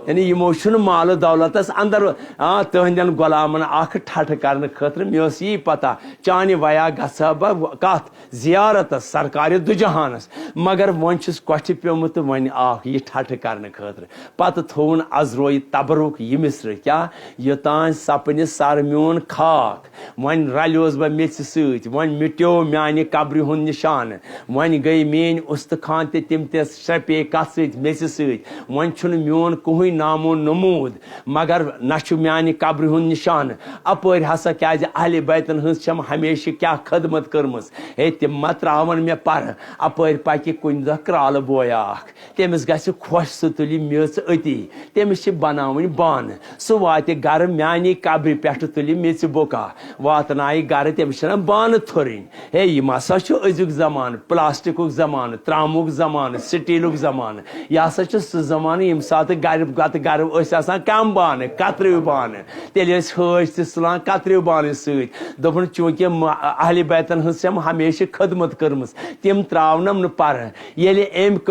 یعنی یِمو چھُنہٕ مال و دولتس اندر، آ، تٕہنٛدٮ۪ن غلامن اکھ ٹھٹھٕ کرنہٕ خٲطرٕ۔ مےٚ ٲس یی پتہ، چانہِ ویا گژھٕ ہا بہٕ کتھ زیارتس سرکارِ دُجہانس، مگر وۄنۍ چھُس کۄٹھِ پیومُت تہٕ وۄنۍ آکھ یہِ ٹھٹھٕ کرنہٕ خٲطرٕ۔ پتہٕ تھووُن عذرویہِ تبرک یہِ مصرٕ، کیٛاہ؟ یوٚتانۍ سپنہِ سر میون خاک، وۄنۍ رلیوس بہٕ میٚژِ سۭتۍ، وۄنۍ مِٹیو میانہِ قبرِ ہُنٛد نشانہٕ، وۄنۍ گٔے میٲنۍ اُستخان تہِ تِم تہِ شرپے کتھ سۭتۍ، میٚژِ سۭتۍ۔ وۄنۍ چھُنہٕ میون کٕہٕنۍ نامو نموٗد، مگر نہ چھُ میانہِ قبرِ ہُنٛد نشانہٕ۔ اپٲرۍ ہسا، کیازِ اہلِ بیتن ہٕنٛز چھم ہمیشہِ کیٛاہ خدمت کٔرمٕژ۔ ہے، تِم ما تراون مےٚ پرٕ؟ اپٲرۍ پکہِ کُنہِ دۄہ کرالہٕ بوے اکھ، تٔمِس گژھِ خۄش، سُہ تُلہِ میٚژ أتی۔ تٔمِس چھِ بناوٕنۍ بانہٕ، سُہ واتہِ گرٕ، میانی قبرِ پٮ۪ٹھٕ تُلہِ میٚژِ بُکا، واتنایہِ گرٕ، تٔمِس چھنہ بانہٕ تھُرٕنۍ۔ ہے، یِم ہسا چھُ أزیُک زمانہٕ، پلاسٹکُک زمانہٕ، ترامُک زمانہٕ، سٹیلُک زمانہٕ۔ یہِ ہسا چھُ سُہ زمانہٕ، ییٚمہِ ساتہٕ گرِ پتہٕ گرٕ ٲسۍ آسان کم بانہٕ، کتریو بانہٕ۔ تیٚلہِ ٲسۍ حٲج تہِ تُلان کتریو بانہٕ سۭتۍ۔ دوٚپُن، چوٗنٛکہِ م-، اہلِ بیتن ہٕنٛز چھم ہمیشہِ خدمت کٔرمٕژ، تِم تراونم نہٕ پرٕ۔ ییٚلہِ أمۍ ک-،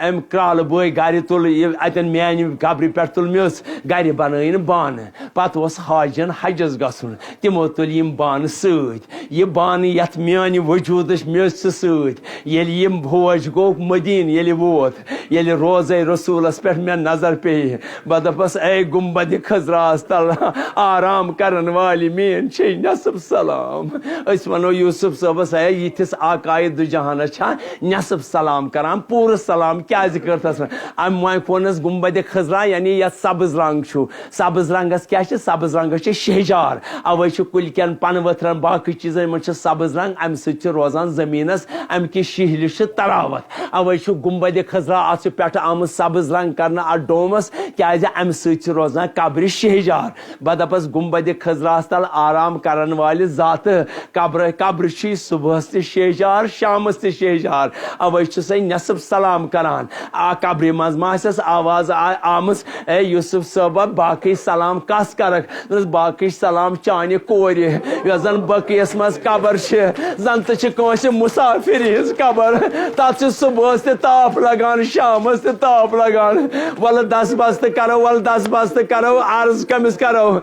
أمۍ کرالہٕ بٲے گرِ تُل، یہِ اتٮ۪ن میانہِ قبرِ پٮ۪ٹھ تُل میٚژ، گرِ بنٲیِن بانہٕ۔ پتہٕ اوس حاجن حجس گژھُن، تِمو تُلۍ یِم بانہٕ سۭتۍ۔ یہِ بانہٕ یتھ میانہِ وجوٗدٕچ میٚژ چھِ سۭتۍ، ییٚلہِ یِم حوج گوٚو مدیٖنہٕ، ییٚلہِ ووت، ییٚلہِ روضے رسولس پٮ۪ٹھ مےٚ نظر پیٚیہِ، بہٕ دپس، اے گنبد خضراہس تل آرام کرن والہِ میٲنۍ چھے نصف سلام۔ أسۍ ونو یوسف صٲبس، اے یِتھِس آقایہِ دُجہانس چھا نصف سلام کران، پوٗرٕ سلام کیازِ کٔرتھس نہٕ؟ أمۍ وۄنۍ ووٚنُس گنبد خضرا، یعنی یتھ سبز رنگ چھُ، سبز رنگس کیاہ چھِ؟ سبز رنگس چھِ شہجار۔ اوے چھُ کُلۍ کٮ۪ن پنہٕ ؤتھرن، باقٕے چیٖزن، یِمن چھُ سبز رنگ، امہِ سۭتۍ چھِ روزان زٔمیٖنس امہِ کہِ شِہلہِ چھِ تراوت۔ اوے چھُ گنبد خضرا، اتھ چھُ پٮ۪ٹھٕ آمُت سبز رنگ کرنہٕ اتھ ڈومس، کیازِ امہِ سۭتۍ چھِ روزان قبرِ شہجار۔ بہٕ دپس، گنبد خضراہس تل آرام کرن والہِ ذاتہٕ، قبر، قبرِ چھُے صبحس تہِ شہجار، شامس تہِ شہجار۔ اوے چھُسے نصف سلام کران۔ آ، قبرِ منٛز ما آسٮ۪س آواز آ-، آمٕژ، اے یوسف صٲبہ، باقٕے سلام کس کرکھ؟ دوٚپنس، باقٕے سلام چانہِ کورِ، یۄس زن بقیس منٛز قبر چھِ، زن تہِ چھِ کٲنٛسہِ مسافر ہٕنٛز قبر۔ تتھ چھِ صبحس تہِ تاپھ لگان، شامس تہِ تاپھ لگان۔ ولہٕ دس بس تہٕ کرو، ولہٕ دس بس تہٕ کرو، عرض کٔمِس کرو؟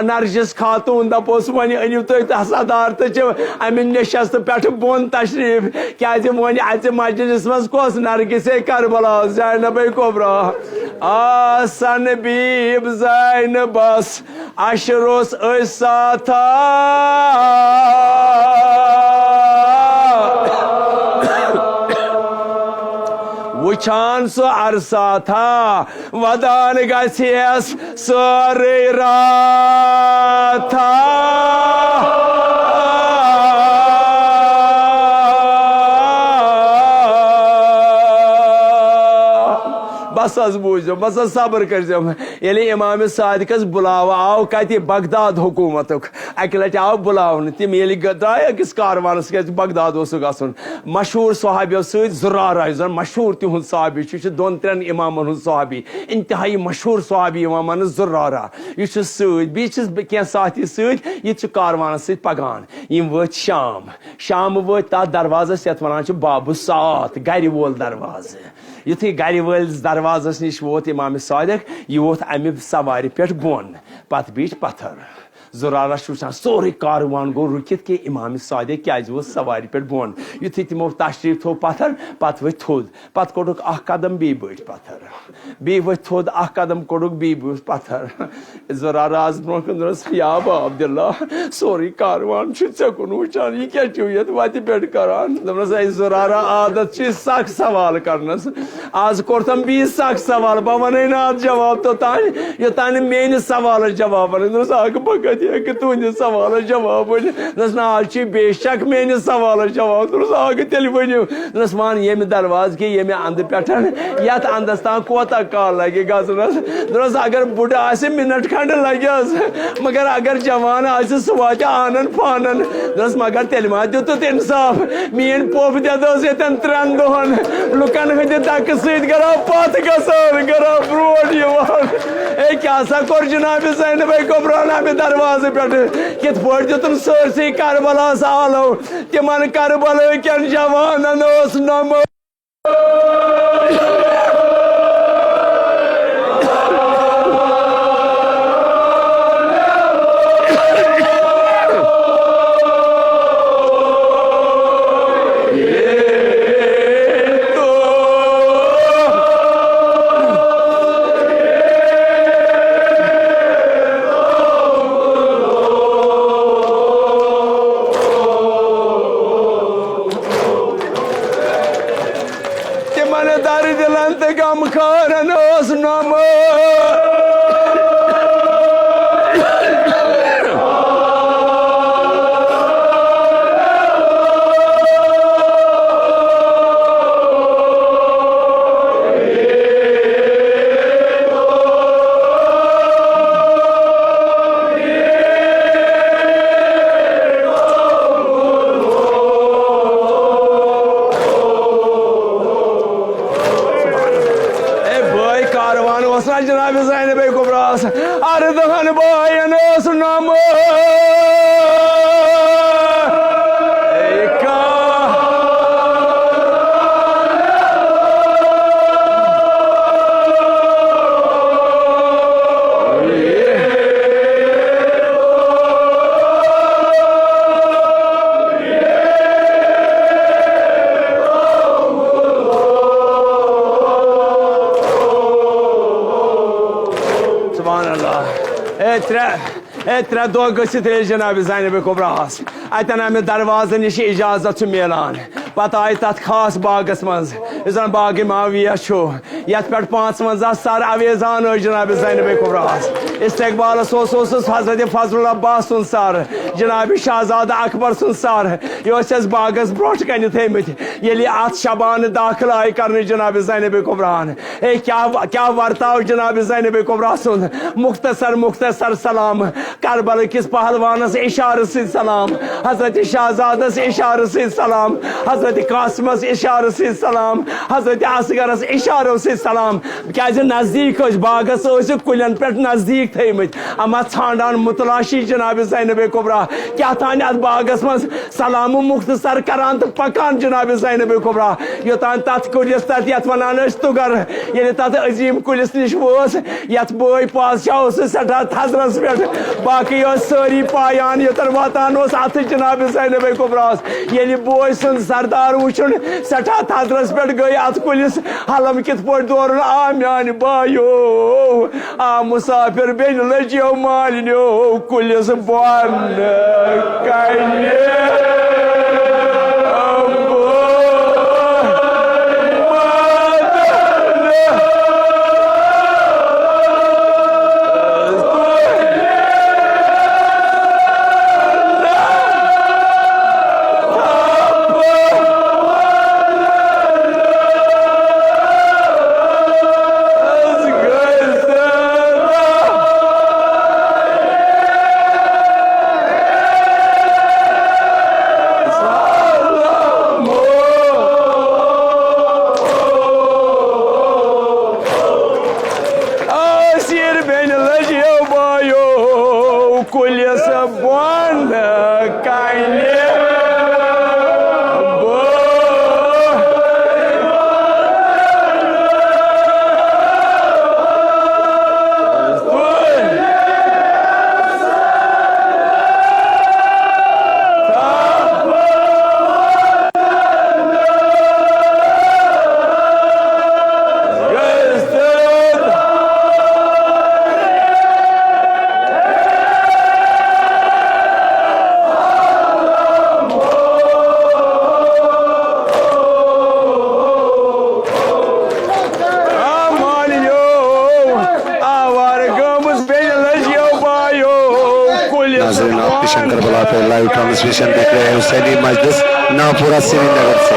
نرجس خاتون دپوس، وۄنۍ أنِو تُہۍ تتھ صدارتہٕ چہِ امہِ نشستہٕ پٮ۪ٹھٕ بۄن تشریف، کیازِ وۄنۍ اژِ مجلس منٛز کۄس؟ نرگسے کربلا، زینبے کبریٰ۔ آ سن بیٖب زینبس عشروس أسۍ ساتھا۔ وٕچھان سُہ عرصاتھا، ودان گژھیس سٲرٕے راتھا۔ بس حظ بوٗزِو، بس حظ صبر کٔرۍزیو۔ ییٚلہِ امام صادقس بُلاوٕ آو کتہِ؟ بغداد حکوٗمتُک۔ اکہِ لٹہِ آو بُلاونہٕ، تِم ییٚلہِ گ-، درٛاے أکِس کاروانس، کیازِ بغداد اوس گژھُن۔ مشہوٗر صحابیو سۭتۍ زُرارہ، یُس زن مشہوٗر تِہُنٛد صحابی چھُ، یہِ چھُ دۄن ترٛٮ۪ن امامن ہُنٛد صحابی، انتہائی مشہوٗر صحابی یِوان ماننہٕ زُرارہ۔ یہِ چھُ سۭتۍ، بیٚیہِ چھِس بہٕ کینٛہہ ساتھی سۭتۍ، یہِ تہِ چھُ کاروانس سۭتۍ پکان۔ یِم وٲتۍ شام۔ شام وٲتۍ تتھ دروازس، یتھ ونان چھِ باب الساعات، گرِ وول دروازٕ۔ یُتھُے گرِ وٲلِس دروازس نِش ووت امام صادق، یہِ ووت امہِ سوارِ پٮ۪ٹھ بۄن۔ پتہٕ بیٖٹھۍ پتھر۔ زُرارہ چھُ وٕچھان، سورُے کاروان گوٚو رُکِتھ کہِ امام صادق کیازِ ووت سوارِ پٮ۪ٹھ بۄن۔ یُتھُے تِمو تشریٖف تھوٚو پتھر، پتہٕ ؤتھۍ تھوٚد۔ پتہٕ کوٚڑُکھ اکھ قدم، بیٚیہِ بٔٹھۍ پتھر۔ بیٚیہِ ؤتھۍ تھوٚد، اکھ قدم کوٚڑُکھ، بیٚیہِ بیوٗٹھ پتھر۔ زُرارہ آس برونٛہہ کُن، دوٚپنس، یا ابا عبداللہ، سورُے کاروان چھُ ژےٚ کُن وٕچھان، یہِ کیٛاہ چھُو یتھ وتہِ پٮ۪ٹھ کران؟ دوٚپنس، اے زُرارہ، عادت چھِ سخ سوال کرنس۔ آز کوٚرتھم بیٚیہِ سخ سوال، بہٕ ونے نہٕ اتھ جواب توٚتام، یوٚتام نہٕ میٲنِس سوالس جواب ونکھ۔ دوٚپنس، اکھ بہٕ کتہِ ہیٚکہٕ تُہنٛدِس سوالس جواب ؤنِتھ؟ دوٚپنس، نہ، آز چھُے بے شک میٲنِس سوالس جواب۔ دوٚپنس، اکھ تیٚلہِ ؤنِو۔ دوٚپنس، وَن ییٚمہِ دروازٕ کہِ ییٚمہِ اَندٕ پٮ۪ٹھ، یَتھ اَندَس تام کوتاہ کال لَگہِ گژھنَس؟ دوٚپنَس، اگر بُڈٕ آسہِ، مِنَٹ کھنٛڈ لَگٮ۪س، مگر اگر جوان آسہِ، سُہ واتہِ آنَن فانَن۔ دوٚپنَس، مگر تیٚلہِ ما دیُتُتھ اِنصاف؟ میٛٲنۍ پوٚپھ تہِ ٲس ییٚتٮ۪ن ترٛٮ۪ن دۄہَن لُکَن ہٕنٛدِ دَکہٕ سۭتۍ گَرا پَتھ گژھان، گَرا برٛونٛٹھ یِوان۔ اے، کیٛاہ سا کوٚر جناب زینبَے کبریٰ نامہِ دروازٕ پٮ۪ٹھٕ؟ کِتھ پٲٹھۍ دیُتُن سٲرسٕے کربلاہَس آلو؟ تِمن کربلہٕ کٮ۪ن جوانن اوس نمو۔ تِمن درد دِلن تہٕ غم خارن اوس نومُت۔ اے بٲے، کاروان اوس نا جناب زینب کبریٰ ہس اردہن بٲین اوس نمبر۔ اے کا- ترٛےٚ، ہے، ترٛےٚ دۄہ گٔژھِتھ ییٚلہِ جناب زینب کبریٰ ہس اتٮ۪ن امہِ دروازٕ نِش اجازت چھُ میلان، پتہٕ آیہِ تتھ خاص باغس منٛز، یُس زن باغ معاویہ چھُ، یتھ پٮ۪ٹھ پانٛژونزاہ سر اویزان ٲسۍ جناب زینب کبریٰ ہس۔ استقبالس اوس، اوسُس حضرت فضل العباس سُنٛد سر، جناب شہزادٕ اکبر سُنٛد سر، یہِ ٲسۍ اَسہِ باغس برونٛٹھ کنہِ تھٲومٕتۍ۔ ییٚلہِ اتھ شبانہٕ داخل آیہِ کرنہٕ جناب زینب کبریٰ ہن، ہے، کیا، کیا ورتاو جناب زینب کبریٰ سُنٛد۔ مختصر، مختصر سلام۔ کربل کِس پہلوانس اشارٕ سۭتۍ سلام۔ حضرت شہزادس اشارٕ سۭتۍ سلام۔ حضرت قاسمس اشارٕ سۭتۍ سلام۔ حضرت اصغرس اشارو سۭتۍ سلام۔ کیازِ نزدیٖک ٲسۍ، باغس ٲسۍ کُلٮ۪ن پٮ۪ٹھ نزدیٖک تھٲومٕتۍ۔ اما ژھانڈان متلاشی جناب زینب کبریٰ کیٛاہ تانۍ اتھ باغس منٛز۔ سلام مختصر کران تہٕ پکان جناب زینب کبریٰ، یوٚتام تتھ کُلِس تتھ یتھ ونان ٲسۍ تُگر، ییٚلہِ تتھ عظیٖم کُلِس نِش وٲژ، یتھ بٲے پادشاہ اوس سٮ۪ٹھاہ تھزرس پٮ۪ٹھ، باقٕے ٲسۍ سٲری پایان، یوٚتن واتان اوس اتھٕ جناب زینب کبریٰ ہس۔ ییٚلہِ بوے سُنٛد سردار وُچھُن سٮ۪ٹھاہ تھزرس پٮ۪ٹھ، گٔے اتھ کُلِس حلم کِتھ پٲٹھۍ دورُن۔ آ میانہِ بایو، آ مسافر بیٚنہِ لٔجیو مالِنیو کُلِس بۄن کنہِ۔ آسیر بیٚنہِ لٔجیو بایو کُلِس بۄن کنہِ۔ آ مالِنیو، آوارٕ گٲمٕژ بیٚنہِ لٔجیو بایو کُلِس ناظرین، آپ کی شنکر بلا پہ لائیو ٹرانسمیشن دیکھ رہے ہیں حسینی مجلس ناپورہ سری نگر سے۔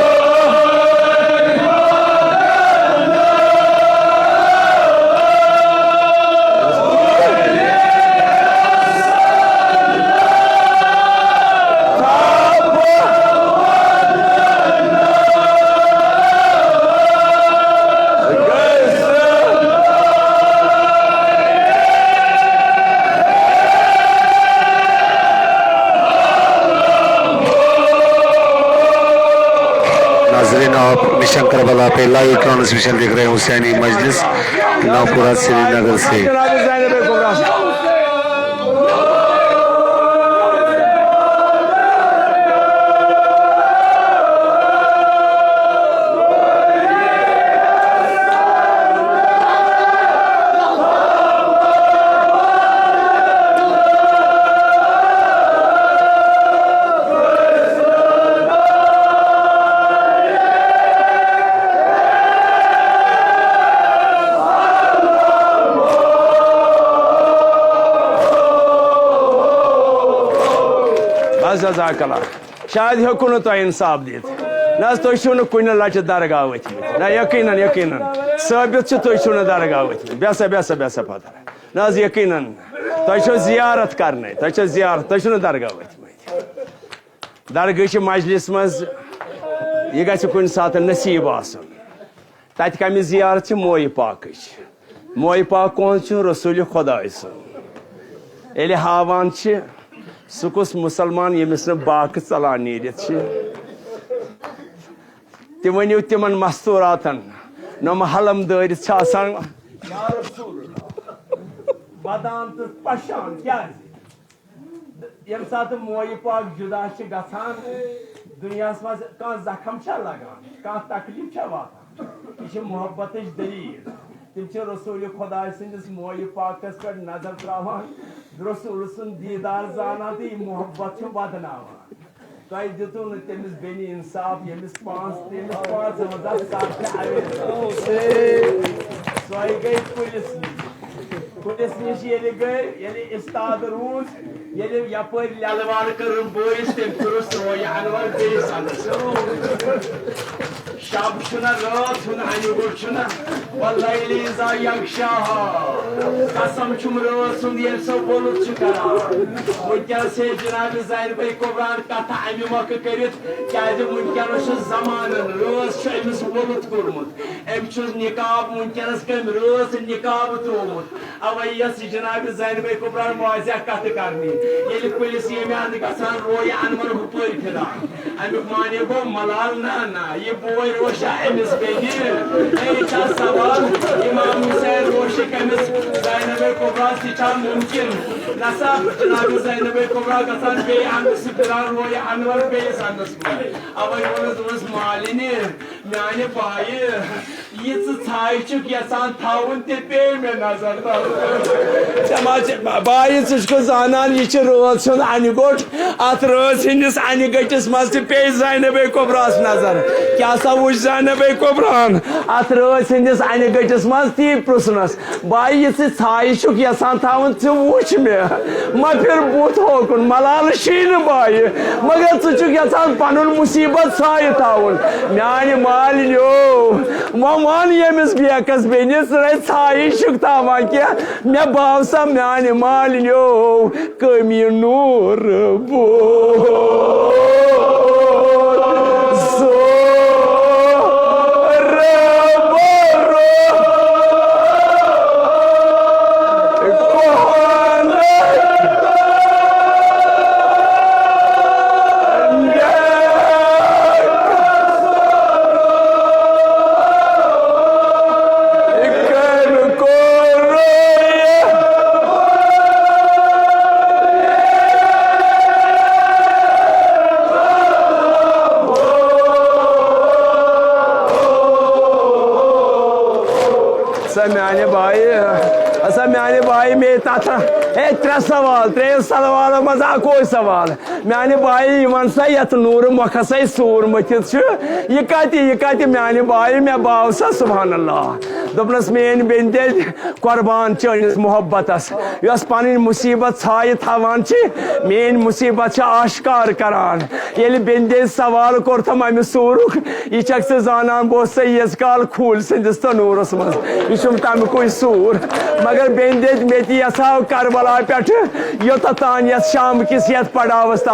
ناظرین، آپ مشن کربلا پہ لائیو ٹرانسمیشن دیکھ رہے ہیں حسینی مجلس ناپورہ سری نگر سے۔ بس جزاک اللہ۔ شاید ہیوٚکوُ نہٕ تۄہہِ انصاف دِتھ۔ نہ حظ، تُہۍ چھِو نہٕ کُنہِ لٹہِ درگاہ ؤتھمٕتۍ۔ نہ، یقیناً، یقیناً۔ ثٲبت چھُ، تُہۍ چھِو نہٕ درگاہ ؤتھمٕتۍ۔ بیٚہہ سا، بیٚہہ سا، بیٚہہ سا پتھر۔ نہ حظ، یقیناً۔ تۄہہِ چھو زیارت کرنَے، تۄہہِ چھو زیارت، تُہۍ چھِو نہٕ درگاہ ؤتھمٕتۍ۔ درگاہٕچہِ مجلس منٛز یہِ گژھِ کُنہِ ساتہٕ نصیٖب آسُن۔ تتہِ کمِچ زیارت چھِ؟ مویہِ پاکٕچ۔ مویہِ پاک کون چھُ؟ رسول خداے سُنٛد۔ ییٚلہِ ہاوان چھِ، سُہ کُس مسلمان ییٚمِس نہٕ باکہٕ ژلان نیٖرِتھ چھِ؟ تہِ ؤنِو تِمن مستوراتن، نۄمہٕ حلم دٲرِتھ چھِ آسان۔ یا رسول اللہ، ودان تہٕ پشان کیازِ؟ ییٚمہِ ساتہٕ مویہِ پاک جُدا چھِ گژھان، دُنیاہَس منٛز کانٛہہ زخم چھا لگان، کانٛہہ تکلیٖف چھا واتان؟ یہِ چھِ محبتٕچ دٔلیٖل۔ تِم چھِ رسول خۄداے سٕنٛدِس مویہِ پاکس پٮ۪ٹھ نظر تراوان، رسول سُنٛد دیٖدار زانان تہٕ یہِ محبت چھُ ودناوان۔ تۄہہِ دِتوُ نہٕ تٔمِس بیٚنہِ انصاف، ییٚمِس پانٛژھ، ییٚمِس پانٛژھ ہزار ستھ چھِ اویلیبل۔ سۄے گٔے پُلِس نِش۔ پُلِس نِش ییٚلہِ گٔے، ییٚلہِ استاد روٗز، ییٚلہِ یپٲرۍ لٮ۪لہٕ وار کٔرٕن بٲیِس، تٔمۍ کوٚرُس رویہِ انور بیٚیِس اندس۔ شب چھُنہ، رٲژ ہُنٛد انہِ گوٚٹ چھُنہ، واللیل اذا یغشاہا۔ قسم چھُم رٲژ ہُنٛد، ییٚلہِ سۄ ووٚلُت چھُ کران۔ وٕنکیٚنس ہے جناب زینبے کبران کتھٕ امہِ مۄکھٕ کٔرِتھ، کیازِ وٕنکیٚنس چھُ زمانن، رٲژ چھُ أمِس ووٚلُت کوٚرمُت۔ أمۍ چھُس نقاب وٕنکیٚنس کٔمۍ رٲژ نقاب تروومُت۔ اوے یۄس جناب زینبے کبران واضح کتھ کرنہِ، ییٚلہِ پُلِس ییٚمہِ اندٕ گژھان، رویہِ انور ہُپٲرۍ پھران۔ امیُک معنی گوٚو ملال، نہ، نہ، یہِ بوے روشا أمِس بیٚنہِ۔ ہے، یہِ چھا سوال؟ امام حسین روشہِ کٔمِس زینبے کبرا، یہِ چھا ممکن؟ نسا، جناب زینبے کبرا گژھان بیٚیہِ اندٕ، سُہ پھران رویہِ انور بیٚیِس اندس کُن۔ اوے ووٚنُس، دوٚپمس، مالِنہِ، میانہِ بایہِ، یہِ ژٕ ژھایہِ چھُکھ یژھان تھاوُن، تہِ پیٚیہِ مےٚ نظر تل۔ ژےٚ ما چھِ، بایہِ، ژٕ چھُکھ زانان، یہِ چھِ رٲژ ہُنٛد انہِ گوٚٹ۔ اتھ رٲژ ہٕنٛدِس انہِ گٔٹِس منٛز تہِ پیٚیہِ زینبے کبراہس نظر۔ کیٛاہ سا وُچھ زینبے کبراہن اتھ رٲژ ہٕنٛدِس انہِ گٔٹِس منٛز؟ تی پرٛژھنس۔ بایہِ، یہِ ژٕ ژھایہِ چھُکھ یژھان تھاوُن، ژٕ وُچھ مےٚ، مہ پھِر بُتھ ہوکُن، ملالہٕ چھُے نہٕ بایہِ، مگر ژٕ چھُکھ یژھان پنُن مُصیبت ژھایہِ تھاوُن۔ میانہِ مالِنیو، وۄنۍ وَن ییٚمِس بیکس بیٚنہِ، ژٕ نے ژھایہِ چھُکھ تھاوان کینٛہہ، مےٚ باو سا میانہِ مالِنیو، کٔمی نوٗر بوٗ۔ سا میانہِ بایہِ، سا میانہِ بایہِ، مے تتھ، اے، ترٛےٚ سوال، ترٛیٚیو سوالو منٛز اکوے سوال۔ میانہِ بایہِ، یہِ وَن سا، یَتھ نوٗرٕ مۄکھس ہے سوٗر مٔتھِتھ چھُ، یہِ کَتہِ، یہِ کَتہِ میانہِ بایہِ؟ مےٚ باو سا، سبحان اللہ۔ دوٚپنَس، میٲنۍ بیٚنہِ تیٚلہِ قۄربان چٲنِس محبتس، یۄس پنٕنۍ مُصیبت ژھایہِ تھاوان چھِ، میٲنۍ مُصیبت چھِ آشکار کران۔ ییٚلہِ بیٚنہِ تیٚلہِ سوال کوٚرتھم امہِ سوٗرُک، یہِ چھکھ ژٕ زانان، بہٕ اوسُس ییٖژ کال کھوٗلۍ سٕنٛدِس تنوٗرس منٛز، یہِ چھُم تمہِ کُے سوٗر۔ مگر بیٚنہِ تیٚلہِ مےٚ تہِ یژھاو کربلا پٮ۪ٹھٕ یوٚتتھ تام یتھ شام کِس یتھ پڑاوس تام،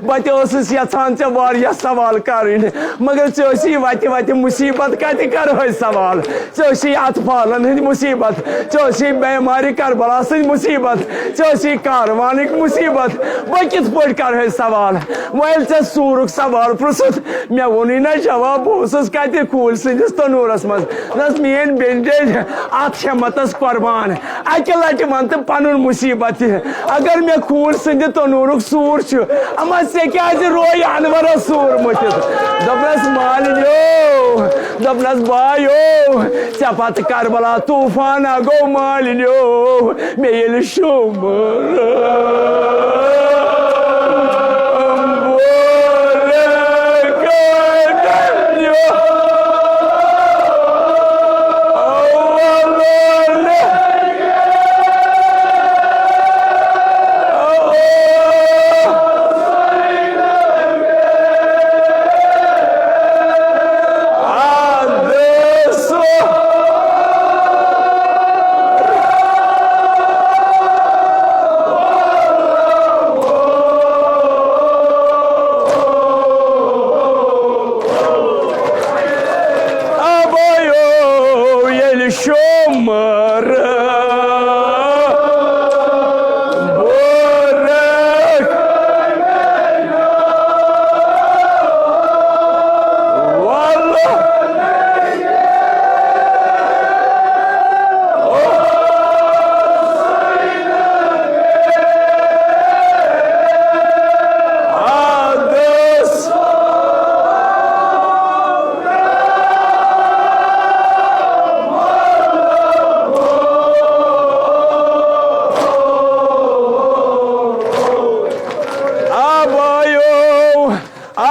بہٕ تہِ اوسُس یژھان ژےٚ واریاہ سوال کرٕنۍ، مگر ژےٚ ٲسی وتہِ وتہِ مُصیبت، کتہِ کرہے سوال؟ ژےٚ ٲسی اطفالن ہٕنٛدۍ مُصیبت، ژےٚ ٲسی بیمارِ کربلا سٕنٛدۍ مُصیبت، ژےٚ ٲسی کاروانٕکۍ مُصیبت، بہٕ کِتھ پٲٹھۍ کرہے سوال؟ وۄنۍ ییٚلہِ ژےٚ سوٗرُک سوال پرٛژھُتھ، مےٚ ووٚنُے نہ جواب، بہٕ اوسُس کتہِ کھوٗلۍ سٕنٛدِس تنوٗرس منٛز؟ نس میٲنۍ بیٚنہِ ڈیٚج اتھ ہٮ۪متس قۄربان۔ اکہِ لٹہِ ون تہٕ پنُن مُصیبت تہِ۔ اگر مےٚ کھوٗر سٕنٛدِ تنوٗرُک سوٗر چھُ، اما ژےٚ کیازِ روے انورس سوٗر مٔتھِتھ؟ دوٚپنس، مالِنیو، دوٚپنس، بایو، ژےٚ پتہٕ کربلا طوفان ہا گوٚو مالِنیو، مےٚ ییٚلہِ شوٗمہٕ۔